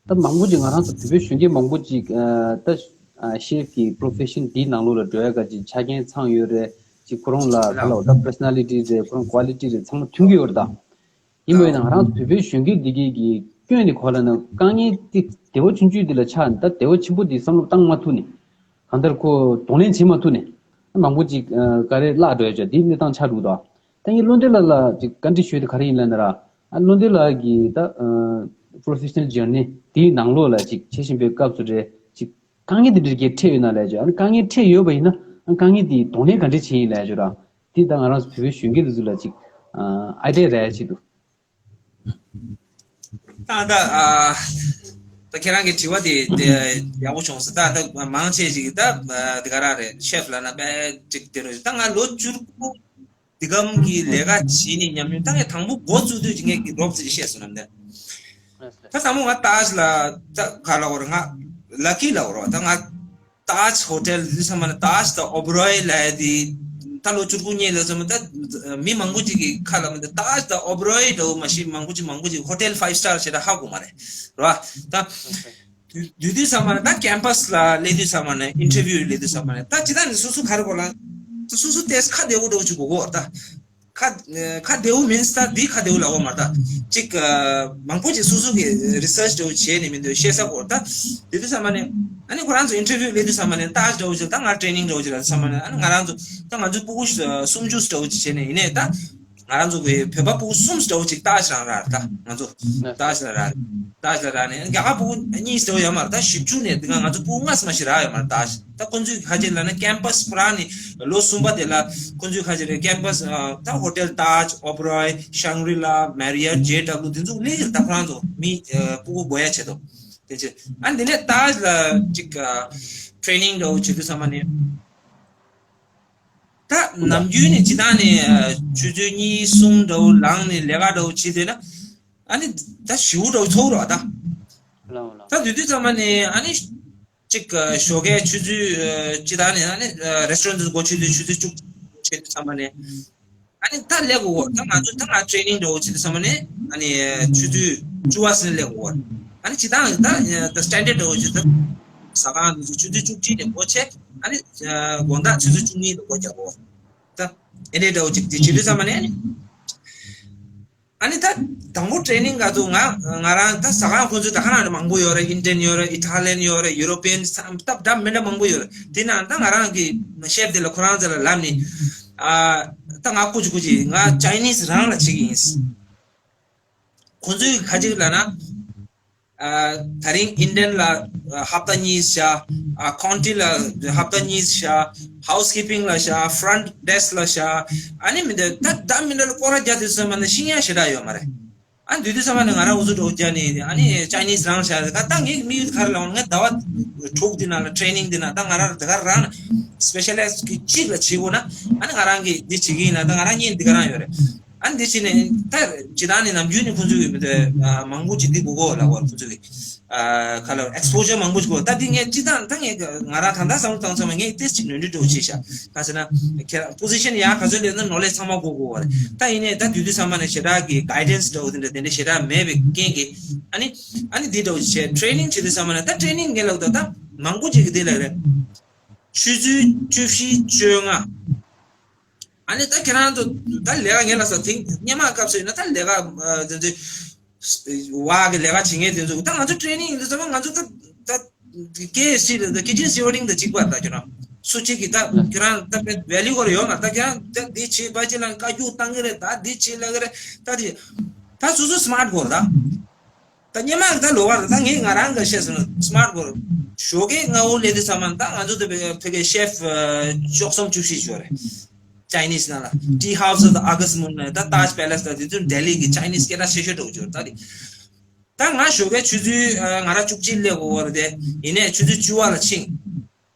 ད་མང་པོ་ཅིག་ང་རང་ཚོ་བོད་པའི་གཞོན་སྐྱེས་མང་པོ་ཅིག་ཨ་ད་ཨ་ཤེ་ཕི་གི་པོ་རོ་ཕེ་ཤན་འདིའི་ནང་ལོགས་ལ་འགྲོ་ཡ་ག་ཅིག་ཆ་རྐྱེན་ཚང་ཡོད་རེད། ཅིག་ཁོ་རང་ལ་ག་ལ་ད་པར་སོ་ན་ལི་ཊི་རེད། ཁོ་རང་ཀོ་ལི་ཊི་རེད། ཚང་མ་མཐུན་གྱི་ཡོད་རེད་ད། ཡིན་པ་ཡིན་ན་ང་རང་ཚོ་བོད་པའི་གཞོན་སྐྱེས་འདི་གས་ཀྱི་སྐྱོན་འདི་ག་ལབ་ན་དཀའ་ངལ་འདི་བདེ་བ་ཆུང་ཆུང་འདི་ལ་ཆགས་ནས་ད་བདེ་བ་ཆེན་པོ་འདི་བསམ་བློ་བཏང་མ་ཐུབ་ནས་གང་ལྟར་ཁོ་གདོང་ལེན་བྱེད་མ་ཐུབ་ནས་མང་པོ་ཅིག་ཨ་ག་རེ་བརླག་འགྲོ་ཡ་ཅིག་འདི་གནས་སྟངས་ཆགས་འདུག་ད། ད་ངས་བློ་བདེ་ལགས་ལ་ཅིག་བཀའ་འདྲི་ཞུ་ཡ་དེ་ག་རེ་ཡིན་ལབ་ན་ར། ཨ་བློ་བདེ་ལགས་ཀྱིས་ད་ཨ་པོ་རོ་ཕེ་ཤ་ནལ་ཇར་ནི་དེའི་ནང་ལོགས་ལ་ཅིག་བྱེད་བཞིན་པའི་སྐབས་སུ་རེད་ཅིག་དཀའ་ངལ་དེ་འདྲ་གས་འཕྲད་ཡོད་ན་ལབ་ཅིག་ཨ་ནི་དཀའ་ངལ་འཕྲད་ཡོད་པ་ཡིན་ན་ཨ་དཀའ་ངལ་དེ་གདོང་ལེན་ག་འདྲ་བྱེད་ཡིན་ལབ་ཅིག་ར། དེ་ད་ང་རང་ཚོ་བོད་པའི་གཞོན་སྐྱེས་དེ་ཚོ་ལ་ཅིག་ཨ་ཨའི་ཌི་ཡ་རག་ཡ་ཆེད་དུ། ད་ད་ཨ་ད་ཁྱེད་རང་གི་དྲི་བ་དེ་དེ་ཡག་པོ་བྱུང་སོང་། ད་ད་མང་ཆེ་ཞིག་ད་ཨ་དེ་ག་རང་རེད། ཤེ་ཕི་ལབ་ན་དཔེ་ཅིག་དེ་རུ་ད་ང་ལོ་བཅུ་དགུ་འདི་གམ་གྱི་ལས་ཀ་བྱེད་ནས་ཉམས་མྱོང་ད་ངས་དང་པོ་འགོ་བཙུགས་དུས་ཀྱི་ངས་ཀྱི་རོབ་ཙམ་བཤད་སོང་ནམ་ད། ད་དང་པོ་ང་ཏཱཇ་ལ་ད་ག་ལ་བར་ང་ལ་ཀི་ལ་བར་བ་ད་ང་ཏཱཇ་ཧོ་ཊེལ་འདི་ཚང་མ་ནི་ཏཱཇ་དང་ཨོ་བྷ་རོའི་ལ་ཡ་དེ་ད་ལོ་བཅུ་དགུ་ཉེ་ལ་ཚང་མ་ད་མི་མང་པོ་ཅིག་གི་ཁ་ལ་མི་ད་ཏཱཇ་དང་ཨོ་བྷ་རོའི་འདྲ་བོ་མ་ཤེས་མང་པོ་ཅིག་མང་པོ་ཅིག་ཧོ་ཊེལ་ཕའིབ་སི་ཊར་ཞེ་དྲག་ཧ་གོ་མ་རེད་ར། ད་དུས་དུས་དུས་ཚང་མ་ནི་ད་ཀེམ་པ་སི་ལ་སླེབས་དུས་ཚང་མ་ནི་ཨིན་ཊར་བིའུ་སླེབས་དུས་ཚང་མ་ནི་ད་ཅི་ད་ནི་སོ་སོ་ག་རེ་གོ་ལ་ད་སོ་སོ་ཏེས་ཁ་བདེ་བོ་འདྲ་བོ་ཅིག་གོ་གོ་ད། ཁ་ཁ་བདེ་བོ་མིན་སྟ་འདི་ཁ་བདེ་བོ་ལ་འོ་མ་ད་ཅིག་ཨ་མང་པོ་ཅིག་སོ་སོ་གི་རི་སར་ཆི་འདྲ་བོ་བྱས་ནས་མི་འདུག་ཤེས་ས་གོ་ད། དེ་དུས་ཚང་མ་ནས་ཨ་ནི་ཁོ་རང་ཚོ་ཨིན་ཊར་བིའུ་ལེན་དུས་ཚང་མ་ནས་ཏཱཇ་འདྲ་བོ་ཅིག་ད་ང་ཊེ་རེ་ནིང་འདྲ་བོ་ཅིག་ལ་ཚང་མ་ནས་ཨ་ནི་ང་རང་ཚོ་ད་ང་ཚོ་ཕྲུ་གུ་སུམ་ཅུ་འདྲ་བོ་ཅིག་བྱས་ནས་ཡིན་ནས་ད་ང་རང་ཚོ་གི་བོད་པ་ཕྲུ་གུ་གསུམ་འདྲ་བོ་ཅིག་ཏཱཇ་རང་རག་ད་ང་ཚོ་ཏཱཇ་ལ་རག་ཏཱཇ་ལ་རག་ནས་རྒྱ་གར་ཕྲུ་གུ་གཉིས་འདྲ་བོ་ཡོད་མ་རེད། ད་བཞི་བཅུ་ནས་ད་ང་ཚོ་ཕྲུ་གུ་ལྔ་ཙམ་ཞིག་རག་ཡོད་མ་རེད། ཏཱཇ་ད་ཁོང་ཚོས་ཁ་ཅིག་ལབ་ན་ཀེམ་པ་སི་ཁོ་རང་ནི་ལོ་གསུམ་པ་དེ་ལ་ཁོང་ཚོས་ཁ་ཅིག་རེད། ཀེམ་པ་སི་ད་ཧོ་ཊེལ་ཏཱཇ་ཨོ་བྷ་རོའི་ཤང་གྷི་ལ་མེ་རི་ཡཊ་ཇེ་ཌབ་ལུ་དེ་ཚོ་སླེབས་ཀྱི་རེད། ད་ཁོ་རང་ཚོ་མི་ཕྲུ་གུ་དགོས་ཡ་ཆེད་དུ་དེ་ཆེད་ཨ་འདི་ནས་ཏཱཇ་ལ་ཅིག་ཊེ་རེ་ནིང་འདྲ་བོ་བྱེད་དུས་ཚང་མ་ནི་ད་ནམ་རྒྱུན་ནས་སྤྱིར་བཏང་ནས་ཆུ་ཚོད་གཉིས་གསུམ་འདྲ་བོ་ལངས་ནས་ལས་ཀ་འདྲ་བོ་བྱེད་བསྡད་ན་ཨ་ནི་ད་ཞེ་པོ་འདྲ་བོ་ཚོར་བ་ད། ལའོ་ལའོ། ད་དུས་དུས་ཚང་མ་ནས་ཨ་ནི་ཅིག་ཞོགས་ཀའི་ཆུ་ཚོད་སྤྱིར་བཏང་ནས་ཨ་ནི་རེ་སི་ཊོ་རན་ཊི་འདི་སྒོ་ཕྱེ་དུས་ཆུ་ཚོད་བཅུ་བྱེད་དུས་ཚང་མ་ནས་ཨ་ནི་ད་སླེབས་དགོས་གོ་ད་ང་ཚོ་ད་ང་ཊེ་རེ་ནིང་འདྲ་བོ་བྱེད་དུས་ཚང་མ་ནས་ཨ་ནི་ཆུ་ཚོད་བཅུ་པ་ཟིན་སླེབས་དགོས་གོ་ཨ་ནི་སྤྱིར་བཏང་ད་ད་སི་ཊན་ཌར་ཌི་འདྲ་བོ་བྱེད་ད་ཟ་ཁང་འདི་ཚོ་ཆུ་ཚོད་བཅུ་གཅིག་ནས་སྒོ་ཕྱེ་ཨ་ནི་དགོང་དག་ཆུ་ཚོད་བཅུ་གཉིས་ལ་སྒོ་རྒྱག་གོ་ད་ཨེ་འདྲའི་འདྲ་བོ་ཅིག་དེ་བྱེད་དུས་ཚང་མ་ནས་ཨ་ནི་ད་དང་པོ་ཊེ་རེ་ནིང་ག་ཚོད་ང་ང་རང་ད་ཟ་ཁང་ཁོང་ཚོ་ད་ག་རང་མང་པོ་ཡོད་རེད། ཨིན་ཌི་ཡན་ཡོད་རེད། ཨི་ཊ་ལི་ཡན་ཡོད་རེད། ཡུ་རོ་པི་ཡན་ད་འདྲ་མི་འདྲ་མང་པོ་ཡོད་རེད། དེ་ན་ད་ང་རང་གི་ཤེ་ཕི་དེ་ལ་ཁོ་རང་ཚོ་ལ་ལབ་ནས་ཨ་ད་ང་ཀུ་ཅི་ཀུ་ཅི་ང་ཅའི་ནིས་རང་ལ་བྱེད་ཀྱི་ཡིན། ཁོང་ཚོས་ག་ཅིག་ལབ་ན། ཨ་ད་རིང་ཨིན་ཌི་ཡན་ལ་ཨ་ཧབ་ཏ་གཉིས་བཞག་ཨ་ཁོན་ཊི་ལ་ཧབ་ཏ་གཉིས་བཞག་ཧའུ་སི་ཀི་པིང་ལ་བཞག་ཕྲོན་ཊི་ཌེ་སི་ཀི་ལ་བཞག་ཨ་ནི་མི་འདི་ད་ད་མི་འདི་ལ་སྐོར་ར་རྒྱག་དུས་ཚང་མ་ནི་ཤེས་ཡ་ཞེ་དྲག་ཡོད་མ་རེད། ཨ་དུས་དུས་ཚང་མ་ནི་ང་རང་འུ་ཚོ་འགྲོ་རྒྱག་ནི་ཨ་ནི་ཅའི་ནིས་རང་བཞག་ད་ད་ངའི་དམིགས་ཡུལ་ག་རེ་ལབ་ན་ངས་ཟླ་བ་དྲུག་འདི་ནང་ལ་ཊེ་རེ་ནིང་འདི་ནང་ད་ང་རང་ད་ག་རང་སི་པེ་ཤ་ལ་ཡིཛ་གི་གཅིག་ལ་བྱེད་དགོས་ན་ཨ་ནི་ང་རང་གིས་འདི་བྱེད་ཀྱི་ཡིན་ན་ད་ང་རང་གཉིས་འདི་ག་རང་ཡོད་རེད། ཨ་ནི་འདི་བྱས་ནས་ད་སྤྱིར་བཏང་ནས་ནམ་རྒྱུན་ནས་ཁོང་ཚོས་ཡོད་མི་འདུག་ཨ་མང་པོ་ཅིག་འདི་དགོས་གོ་ལབ་གོ་ཁོང་ཚོས་ཨ་ཁ་ལ་ཨེག་སི་པོ་ཇར་མང་པོ་ཅིག་དགོས། ད་འདི་ངས་སྤྱིར་བཏང་ད་ངས་ང་རང་ད་ལྟ་བསམ་བློ་བཏང་ཚང་མ་ངས་ཏེ་ཅིག་ནོར་འཁྲུལ་འདྲ་བོ་བྱས་ཤག་ག་ཟེར་ན་ཁྱེད་རང་པོ་ཟི་ཤན་ཡག་ག་ཚོད་སླེབས་ན་ནོ་ལེཇ་ཚང་མ་དགོས་གོ་བ་རེད། ད་ཡིན་ནའི་ད་དུས་དུས་ཚང་མ་ནས་ཞེ་དྲག་གི་གའི་ཌན་སི་འདྲ་བོ་དེ་འདྲ་དེ་འདྲ་ཞེ་དྲག་མེད་པའི་རྐྱེན་གྱིས་ཨ་ནི་ཨ་ནི་འདི་འདྲ་བོ་བྱས་ཊེ་རེ་ནིང་བྱེད་དུས་ཚང་མ་ནས་ད་ཊེ་རེ་ནིང་ངས་ལབ་ད་ད་མང་པོ་ཅིག་གི་འདི་ལབ་རེད། ཆུ་ཚོད་བཅུ་བཞི་བཅོ་ལྔ། ཨ་ནི་ད་ཁྱེད་རང་ཚོ་ད་ལས་ཀ་ངན་ལ་ས་ཐེངས་སྔོན་མ་སྐབས་སུ་ཡིན་ན་ད་ལས་ཀ་ཨ་དེ་ཚོ་བ་གི་ལས་ཀ་བྱེད་མཁན་དེ་ཚོ་ད་ང་ཚོ་ཊེ་རེ་ནིང་ཡིན་དུས་ཙམ་པ་ང་ཚོ་ད་ད་ཀེ་ཨེ་སི་ཊི་ད་ཀི་ཅན་སི་ཝར་ཌིང་དང་གཅིག་པ་ད་ཁྱེད་རང་སུ་གཅིག་གིས་ད་ཁྱེད་རང་ད་བེ་ལུ་གོ་ར་ཡོད་མ་ད་ཁྱེད་རང་ད་འདི་བྱེད་པ་ཅི་ལ་བཀའ་བཀྱོན་བཏང་གི་རེད། ད་འདི་བྱེད་ལ་གི་རེད། ད་དེ་ད་སོ་སོ་སི་མཱར་ཊི་གོ་ར་ད། ད་སྔོན་མ་ད་ལོ་བར་ད་ངས་ང་རང་གི་བཤད་སོང་ན་སི་མཱར་ཊི་བོར་ ཞོགས་ཀས་སྔ་པོ་སླེབས་དུས་ཙམ་པ་ད་ང་ཚོ་དེ་བོད་ཀྱི་ཤེཕ་བཅུ་གསུམ་བཅུ་བཞི་ཡོད་རེད། ཅའི་ནིས་ནང་ལ་ཊི་ཧའུ་སི་དང་ཨ་ག་སི་མུན་དང་ཏཱཇ་པེ་ལེ་སི་དང་དེ་ཚོ་ལྡི་ལི་གི་ཅའི་ནིས་སྐད་གྲགས་ཆེ་ཤོས་འདྲ་བོ་ཅིག་ཡོད་རེད། ད་དེ་ད་ང་ཞོགས་ཀས་ཆུ་ཚོད་ང་རང་བཅུ་གཅིག་སླེབས་དགོས་པ་རེད་དེ། ཡིན་ནའི་ཆུ་ཚོད་བཅུ་པ་ལ་ཕྱིན།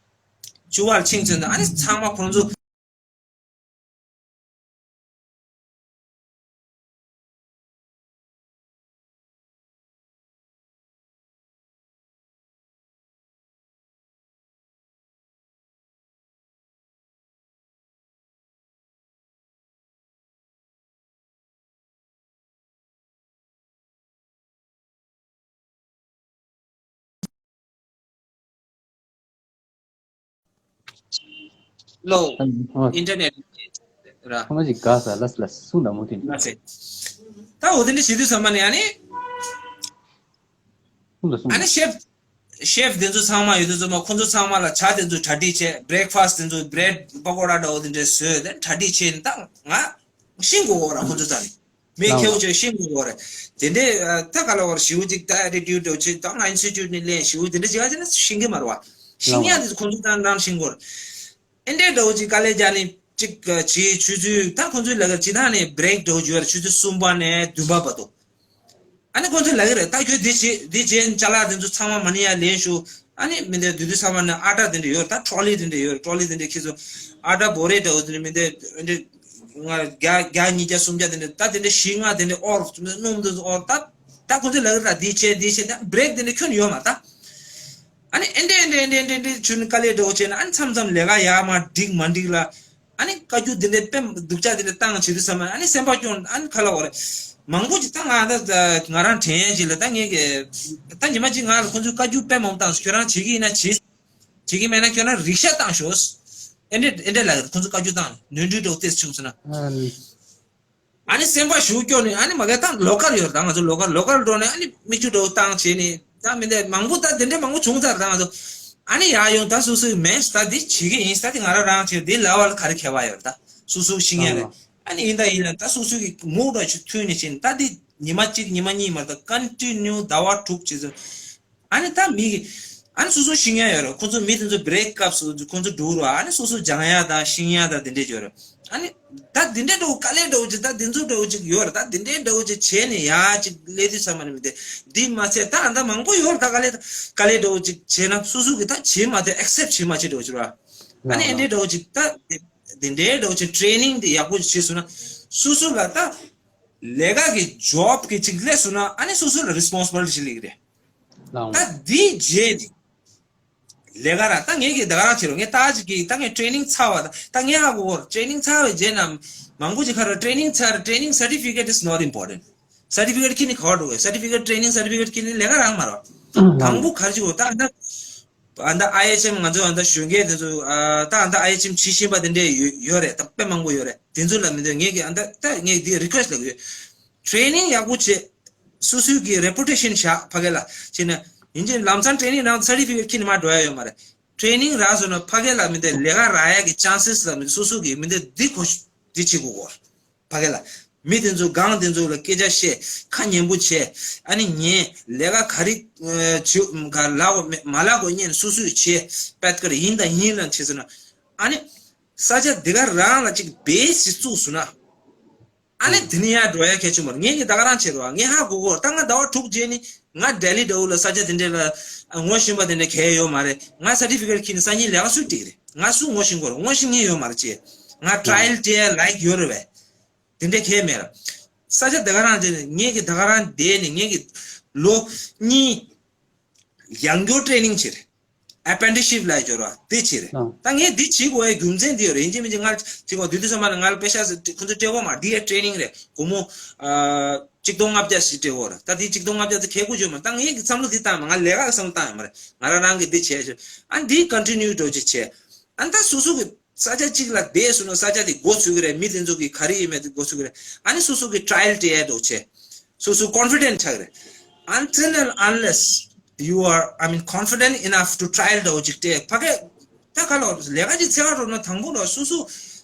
བཅུ་པ་ལ་ཕྱིན་ཚུན་དུ་ཨ་ནི་ཚང་མ་ཁོང་ཚོ། ལོ། ཨ། ཨིན་ཊར་ནེཊ་ར། ཁོ་མ་ཅིག་དགའ་ས་ལ་ལ་སུ་ན་མོ་ཏིན། ལ་སེ། ད་འོ་དེ་འདྲ་བྱེད་དུས་ཙམ་པ་ནས་ཨ་ནི། སུ་ལ་སུ། ཨ་ནི་ཤེཕ། ཤེཕ་དེ་ཚོ་ཚང་མ་ཡོད་དུས་ཙམ་པ་ཁོ་ཚོ་ཚང་མ་ལ་ཇ་དེ་ཚོ་གྲ་སྒྲིག་བྱས། བྷི་རེག་ཕ་སི་དེ་ཚོ་བྷི་རེཌ་པ་ཀོ་ཌ་འདྲ་བོ་དེ་འདྲ་བཟོས་ཏེ་གྲ་སྒྲིག་བྱས་ནས་ད་ང་ཤིང་གོ་གོ་ར་ཁོ་ཚོ་ད་ནི། མི་ཁེའུ་ཅིག་ཤིང་གོ་གོ་ར། དེ་འདྲའི་ད་ག་ལ་བར་ཞིའུ་ཅིག་ད་ཨེ་ཊི་ཊུཌ་འདྲ་བོ་ཅིག་ད་ང་ཨིན་སི་ཊི་ཊུཊ་ནས་ལེན་ཞིའུ་དེ་འདྲ་ཅིག་ཨ་ཅེ་ན་ཤིང་གི་མ་ར་བ། ཤིང་ཡ་དེ་ཚོ་ཁོ་ཚོ་ད་རང་ཤིང་གོ་ར། ཨེ་འདྲའི་འདྲ་བོ་ཅིག་དཀའ་ལས་རྒྱག་ནས་ཅིག་ག་ཅིག་ཆུ་ཚོད་ད་ཁོ་ཚོའི་ལ་ཀ་ཅིག་ཐང་ནས་བྷི་རེག་འདྲ་བོ་ཅིག་ཡོད་ར། ཆུ་ཚོད་གསུམ་པ་ནས་བདུན་པ་བར་དུ། ཨ་ནི་ཁོ་ཚོས་ལབ་ཀྱི་རེད། ད་ཁྱོད་འདི་བྱེད་འདི་བྱེད་ཅ་ལག་དེ་ཚོ་ཚང་མ་མ་ཎི་ཡར་ལེན་ཤོག་ཨ་ནི་མི་འདི་དུས་དུས་ཚང་མ་ནི་ཨ་ཊ་དེ་འདྲ་ཡོད་རེད། ད་ཊོ་ལི་དེ་འདྲ་ཡོད་རེད། ཊོ་ལི་དེ་འདྲ་ཁྱེར་སོང་། ཨ་ཊ་བོ་རེ་འདྲ་བོ་དེ་འདྲ་མི་འདི་འདི་ལྔ་བརྒྱ་བརྒྱ་ཉིས་བརྒྱ་སུམ་བརྒྱ་དེ་འདྲ། ད་དེ་འདྲ་བཞི་ལྔ་དེ་འདྲ་ཨོར་སྣུམ་དེ་ཚོ་ཨོར། ད་ད་ཁོ་ཚོས་ལབ་ཀྱི་རེད། འདི་བྱེད་འདི་བྱེད། ད་བྷི་རེག་དེ་འདྲ་ཁྱོན་ཡོད་མ་ད། ཨ་ནི་ཨེ་འདྲ་ཨེ་འདྲ་ཨེ་འདྲ་ཨེ་འདྲ་ཨེ་འདྲ་ཆུ་ནི་དཀའ་ལས་འདྲ་བོ་བྱས་ན་ཨ་ནི་མཚམས་མཚམས་ལས་ཀ་ཡག་མ་འགྲིག་མ་འགྲིག་ལ། ཨ་ནི་བཀའ་བཀྱོན་འདི་འདྲའི་དཔེ་སྡུག་ཅག་འདི་འདྲ་བཏང་བྱེད་དུས་ཙམ་པ་ཨ་ནི་སེམས་པ་སྐྱོ། ཨ་ནི་ག་ལ་བ་རེད། མང་པོ་ཅིག་ད་ང་ད་ང་རང་དྲན་ཡས་ཅིག་ལ་ད་ངས་ཀྱི་ད་ཉི་མ་གཅིག་ང་ལ་ཁོང་ཚོས་བཀའ་བཀྱོན་དཔེ་མང་པོ་བཏང་སོང་། ཁྱོད་རང་བྱེད་ཀྱི་ཡིན་ན་བྱེད། བྱེད་ཀྱི་མེད་ན་ཁྱོད་རང་རིག་ཤ་བཏང་ཤོག་ཨེ་འདྲ་ཨེ་འདྲ་ལབ་ཡོད། ཁོང་ཚོས་བཀའ་བཀྱོན་བཏང་ནས་ནོར་འཁྲུལ་འདྲ་བོ་ཏོག་ཙམ་བྱུང་སོང་ན། ཨ་ནི། ཨ་ནི་སེམས་པ་ཞེ་པོ་སྐྱོ་ནས་ཨ་ནི་མ་གི་ད་ལོ་ཀལ་ཡོད་རེད། ད་ང་ཚོ་ལོ་ཀལ་ལོ་ཀལ་འགྲོ་ནས་ཨ་ནི་མིག་ཆུ་འདྲ་བོ་བཏང་བྱས་ནས་ད་མི་འདྲ་མང་པོ་ད་དེ་འདྲ་མང་པོ་བྱུང་ཚར། ད་ང་ཚོ་ཨ་ནི་ཡར་ཡོང་ད་སོ་སོའི་མེད་ད་འདི་བྱེད་ཀྱི་ཡིན་ད་འདི་ང་རང་རང་བྱེད་འདི་ལབ་པ་ལ་ག་རེ་ཁྱད་པར་ཡོད་རེད། ད་སོ་སོ་ཤེས་ཡ་རེད། ཨ་ནི་ཡིན་ད་ཡིན་ལ་ད་སོ་སོ་གི་མུ་ཌ་ཅིག་མཐུན་ནས་བྱས་ནས་ད་འདི་ཉི་མ་གཅིག་ཉི་མ་གཉིས་མ་ད་ཀོན་ཊི་ནིའུ་ཟླ་བ་དྲུག་བྱས་ཚོད། ཨ་ནི་ད་མི་གི་ཨ་ནི་སོ་སོ་ཤེས་ཡ་ཡོད་རེད། ཁོང་ཚོ་མི་དེ་ཚོ་བྷི་རེག་སྐབས་སུ་ཁོང་ཚོ་འགྲོ་རུ་ཨ་ནི་སོ་སོ་སྦྱང་ཡ་དང་ཤེས་ཡ་དང་དེ་འདྲས་ཡོད་རེད། ཨ་ནི་ད་དེ་འདྲས་འདྲ་བོ་དཀའ་ལས་འདྲ་བོ་ཅིག་ད་དེ་ཚོ་འདྲ་བོ་ཅིག་ཡོད་རེད། ད་དེ་འདྲས་འདྲ་བོ་ཅིག་བྱས་ནས་ཡ་ཅིག་སླེབས་དུས་ཚང་མ་ནི་མི་དེ་འདི་མ་ཚད་ད་ཨ་ད་མང་པོ་ཡོད་རེད། ད་དཀའ་ལས་དཀའ་ལས་འདྲ་བོ་ཅིག་བྱས་ན་སོ་སོ་གི་ད་བྱེད་མ་ཐུབ་ཨེག་སེབ་བྱེད་མ་བྱེད་འདྲ་བོ་ཅིག་རེད། ཨ་ནི་ཨེ་འདྲས་འདྲ་བོ་ཅིག་ད་དེ་འདྲས་འདྲ་བོ་ཅིག་ཊེ་ནིང་དེ་ཡག་པོ་ཅིག་བྱས་སོང་ན་སོ་སོ་ལ་ད་ལས་ཀ་གི་ཇོབ་གི་ཅིག་སླེབས་སོང་ན་ཨ་ནི་སོ་སོ་ལ་རི་སི་པོན་སི་བི་ལི་ཊི་ཅིག་སླེབས་ཀྱི་རེད། ལའོ། ད་འདིའི་རྗེས་ནི་ལས་ཀ་ར་ད་ངས་ཀྱི་ད་ག་རང་བྱེད་རོགས། ངས་ད་ཅིག་གི་ད་ངས་ཊེ་ནིང་ཚར་བ་ད་ད་ངས་ཧ་གོ་གོ། ཊེ་ནིང་ཚར་བའི་རྗེས་ན་མང་པོ་ཅིག་ཁ་ར་ཊེ་ནིང་ཚར། ཊེ་ནིང་certificate is not important. སར་ཊི་ཕི་ཀེཊ་ཁྱེར་ནས་ག་བར་འགྲོ་གི། སར་ཊི་ཕི་ཀེཊ་ཊེ་ནིང་སར་ཊི་ཕི་ཀེཊ་ཁྱེར་ནས་ལས་ཀ་རག་མ་རེད། དང་པོ་ག་རེ་བྱེད་དགོས། ད་ད་ཨ་ད་ཨ་ཨེཆ་ཨེམ་ང་ཚོ་ཨ་ད་གཞོན་སྐྱེས་དེ་ཚོ་ཨ་ད་ཨ་ད་ཨ་ཨེཆ་ཨེམ་བྱེད་བཞིན་པ་དེ་འདྲས་ཡོད་ཡོད་རེད། ད་དཔེ་མང་པོ་ཡོད་རེད། དེ་ཚོ་ལ་མི་འདོད། ངས་ཀྱི་ཨ་ད་ད་ངས་འདི་རི་ཀུ་ཨེ་སི་ཊི་ལབ་ཀྱི་ཡོད། ཊེ་ནིང་ཡག་པོ་བྱེད། སོ་སོའི་གི་རེ་པུ་ཊེ་ཤན་བཞག་ཕ་གི་ལ། བྱས་ན་ཡིན་གཅིག་ལམ་སང་ཊེ་ནིང་རང་སར་ཊི་ཕི་ཀེཊ་ཁྱེར་ནས་མར་འགྲོ་ཡ་ཡོད་མ་རེད། ཊེ་ནིང་རག་སོང་ན་ཕ་གི་ལ་མི་འདོད་ལས་ཀ་རག་ཡ་གི་ཅན་སེ་སི་ལ་མི་འདོད། སོ་སོ་གི་མི་འདོད་འདི་གོ་འདི་བྱེད་དགོས་གོ། ཕ་གི་ལ། མི་དེ་ཚོ་སྒང་དེ་ཚོ་ལ་སྐད་ཆ་བཤད། ཁ་ཉན་པོ་བྱས། ཨ་ནི་ངས་ལས་ཀ་ག་རེ་ཨ་བྱེད་ག་ལབ་དགོས་མེད་མ་ལབ་དགོས་སྙན་སོ་སོས་བྱས། པད་ཀར་ཡིན་དང་ཡིན་ལ་བྱས་ཟེར་ན། ཨ་ནི་ས་ཆ་འདི་ག་རང་ལ་ཅིག་བེ་སི་བཙུགས་སོང་ན། ཨ་ནི་དེ་ནི་ཡར་འགྲོ་ཡ་གལ་ཆེན་པོ་རེད། ངས་ཀྱི་ད་ག་རང་བྱེད་རོགས། ངས་ཧ་གོ་གོ། ད་ང་ཟླ་བ་དྲུག་རྗེས་ནི་ང་ལྡི་ལི་འདྲ་བོ་ལ་ས་ཆ་དེ་འདྲ་ལ་ངོ་ཤེས་པ་དེ་འདྲ་གང་ཡང་ཡོད་མ་རེད། ང་སར་ཊི་ཕི་ཀེཊ་ཁྱེར་ནས་སང་ཉིན་ལས་ཀ་སུས་སྒྲིག་རེད། ང་སུ་ངོ་ཤེས་དགོས་རེད། ངོ་ཤེས་མཁན་ཡོད་མ་རེད་ཅེས། ང་ཊ་ར་ཡལ་སྤྲད་ཡ་ལའིཀ་ཡོད་རེད་བས། དེ་འདྲ་གང་ཡང་མེད་ར། ས་ཆ་དེ་ག་རང་རྗེས་ནས་ངས་ཀྱི་ད་ག་རང་བསྡད་ནས་ངས་ཀྱི་ལོ་གཉིས་ཡང་སྐྱོར་ཊེ་ནིང་བྱས་རེད། ཨེ་པེན་ཌི་ཤིབ་ལབ་ཡ་ཅིག་ཡོད་རེད་བ། དེ་བྱས་རེད། ད་ངས་འདི་བྱེད་དགོས་པའི་རྒྱུ་མཚན་འདི་ཡོད་རེད། ཡིན་གཅིག་མིན་གཅིག་སྔར་བྱེད་དགོས། དེ་དུས་ཙམ་པ་ལ་ང་ལ་པེ་ཤག་ཁོ་ཚོས་སྤྲད་དགོས་མ་རེད། འདི་ཡ་ཊེ་ནིང་རེད། སྒོར་མོ་ཨ་གཅིག་སྟོང་ལྔ་བརྒྱ་ཞིག་སྤྲད་དགོས་རེད། ད་འདི་གཅིག་སྟོང་ལྔ་བརྒྱ་དེ་གལ་དགོས་ཡོད་མ་རེད། ད་ངས་ཀྱི་བསམ་བློ་འདི་བཏང་མ། ང་ལས་ཀ་བསམ་བློ་བཏང་ཡོད་མ་རེད། ང་རང་རང་གི་འདི་བྱས་ཞོར་ཨ་འདི་ཀོན་ཊི་ནིའུ་འགྲོ་ཅིག་བྱས། ཨ་ད་སོ་སོ་གི་ས་ཆ་གཅིག་ལ་བསྡད་སོང་ན་ས་ཆ་དེ་མགོ་ཚོས་ཀྱི་རེད། མི་དེ་ཚོ་གི་ག་རེ་ཡིན་མེད་དེ་མགོ་ཚོས་ཀྱི་རེད། ཨ་ནི་སོ་སོ་གི་ཊ་ར་ཡལ་སྤྲད་ཡ་འདྲ་བོ་བྱས། སོ་སོ་ཀོན་ཕི་ཌེན་ཊི་ཆགས་ཀྱི་རེད། Until and unless you are, I mean, confident enough to try འདྲ་བོ་ཅིག་སྤྲད། ཕ་གི་ད་ག་ལ་ལས་ཀ་ཅིག་འཚོལ་ག་འགྲོ་ན་དང་པོ་ལ་སོ་སོ་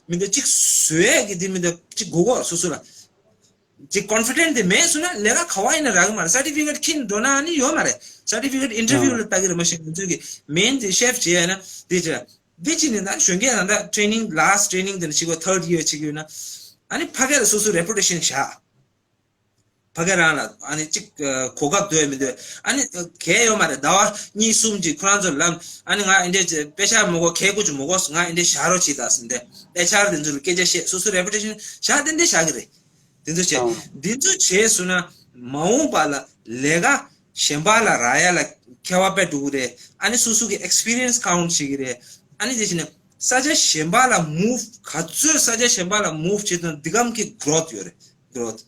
མི་འདོད་ཅིག་བཟོ་ཡས་ཀྱི་དེ་མི་འདོད་ཅིག་དགོས་གོ། སོ་སོ་ལ། ཅིག་ཀོན་ཕི་ཌེན་ཊི་དེ་མེད་སོང་ན་ལས་ཀ་ག་བ་ཡིན་ན་རག་གི་མ་རེད། སར་ཊི་ཕི་ཀེ་ཊི་འཁྱེར་འགྲོ་ན་ནི་ཡོད་མ་རེད། སར་ཊི་ཕི་ཀེ་ཊི་ཨིན་ཊར་བིའུ་ལ་ལྟ་གི་རེད། མ་གཞི་ང་ཚོས་ཀྱི་མེན་དེ་ཤེཕ་བྱས་ཡ་ན་དེ་ཅི་རེད། འདི་ཕྱིན་ནས་ད་གཞོན་སྐྱེས་ད་ལྟ་ཊེ་ནིང་ལཱ་སི་ཊི་ཊེ་ནིང་དེ་ནས་བྱེད་དགོས། ཐར་ཌི་ཡིར་བྱེད་ཀྱི་ཡོད་ན་ཨ་ནི་ཕ་གི་ལ་སོ་སོའི་རེ་པུ་ཊེ་ཤན་བཞག་ཕ་གི་རང་ལ་ཨ་ནི་གཅིག་གོ་སྐབས་འདོད་མི་འདོད། ཨ་ནི་གལ་ཡོད་མ་རེད། ཟླ་བ་གཉིས་གསུམ་ཅིག་ཁོ་རང་ཚོ་ལ་ཨ་ནི་ང་འདི་འདྲས་དཔེ་ཆ་མི་དགོས། ཁལ་ཀུ་ཅིག་མི་དགོས། ང་འདི་འདྲས་བཞག་རོགས་བྱེད་ད་ཟེར་ཏེ་ཨེཆ་ཨར་དེ་ཚོ་ལ་སྐད་ཆ་བཤད། སོ་སོའི་རེ་པུ་ཊེ་ཤན་བཞག་དེ་འདྲས་བཞག་གི་རེད། དེ་ཚོ་བྱས། ཨང་། དེ་ཚོ་བྱས་སོང་ན་མ་འོངས་པ་ལ་ལས་ཀ་གཞན་པ་ལ་རག་ཡ་ལ་ཁྱད་པར་དཔེ་འགྲོ་གི་རེད། ཨ་ནི་སོ་སོ་གི་ཨེག་སི་པི་རི་ཡན་སི་ཀའུན་ཊི་བྱེད་ཀྱི་རེད། ཨ་ནི་དེ་བྱས་ནས་ས་ཆ་གཞན་པ་ལ་མུབ་ག་ཚོད་ས་ཆ་གཞན་པ་ལ་མུབ་བྱེད་དང་འདི་གམ་གྱི་གྷི་རོ་ཐི་ཡོད་རེད། གྷི་རོ་ཐི་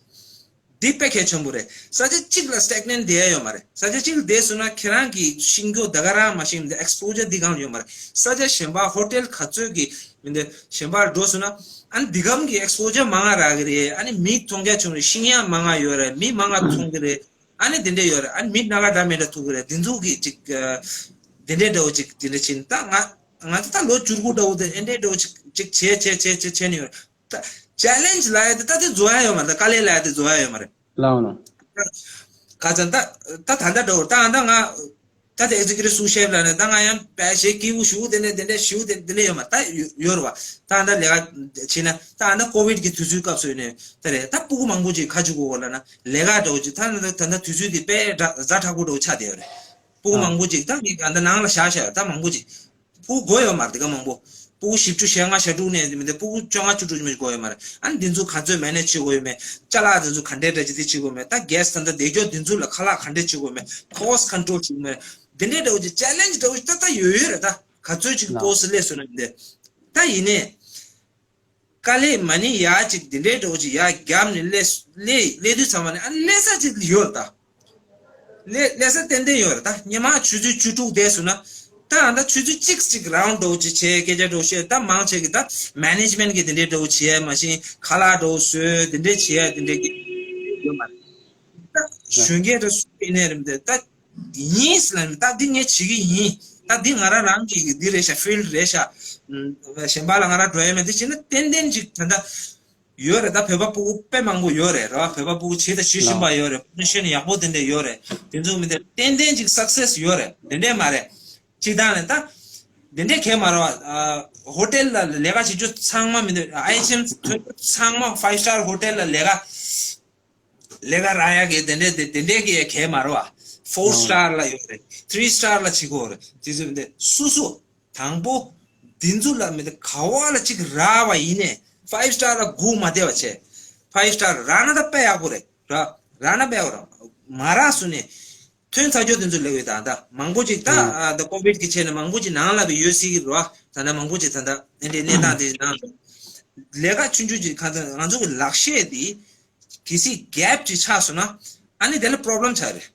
འདི་དཔེ་གལ་ཆེན་པོ་རེད། ས་ཆ་གཅིག་ལ་སི་ཊེག་ནེན་ཊི་བསྡད་ཡ་ཡོད་མ་རེད། ས་ཆ་གཅིག་ལ་བསྡད་སོང་ན་ཁྱེད་རང་གི་ཤེས་རྒྱུ་ད་ག་རང་མ་ཤེས་མི་འདུག་ཨེག་སི་པོ་ཇར་འདི་གང་ཡོད་མ་རེད། ས་ཆ་གཞན་པ་ཧོ་ཊེལ་ག་ཚོད་ཀྱི་མི་འདུག་གཞན་པར་འགྲོ་སོང་ན་ཨ་ནི་འདི་གམ་གྱི་ཨེག་སི་པོ་ཇར་མང་ང་རག་གི་རེད། ཨ་ནི་མི་མཐོང་རྒྱ་ཆུང་རེད། ཤེས་ཡ་མང་ང་ཡོད་རེད། མི་མང་ང་མཐོང་གི་རེད། ཨ་ནི་དེ་འདྲས་ཡོད་རེད། ཨ་ནི་མི་སྣ་ཁ་འདྲ་མི་འདྲ་ཐུག་གི་རེད། དེ་ཚོ་གི་ཅིག་དེ་འདྲས་འདྲ་བོ་ཅིག་དེ་འདྲས་ཕྱིན། ད་ང་ང་ཚོ་ད་ལོ་བཅུ་དགུ་འདྲ་བོ་དེ་ཨེ་འདྲས་འདྲ་བོ་ཅིག་ཅིག་བྱས་བྱས་བྱས་བྱས་བྱས་ནས་ཡོད་རེད། ད་ཅེ་ལེན་ཇི་ལབ་ཡ་དེ་ད་དེ་བཟོ་ཡ་ཡོད་མ་རེད། ད་དཀའ་ལས་ལབ་ཡ་དེ་བཟོ་ཡ་ཡོད་མ་རེད། ལའོ་ནོ། ཁ་ཚ་ད་ད་ད་ད་འདྲ་བོ་ད་ཨ་ད་ང་ད་དེ་ཨེག་ཛི་ཀུ་ཊིབ་སུ་ཤེབ་ལ་ནས་ད་ང་ཡང་པད་ཞེ་སྐྱིད་པོ་ཞུ་དེ་ནས་དེ་འདྲ་ཞུ་དེ་དེ་འདྲ་ཡོད་མ་ད་ཡོད་རེད་བ། ད་ཨ་ད་ལས་ཀ་བྱེད་ན་ད་ཨ་ད་ཀོ་བིད་ཀྱི་དུས་ཚོད་སྐབས་སུ་ཡིན་ནས་ད་རེད། ད་སྤུ་གུ་མང་པོ་ཅིག་ཁ་ཅིག་གོ་གོ་ལ་ན་ལས་ཀ་འདྲ་བོ་ཅིག་ད་ད་ད་དུས་ཚོད་དེ་དཔེ་ཛ་དྲག་པོ་འདྲ་བོ་ཆགས་བསྡད་ཡོད་རེད། སྤུ་གུ་མང་པོ་ཅིག་ད་ངས་ད་ནང་ལ་བཞག་བཞག་ད་མང་པོ་ཅིག་སྤུ་གུ་དགོས་ཡོད་མ་རེད། དེ་ག་མང་པོ་སྤུ་གུ་བཞི་བཅུ་ཞེ་ལྔ་ཞེ་དྲུག་ནས་མི་འདུག་སྤུ་གུ་བཅོ་ལྔ་བཅུ་དྲུག་ཅིག་དགོས་ཡོད་མ་རེད། ཨ་ནི་འདི་ཚོ་ག་ཚོད་མེ་ནེཇ་བྱེད་དགོས་ཡོད་མེད། ཅ་ལག་འདི་ཚོ་ག་འདྲས་འདྲ་ཅིག་དེ་བྱེད་དགོས་མེད། ད་གེ་སི་ད་ལྟ་བསྡད་རྒྱུ་འདི་ཚོ་ལ་ཁ་ལག་ག་འདྲས་བྱེད་དགོས་མེད། ཁོ་སི་ཊི་ཀོན་ཊོལ་བྱེད་དགོས་མེད། འདི་འདྲས་འདྲ་བོ་ཅིག་ཅེ་ལེན་ཇི་འདྲ་བོ་ཅིག་ད་ལྟ་ཡོད་ཡོད་རེད། ད་ག་ཚོད་ཅིག་ལགས། པོ་སི་ཊི་སླེབས་སོང་ན་འདི་ད་ཡིན་ནས། དཀའ་ལས་མ་ནི་ཡག་ཅིག་འདི་འདྲའི་འདྲ་བོ་ཅིག་ཡག་བརྒྱབ་ནས་སླེབས་སླེབས་སླེབས་དུས་ཚང་མ་ནས་ཨ་ནི་སླེབས་ས་ཅིག་ཡོད་རེད་ད། སླེབས་སླེབས་ས་ཏན་ཏན་ཡོད་རེད་ད། སྔོན་མ་ཆུ་ཚོད་བཅུ་དྲུག་བསྡད་སོང་ན་ད་ཨ་ད་ཆུ་ཚོད་གཅིག་ཅིག་རའུན་ཌི་འདྲ་བོ་ཅིག་བྱས་སྐད་ཆ་འདྲ་བོ་བཤད་ད་མང་ཆེ་གི་ད་མེ་ནེཇ་མེན་ཊི་གི་འདི་འདྲའི་འདྲ་བོ་བྱས་མ་གཞི་ཁ་ལག་འདྲ་བོ་བཟོས་འདི་འདྲའི་བྱས་འདི་འདྲའི་གི་ཡོད་མ་རེད། ད་གཞོན་སྐྱེས་འདྲ་སུ་ཡིན་ནའི་རེད་འདི་ད། ཡིན་ལབ་ནས་ད་འདི་ངས་བྱེད་ཀྱི་ཡིན། ད་འདི་ང་རང་རང་གི་འདི་རེད་ཤག་ཕིལ་ཌི་རེད་ཤག་གཞན་པ་ལ་ང་རང་འགྲོ་ཡ་མེད། འདི་བྱས་ན་ཏན་ཏན་ཅིག་ད་ལྟ་ཡོད་རེད། ད་བོད་པ་སྤུ་གུ་དཔེ་མང་པོ་ཡོད་རེད་ར། བོད་པ་སྤུ་གུ་བྱེད་ད་ཤེས་བཞིན་པ་ཡོད་རེད། པོ་ཛི་ཤན་ཡག་པོ་དེ་འདྲས་ཡོད་རེད། དེ་ཚོ་མི་འདི་ཏན་ཏན་ཅིག་སག་སེ་སི་ཡོད་རེད། དེ་འདྲས་མ་རེད། གཅིག་དང་ནས་ད་དེ་འདྲས་གས་མ་རེད་བ། ཧོ་ཊེལ་ལ་ལས་ཀ་བྱེད་རྒྱུ་ཚང་མ་མི་འདི་ཨའི་ཨེཆ་ཨེམ་ཐོན་རྒྱུ་ཚང་མ་ཕའིབ་སི་ཊར་ཧོ་ཊེལ་ལ་ལས་ཀ་ལས་ཀ་རག་ཡག་གི་དེ་འདྲས་དེ་དེ་འདྲས་ཀྱི་གས་མ་རེད་བ། ཕོར་སི་ཊར་ལ་ཡོད་རེད། ཐི་རི་སི་ཊར་ལ་བྱེད་དགོས་རེད། དེ་ཚོ་མི་འདི་སོ་སོ་དང་པོ་འདི་ཚོ་ལ་མི་འདི་ག་བ་ལ་གཅིག་རག་པ་ཡིན་ནས་ཕའིབ་སི་ཊར་ལ་སྒུག་མ་བསྡད་པ་བྱས། ཕའིབ་སི་ཊར་རག་ན་ད་དཔེ་ཡག་པོ་རེད་ར། རག་ན་དཔེ་ཡག་པོ་རེད། མ་རག་སོང་ནས་ཐོན་ཚར་རྒྱུ་དེ་ཚོ་ལས་ཡོད་ད། ད་མང་པོ་ཅིག་ད་ཨ་ད་ཀོ་བིད་ཀྱི་ཆེད་ནས་མང་པོ་ཅིག་ནང་ལ་བི་ཡོད་སྲིད་ཀྱི་རེད་བ། ད་ད་མང་པོ་ཅིག་ད་ད་ཨེ་འདྲའི་གནས་སྟངས་དེ་ནང་ལས་ཀ་ཆུང་ཆུང་ཅིག་ག་ད་ང་ཚོ་གི་ལག་ཤེས་དེ་གལ་སྲིད་གེབ་ཅིག་ཆགས་སོང་ན་ཨ་ནི་དེ་ལ་པོ་རོབ་ལེམ་ཆགས་རེད།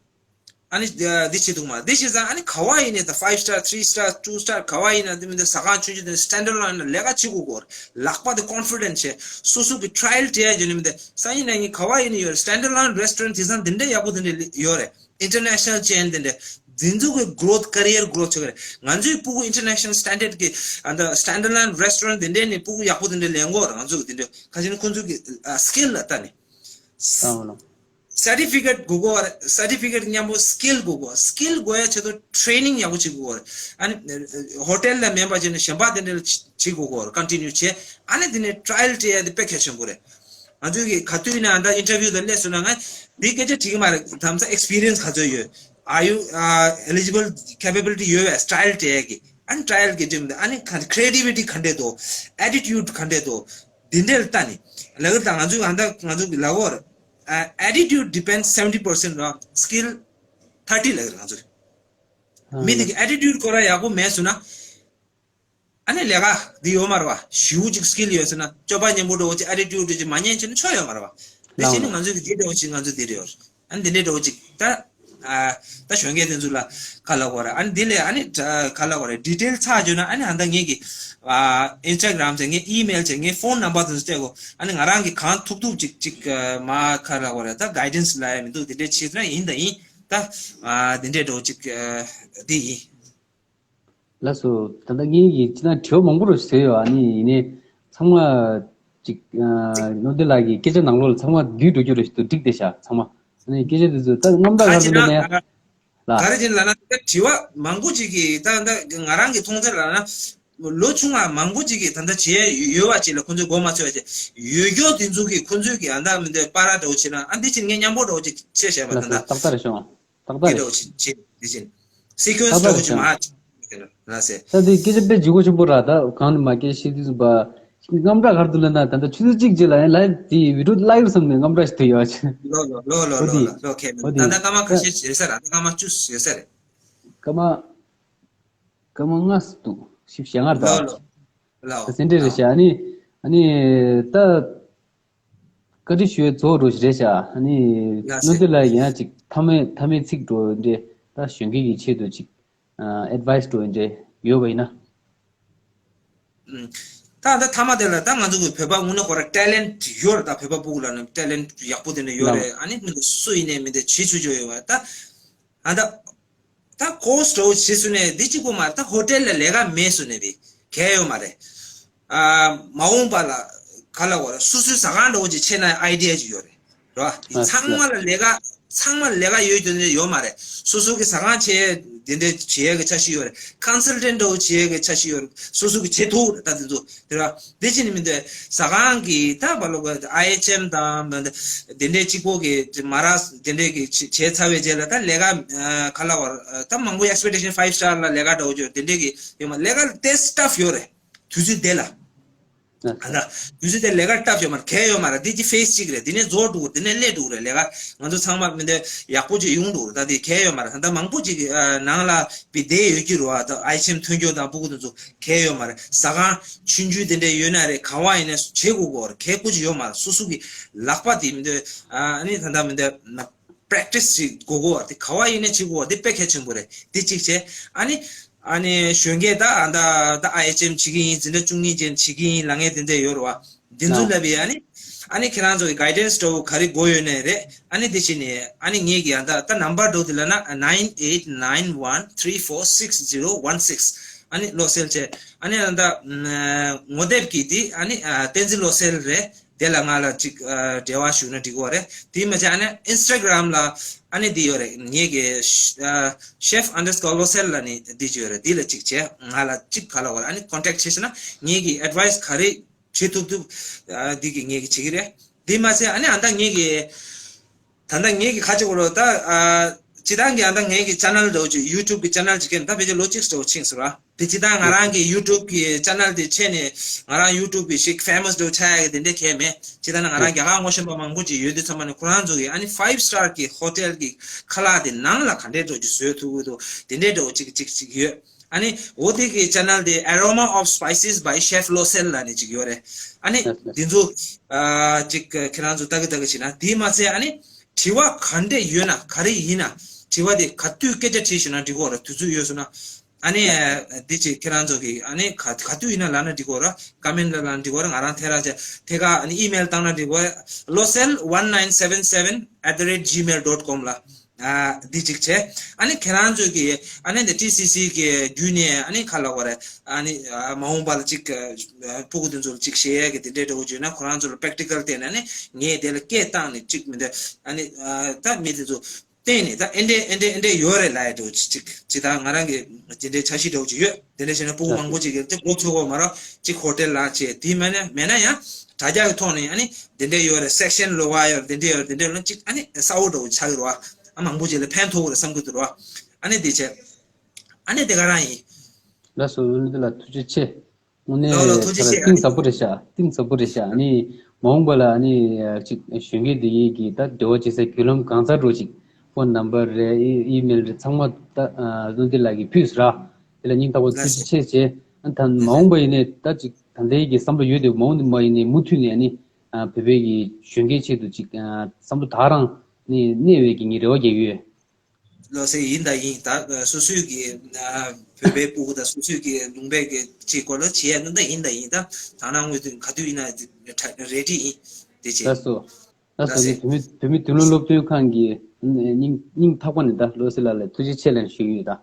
ཨ་ནི་འདི་བྱེད་ཐུབ་མ་འདི་བྱེད་ཙང་ཨ་ནི་ག་བ་ཡིན་ནས་ད་ཕའིབ་སི་ཊར་ཐི་རི་སི་ཊར་ཊུ་སི་ཊར་ག་བ་ཡིན་ན་འདི་མི་འདི་ཟ་ཁང་ཆུང་ཆུང་དེ་སི་ཊེན་ཌ་ཨ་ལོན་ལ་ལས་ཀ་བྱེད་དགོས་གོ། ལག་པ་དེ་ཀོན་ཕི་ཌེན་ཊི་བྱས་སོ་སོ་གི་ཊ་ར་ཡལ་སྤྲད་ཡ་ཡོད་ནི་མི་འདི་ས་ཡིན་ན་ངས་ག་བ་ཡིན་ནས་ཡོད་རེད། སི་ཊེན་ཌ་ཨ་ལོན་རེ་སི་ཊོ་རེན་ཊི་དེང་སང་འདི་འདྲ་ཡག་པོ་འདི་འདྲ་ཡོད་རེད། ཨིན་ཊར་ནེ་ཤ་ནལ་ཅེན་དེ་འདྲ། འདི་ཚོ་གི་གྷི་རོ་ཐི་ཀེ་རི་ཡར་གྷི་རོ་ཐི་བྱེད་ཀྱི་རེད། ང་ཚོའི་སྤུ་གུ་ཨིན་ཊར་ནེ་ཤ་ནལ་སི་ཊེན་ཌར་ཌི་གི་ཨ་ད་སི་ཊེན་ཌ་ཨ་ལོན་རེ་སི་ཊོ་རེན་ཊི་འདི་འདྲའི་ནས་སྤུ་གུ་ཡག་པོ་དེ་འདྲ་ལེན་གོ་ར། ང་ཚོ་གི་དེ་འདྲ་ཁ་ཤས་ནི་ཁོང་ཚོ་གི་ཨ་སི་ཀིལ་ལ་ལྟ་ནས། ཨ་ལོ། སར་ཊི་ཕི་ཀེཊ་དགོས་གོ་ར། སར་ཊི་ཕི་ཀེཊ་མཉམ་པོ་སི་ཀིལ་དགོས་གོ། སི་ཀིལ་དགོས་ཡ་ཆེད་དུ་ཊེ་རེ་ནིང་ཡག་པོ་བྱེད་དགོས་གོ་ར། ཨ་ནི་ཧོ་ཊེལ་ལ་མིན་པ་བྱས་ནས་གཞན་པ་དེ་འདྲ་ལ་བྱེད་དགོས་གོ་ར། ཀོན་ཊི་ནིའུ་བྱས། ཨ་ནི་དེ་ནས་ཊ་ར་ཡལ་སྤྲད་ཡ་དེ་དཔེ་གལ་ཆེན་པོ་རེད། ང་ཚོས་ཀྱི་ག་དུས་ཡིན་ན་ད་ཨིན་ཊར་བིའུ་དང་སླེབས་སོང་ན་ང་འདི་སྐད་ཆ་དྲིས་ཀྱི་མ་རེད། དམ་ས་ཨེག་སི་པི་རི་ཡན་སི་ག་ཚོད་ཡོད། Are you uh, eligible, capability ཡོད་པས་ཊ་ར་ཡལ་སྤྲད་ཀྱི། ཨ་ནི་ཊ་ར་ཡལ་གྱི་དུས་མི་འདུག་ཨ་ནི་ག་ཁི་རེ་ཊི་ཝི་ཊི་ག་འདྲས་འདུག་ཨེ་ཊི་ཊིའུ་ཌི་ག་འདྲས་འདུག་འདི་འདྲས་ལ་ལྟ་ནི་ལབ་ཀྱི་རེད། ད་ང་ཚོས་ཨ་ད་ང་ཚོ་གི་ལབ་ཀྱི་ཡོད་རེད། ཨ་attitude depends seventy percent on skill thirty ལབ་ཀྱི་རེད། ང་ཚོས་མི་དེ་གི་ཨེ་ཊི་ཊིའུ་ཌི་ཁོ་རང་ཡག་པོ་མེད་སོང་ན། ཨ་ནི་ལས་ཀ་འདི་ཡོད་མ་རེད་བ། ཞེ་པོ་ཅིག་སི་ཀིལ་ཡོད་ཟེར་ན་སྤྱོད་པ་སྙན་པོ་འདྲ་བོ་ཅིག་ཨེ་ཊི་ཊིའུ་ཌི་ཅིག་མ་ཉན་བྱས་ན་ཆོ་ཡོད་མ་རེད་བ། དེ་བྱས་ནས་ང་ཚོས་ཀྱི་འདི་འདྲ་བོ་ཅིག་ང་ཚོ་འདི་འདྲ་ཡོད་རེད། ཨ་ནི་འདི་འདྲ་འདྲ་བོ་ཅིག་ད་ཨ་ད་གཞོན་སྐྱེས་དེ་ཚོ་ལ་ག་ལབ་དགོས་རེད། ཨ་ནི་འདི་ལས་ཨ་ནི་ག་ལབ་དགོས་རེད། ཌི་ཊེལ་ཚ་བརྗོད་ན་ཨ་ནི་ཨ་ད་ངེད་ཀྱི་ཨ་ཨིན་སི་ཊ་གྷི་རམ་བྱས། ངའི་ཨི་མེལ་བྱས། ངའི་ཕོན་ནམ་བར་དེ་ཚོ་སྤྲད་དགོས། ཨ་ནི་ང་རང་གི་གང་ཐུབ་ཐུབ་ཅིག་ཅིག་མ་ག་ལབ་དགོས་རེད། ད་གའི་ཌེན་སི་ལབ་ཡ་མི་འདུག་འདི་འདྲ་བྱས་ན་ཡིན་ད་ཡིན། ད་ཨ་འདི་འདྲ་འདྲ་བོ་ཅིག་འདི་ཡིན། ལགས་སོ། ད་ལྟ་ངེད་ཀྱིས་ཅི་ན་དྲི་བ་མང་པོ་རུ་བཟོས་ཡོད། ཨ་ནི་ཡིན་ནའི་ཚང་མ་ ཅིག་ཨ་བློ་བདེ་ལགས་ཀྱི་སྐད་ཆ་ནང་ལོགས་ལ་ཚང་མ་བརྒྱུད་འགྲོ་རྒྱུ་རེད་ཞིག་ཏུ་འགྲིག་བསྡད་ཤག་ཚང་མ། ཨ་ནི་སྐད་ཆ་དེ་ཚོ་ད་རྔམ་སྐྲག་ག་ག་རེ་ཅི་འདུག་ན་ལབ་ན་ཡ། ལ། ག་རེ་ཅི་ལབ་ན་ད་དྲི་བ་མང་པོ་ཅིག་གིས་ད་ད་ང་རང་གི་མཐོང་ཚད་ལབ་ན། ལོ་ཆུང་བ་མང་པོ་ཅིག་གིས་ད་ལྟ་བྱས་ཡོད་པ་ཅིག་ལ་ཁོང་ཚོས་མགོ་མ་ཚོས་པ་ཅིག་ཡོད་སྐྱོ་དེ་ཚོ་གིས་ཁོང་ཚོས་ཀྱི་ཨ་ད་མི་འདོད་པ་ར་འདྲ་བོ་བྱས་ན་ཨ་འདི་ཅིག་ངས་མཉམ་པོ་འདྲ་བོ་ཅིག་བྱས་བྱས་པ་ད་ལྟ། ཏག་ཏག་རེད་ཤོང་། ཏག་ཏག་དེ་རེད། འདྲ་བོ་ཅིག་བྱས་དེ་བཞིན་སི་ཀུན་སི་ཏག་ཏག་འདྲ་བོ་རེད་ཅིག་ཤོང་། མ་ཅིག་ལ་ཟེར། ད་དེ་སྐད་ཆ་དཔེ་ལྗིད་ཁོག་ཆེན་པོ་ར། ད་གང་ནས་མ་སྐད་ཤེས་དུས་ཙམ་པ། རྔམ་སྐྲག་ག་རེ་འདུག་ལབ་ན་ད་ལྟ་ཆུ་ཚོད་གཅིག་རྗེས་ལ་ཡང་ལའིབ་དེ་བི་ཌི་ཡོ་ལའིབ་བསམ་ནས་རྔམ་སྐྲག་ཞིག་ཐོན་ཡོད་ཅིག་ལོ་ལོ་ལོ་ལོ་ཨོ་ལོ་དེ། ལོ་ལོ་ཁེ་མེད་ཨོ་ད་དེ། ད་སྐར་མ་ཁ་ཤས་ཡོད་ས་ར། ད་སྐར་མ་བཅུ་ཡོད་ས་རེད། སྐར་མ། སྐར་མ་ལྔ་འདུག་བཞི་བཅུ་ཞེ་ལྔ་རེད་ལོ་ལོ་ད། ལོ་ད་སེ་འབྲས་རེད་ཤག་ཨ་ནི། ཨ་ནི། ད། བཀའ་འདྲི་ཞུ་ཡས་རྫོགས་འགྲོ་ཞིག་རེད་ཤག་ཨ་ནི། ལ་སེ། བློ་བདེ་ལགས་ཡང་ཅིག་མཐའ་མའི་མཐའ་མའི་ཚིག་འགྲོ་འདྲ། ད་གཞོན་སྐྱེས་ཀྱི་ཆེད་དུ་ཅིག་ཨ་ཨེ་ཌི་ཝའི་སི་འགྲོ་འདྲ་ཡོད་པ་ཡིན་ན། ཨུམ། ད་ད་མཐའ་མ་དེ་ལ་ད་ང་ཚོ་གི་བོད་པ་དངོས་གནས་ཁོ་ར་ཊེ་ལེན་ཊི་ཡོད་རེད། ད་བོད་པ་ཕྲུ་གུ་ལ་ནི་ཊེ་ལེན་ཊི་ཡག་པོ་དེ་འདྲ་ཡོད་རེད། ལགས། ཨ་ནི་མི་འདུག་སུ་ཡིན་ནའི་མི་འདུག་བྱེད་ཆོག་ཆོག་ཡོད་པ་ད། ཨ་ད། ད་ཀོ་སི་ཊི་འདྲ་བོ་བྱེད་སུ་ནས་འདི་གཅིག་པོ་མ་རེད། ད་ཧོ་ཊེལ་ལ་ལས་ཀ་མེད་སུ་ནས་བི་གལ་ཡོད་མ་རེད། ཨ་མ་འོངས་པ་ལ་ག་ལ་བ་ར་སོ་སོའི་ཟ་ཁང་འདྲ་བོ་ཅིག་ཕྱེ་ན་ཨའི་ཌི་ཡ་ཅིག་ཡོད་རེད། རེད་བ། ཨ་ཚང་མ་ལ་ལས་ཀ་ཚང་མ་ལ་ལས་ཀ་ཡོད་རྒྱུ་ནི་ཡོད་མ་རེད། སོ་སོ་གི་ཟ་ཁང་ཕྱེ་དེ་འདྲའི་བྱེད་ཡས་ཀྱི་འཆར་གཞི་ཡོད་རེད། ཀོན་སལ་ཊན་འདྲ་བོ་བྱེད་ཡས་ཀྱི་འཆར་གཞི་ཡོད་རེད། སོ་སོ་གི་བྱེད་ཐུབ་རེད། ད་དེ་ཚོ་དེ་ར་དེ་ཕྱིན་མི་འདུག་ཟ་ཁང་གི་ད་བ་ལོ་ག་ཨའི་ཨེཆ་ཨེམ་དང་དེ་འདྲའི་གཅིག་པོ་གི་མ་ར་དེ་འདྲའི་གི་བྱས་ཚར་བའི་རྗེས་ལ་ད་ལས་ཀ་ག་ལ་བར་ད་མང་པོ་ཨེག་སི་པེག་ཊེ་ཤན་ཕའིབ་སི་ཊར་ལ་ལས་ཀ་འདྲ་བོ་ཅིག་དེ་འདྲའི་གི་ཡོད་མ་ལས་ཀ་དེ་ཊབ་ཡོད་རེད། དུས་ཚོད་དེ་ལ། ཨ་ད། དུས་ཚོད་དེ་ལས་ཀ་ཊབ་ཡོད་མ་རེད། གལ་ཡོད་མ་རེད། འདི་ཅི་ཕེ་སི་གཅིག་རེད། འདི་ནས་རྫོགས་འགྲོ་གི་རེད། འདི་ནས་སླེབས་འགྲོ་གི་རེད། ལས་ཀ་ང་ཚོ་ཚང་མ་མི་འདི་ཡག་པོ་ཅིག་ཡོང་འགྲོ་གི་རེད། ད་འདི་གལ་ཡོད་མ་རེད། ད་ལྟ་མང་པོ་ཅིག་གི་ཨ་ནང་ལ་བི་བསྡད་ཡོད་ཀྱི་རེད་བ། ད་ཨའི་ཨེཆ་ཨེམ་ཐོན་སྐྱོད་དང་ཕྲུ་གུ་དེ་ཚོ་གལ་ཡོད་མ་རེད། ཟ་ཁང་ཆུང་ཆུང་དེ་འདྲ་ཡོད་ན་རེད། ག་བ་ཡིན་ན་བྱེད་དགོས་ཀྱི་རེད། གལ་ཁོ་ཅིག་ཡོད་མ་རེད། སོ་སོ་གི་ལག་པ་དེ་མི་འདི་ཨ་ནི་ད་ལྟ་མི་འདི་ན་པེ་རེག་ཊི་སི་ཅིག་དགོས་ཀྱི་རེད། དེ་ག་བ་ཡིན་ན་བྱེད་དགོས་རེད། དེ་དཔེ་གལ་ཆེན་པོ་རེད། དེ་གཅིག་བྱས། ཨ་ནི། ཨ་ནི་གཞོན་སྐྱེས་ད་ཨ་ད་ད་ཨའི་ཨེཆ་ཨེམ་བྱེད་ཀྱི་ཡིན། འཛིན་གྲྭ་བཅུ་གཉིས་ཅན་བྱེད་ཀྱི་ཡིན་ལབ་མཁན་དེ་འདྲ་ཡོད་རེད་བ། འདི་ཚོ་ལ་བི་ཨ་ནི། ཨ་ནི་ཁྱེད་རང་ཚོ་གི་གའི་ཌན་སི་འདྲ་བོ་ག་རེ་དགོས་ཡོད་ནའི་རེད། ཨ་ནི་དེ་བཞིན་ནི་ཨ་ནི་ངེད་ཀྱི་ཨ་ད་ད་ནམ་བར་འདྲ་བོ་དེ་ལ་ན་nine eight nine one three four six zero one six ཨ་ནི་བློ་གསལ་བྱས། ཨ་ནི་ཨ་ད་ངོ་དེབ་ཀྱི་དེ་ཨ་ནི་བསྟན་འཛིན་བློ་གསལ་རེད། དེ་ལ་ང་ལ་ཅིག་ཨ་འབྲེལ་བ་ཞུ་ན་འགྲིག་གི་རེད། དེ་མ་ཚད་ཨ་ནི་ཨིན་སི་ཊ་གྷ་རམ་ལ་ཨ་ནི་འདི་ཡོད་རེད། ངེད་ཀྱི་ཤེཕ་ཨན་ཌར་སི་ཀོར་བློ་གསལ་ལ་ནི་འདི་ཅིག་ཡོད་རེད། འདི་ལ་ཅིག་བྱས་ང་ལ་ཅིག་ག་ལ་བ་ཨ་ནི་ཀོན་ཊེག་བྱས་ཤེ་ན་ངེད་ཀྱི་ཨེ་ཌི་ཝའི་སི་ག་རེ་བྱེད་ཐུབ་ཐུབ་ཨ་འདི་གི་ངེད་ཀྱི་བྱེད་ཀྱི་རེད། དེ་མ་ཚད་ཨ་ནི་ཨ་ད་ངེད་ཀྱི་ད་ལྟ་ངེད་ཀྱི་ཁ་ཆེ་གོ་ལོ་ད་ཨ་སྤྱི་བཏང་གི་ཨ་ད་ངེད་ཀྱི་ཆེ་ནལ་འདྲ་བོ་ཅིག་ཡུ་ཊུབ་གི་ཆེ་ནལ་ཅིག་གན་ད་ཕལ་ཆེར་ལོ་གཅིག་འདྲ་བོ་ཕྱིན་སོང་ར། དེ་སྤྱི་བཏང་ང་རང་གི་ཡུ་ཊུབ་གི་ཆེ་ནལ་དེ་ཕྱེ་ནས་ང་རང་ཡུ་ཊུབ་གི་ཞིག་ཕེ་མོ་སི་འདྲ་བོ་ཆགས་ཡག་གི་དེ་འདྲ་གལ་མེད། སྤྱི་བཏང་ན་ང་རང་རྒྱ་གར་ངོ་ཤེས་པ་མང་པོ་ཅིག་ཡོད་དུས་ཙམ་པ་ནས་ཁོ་རང་ཚོ་གི་ཨ་ནི་ཕའིབ་སི་ཊར་གི་ཧོ་ཊེལ་གི་ཁ་ལག་དེ་ནང་ལ་ག་འདྲའི་འདྲ་བོ་ཅིག་བཟོས་ཐུབ་ཀྱི་འདུག་དེ་འདྲའི་འདྲ་བོ་ཅིག་ཅིག་ཅིག་ཡོད། ཨ་ནི་འོ་དེ་གི་ཆེ་ནལ་དེ་Aroma of Spices by Chef Losel ལབ་ནས་ཅིག་ཡོད་རེད། ཨ་ནི་ལགས་སོ། དེ་ཚོ་ཨ་ཅིག་ཁྱེད་རང་ཚོ་ལྟ་གི་ལྟ་གི་བྱས་ན་དེ་མ་ཚད་ཨ་ནི་དྲི་བ་ག་འདྲ་ཡོད་ན་ག་རེ་ཡིན་ན་དྲི་བ་དེ་ག་དུས་སྐད་ཆ་དྲིས་ཞུ་ན་འགྲིག་གོ་ར། དུས་ཚོད་ཡོད་སོང་ན་ཨ་ནི་ལགས་སོ། དེ་ཅིག་ཁྱེད་རང་ཚོ་གི་ཨ་ནི་ག་ག་དུས་ཡིན་ན་ལབ་ན་འགྲིག་གོ་ར། ཀོ་མེན་ཊི་ལ་ལབ་ན་འགྲིག་གོ་ར། ང་རང་ཐད་ར་ཅིག་ཐད་ཀ་ཨ་ནི་ཨི་མེལ་བཏང་ན་འགྲིག་གོ་ར། losel one nine seven seven at the rate gmail dot com ལ། ཨ་འདི་གཅིག་བྱས། ཨ་ནི་ཁྱེད་རང་ཚོས་ཀྱི་ཨ་ནི་འདི་ཊི་སི་སི་གི་བརྒྱུད་ནས་ཨ་ནི་ག་ལབ་དགོས་རེད། ཨ་ནི་ཨ་མ་འོངས་པ་ལ་ཅིག་ཨ་ཕྲུ་གུ་དེ་ཚོ་ལ་ཅིག་བཤད་ཡས་ཀྱི་དེ་འདྲའི་འདྲ་བོ་བརྗོད་ན་ཁོ་རང་ཚོ་ལ་པེག་ཊི་ཀལ་བལྟས་ནས་ཨ་ནི་ངས་དེ་ལ་སྐད་བཏང་ནས་ཅིག་མི་འདུག་ཨ་ནི་ཨ་ད་མི་དེ་ཚོ་བལྟས་ནས་ད་ཨེ་འདྲས་ཨེ་འདྲས་ཨེ་འདྲས་ཡོད་རེད་ལབ་ཡས་འདྲ་བོ་ཅིག་ཅིག་ཅིག་ད་ང་རང་གི་དེ་འདྲའི་འཆར་གཞི་འདྲ་བོ་ཅིག་ཡོད། དེ་འདྲ་བྱས་ན་ཕྲུ་གུ་མང་པོ་ཅིག་གིས་དེ་མགོ་ཚོས་ཀྱི་ཡོད་མ་རེད། ཅིག་ཧོ་ཊེལ་ལ་བྱས་དེ་མེད་ན་མེད་ན་ཡང་དྲ་རྒྱ་གི་ཐོག་ནས་ཨ་ནི་དེ་འདྲ་ཡོད་རེད། སེག་ཤན་ལོ་ག་ཡོད་རེད། དེ་འདྲ་ཡོད་རེད། དེ་འདྲ་ཡོད་ན་ཅིག་ཨ་ནི་གསལ་པོ་འདྲ་བོ་ཆགས་ཀྱི་རེད་བ། ཨ་མང་པོ་ཅིག་ལ་ཕན་ཐོགས་ཀྱི་རེད་བསམ་གྱི་འདུག་རེད་བ། ཨ་ནི་དེ་བྱས་ཨ་ནི་དེ་ག་རང་ཡིན། ལགས་སོ། འོན་ཏེ་ལ་ཐུགས་རྗེ་ཆེ། དངོས་གནས་ལགས་ལགས་ཐུགས་རྗེ་ཆེ། ཨ་གཏིང་ནི་ཟབ་པོ་རེད་ཤག་གཏིང་ཟབ་པོ་རེད་ཤག་ཨ་ནི་མ་འོངས་པ་ལ་ཨ་ནི་ཅིག་གཞོན་སྐྱེས་འདི་ཡིས་ཀྱི་ད་འབྲེལ་བ་བྱེད་སའི་བརྒྱུད་ལམ་གང་ཚར་འགྲོ་ཅིག་ཕོན་ནམ་བར་རེད། ཨི་ཨི་མེལ་རེད། ཚང་མ་ད་ཨ་བློ་བདེ་ལགས་ཀྱིས་ཕུལ་ཟེར་ར། དེ་ལ་སྙིང་ཐག་པ་ཐུགས་རྗེ་ཆེ་བྱས། ཨ་ད་མ་འོངས་པ་ཡིན་ནའི་ད་ཅིག་ད་ལྟའི་གི་བསམ་བློ་ཡོད་དེ་མ་འོངས་པ་ཡིན་ནའི་མུ་མཐུད་ནས་ཨ་ནི་ཨ་བོད་པའི་གི་གཞོན་སྐྱེས་ཆེད་དུ་ཅིག་ཨ་བསམ་བློ་དག་རང་ནས་གནས་པའི་གི་ངས་རེ་བ་རྒྱག་གི་ཡོད། ལགས་སེ། ཡིན་ད་ཡིན། ད་སོ་སོའི་གི་ཨ་བོད་པའི་ཕྲུ་གུ་དང་སོ་སོའི་གི་ལུང་པའི་གི་ཅིག་སྐོར་ལ་བྱེད་ཡ་ནི་ད་ཡིན་ད་ཡིན། ད་དང་ནང་དངོས་དུ་ག་དུས་ཡིན་ན་རེ་ཌི་ཡིན་དེ་བྱེད། ལགས་སོ། ལགས་སོ། ལགས་སེ། ནི་བོད་མི་བོད་མི་མདུན་ལམ་སློབ་སྟོན་ཁང་གི་སྙིང་སྙིང་ཐག་པ་ནས་ད་བློ་གསལ་ལགས་ལ་ཐུགས་རྗེ་ཆེ་ལབ་ཞུ་གི་ཡོད་ད།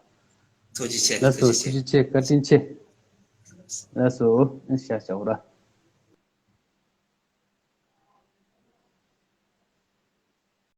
ཐུགས་རྗེ་ཆེ། ལགས་སོ། ཐུགས་རྗེ་ཆེ། ཐུགས་རྗེ་ཆེ། བཀའ་དྲིན་ཆེ། ལགས་སོ། ཤ་ཤ་འོ་ར།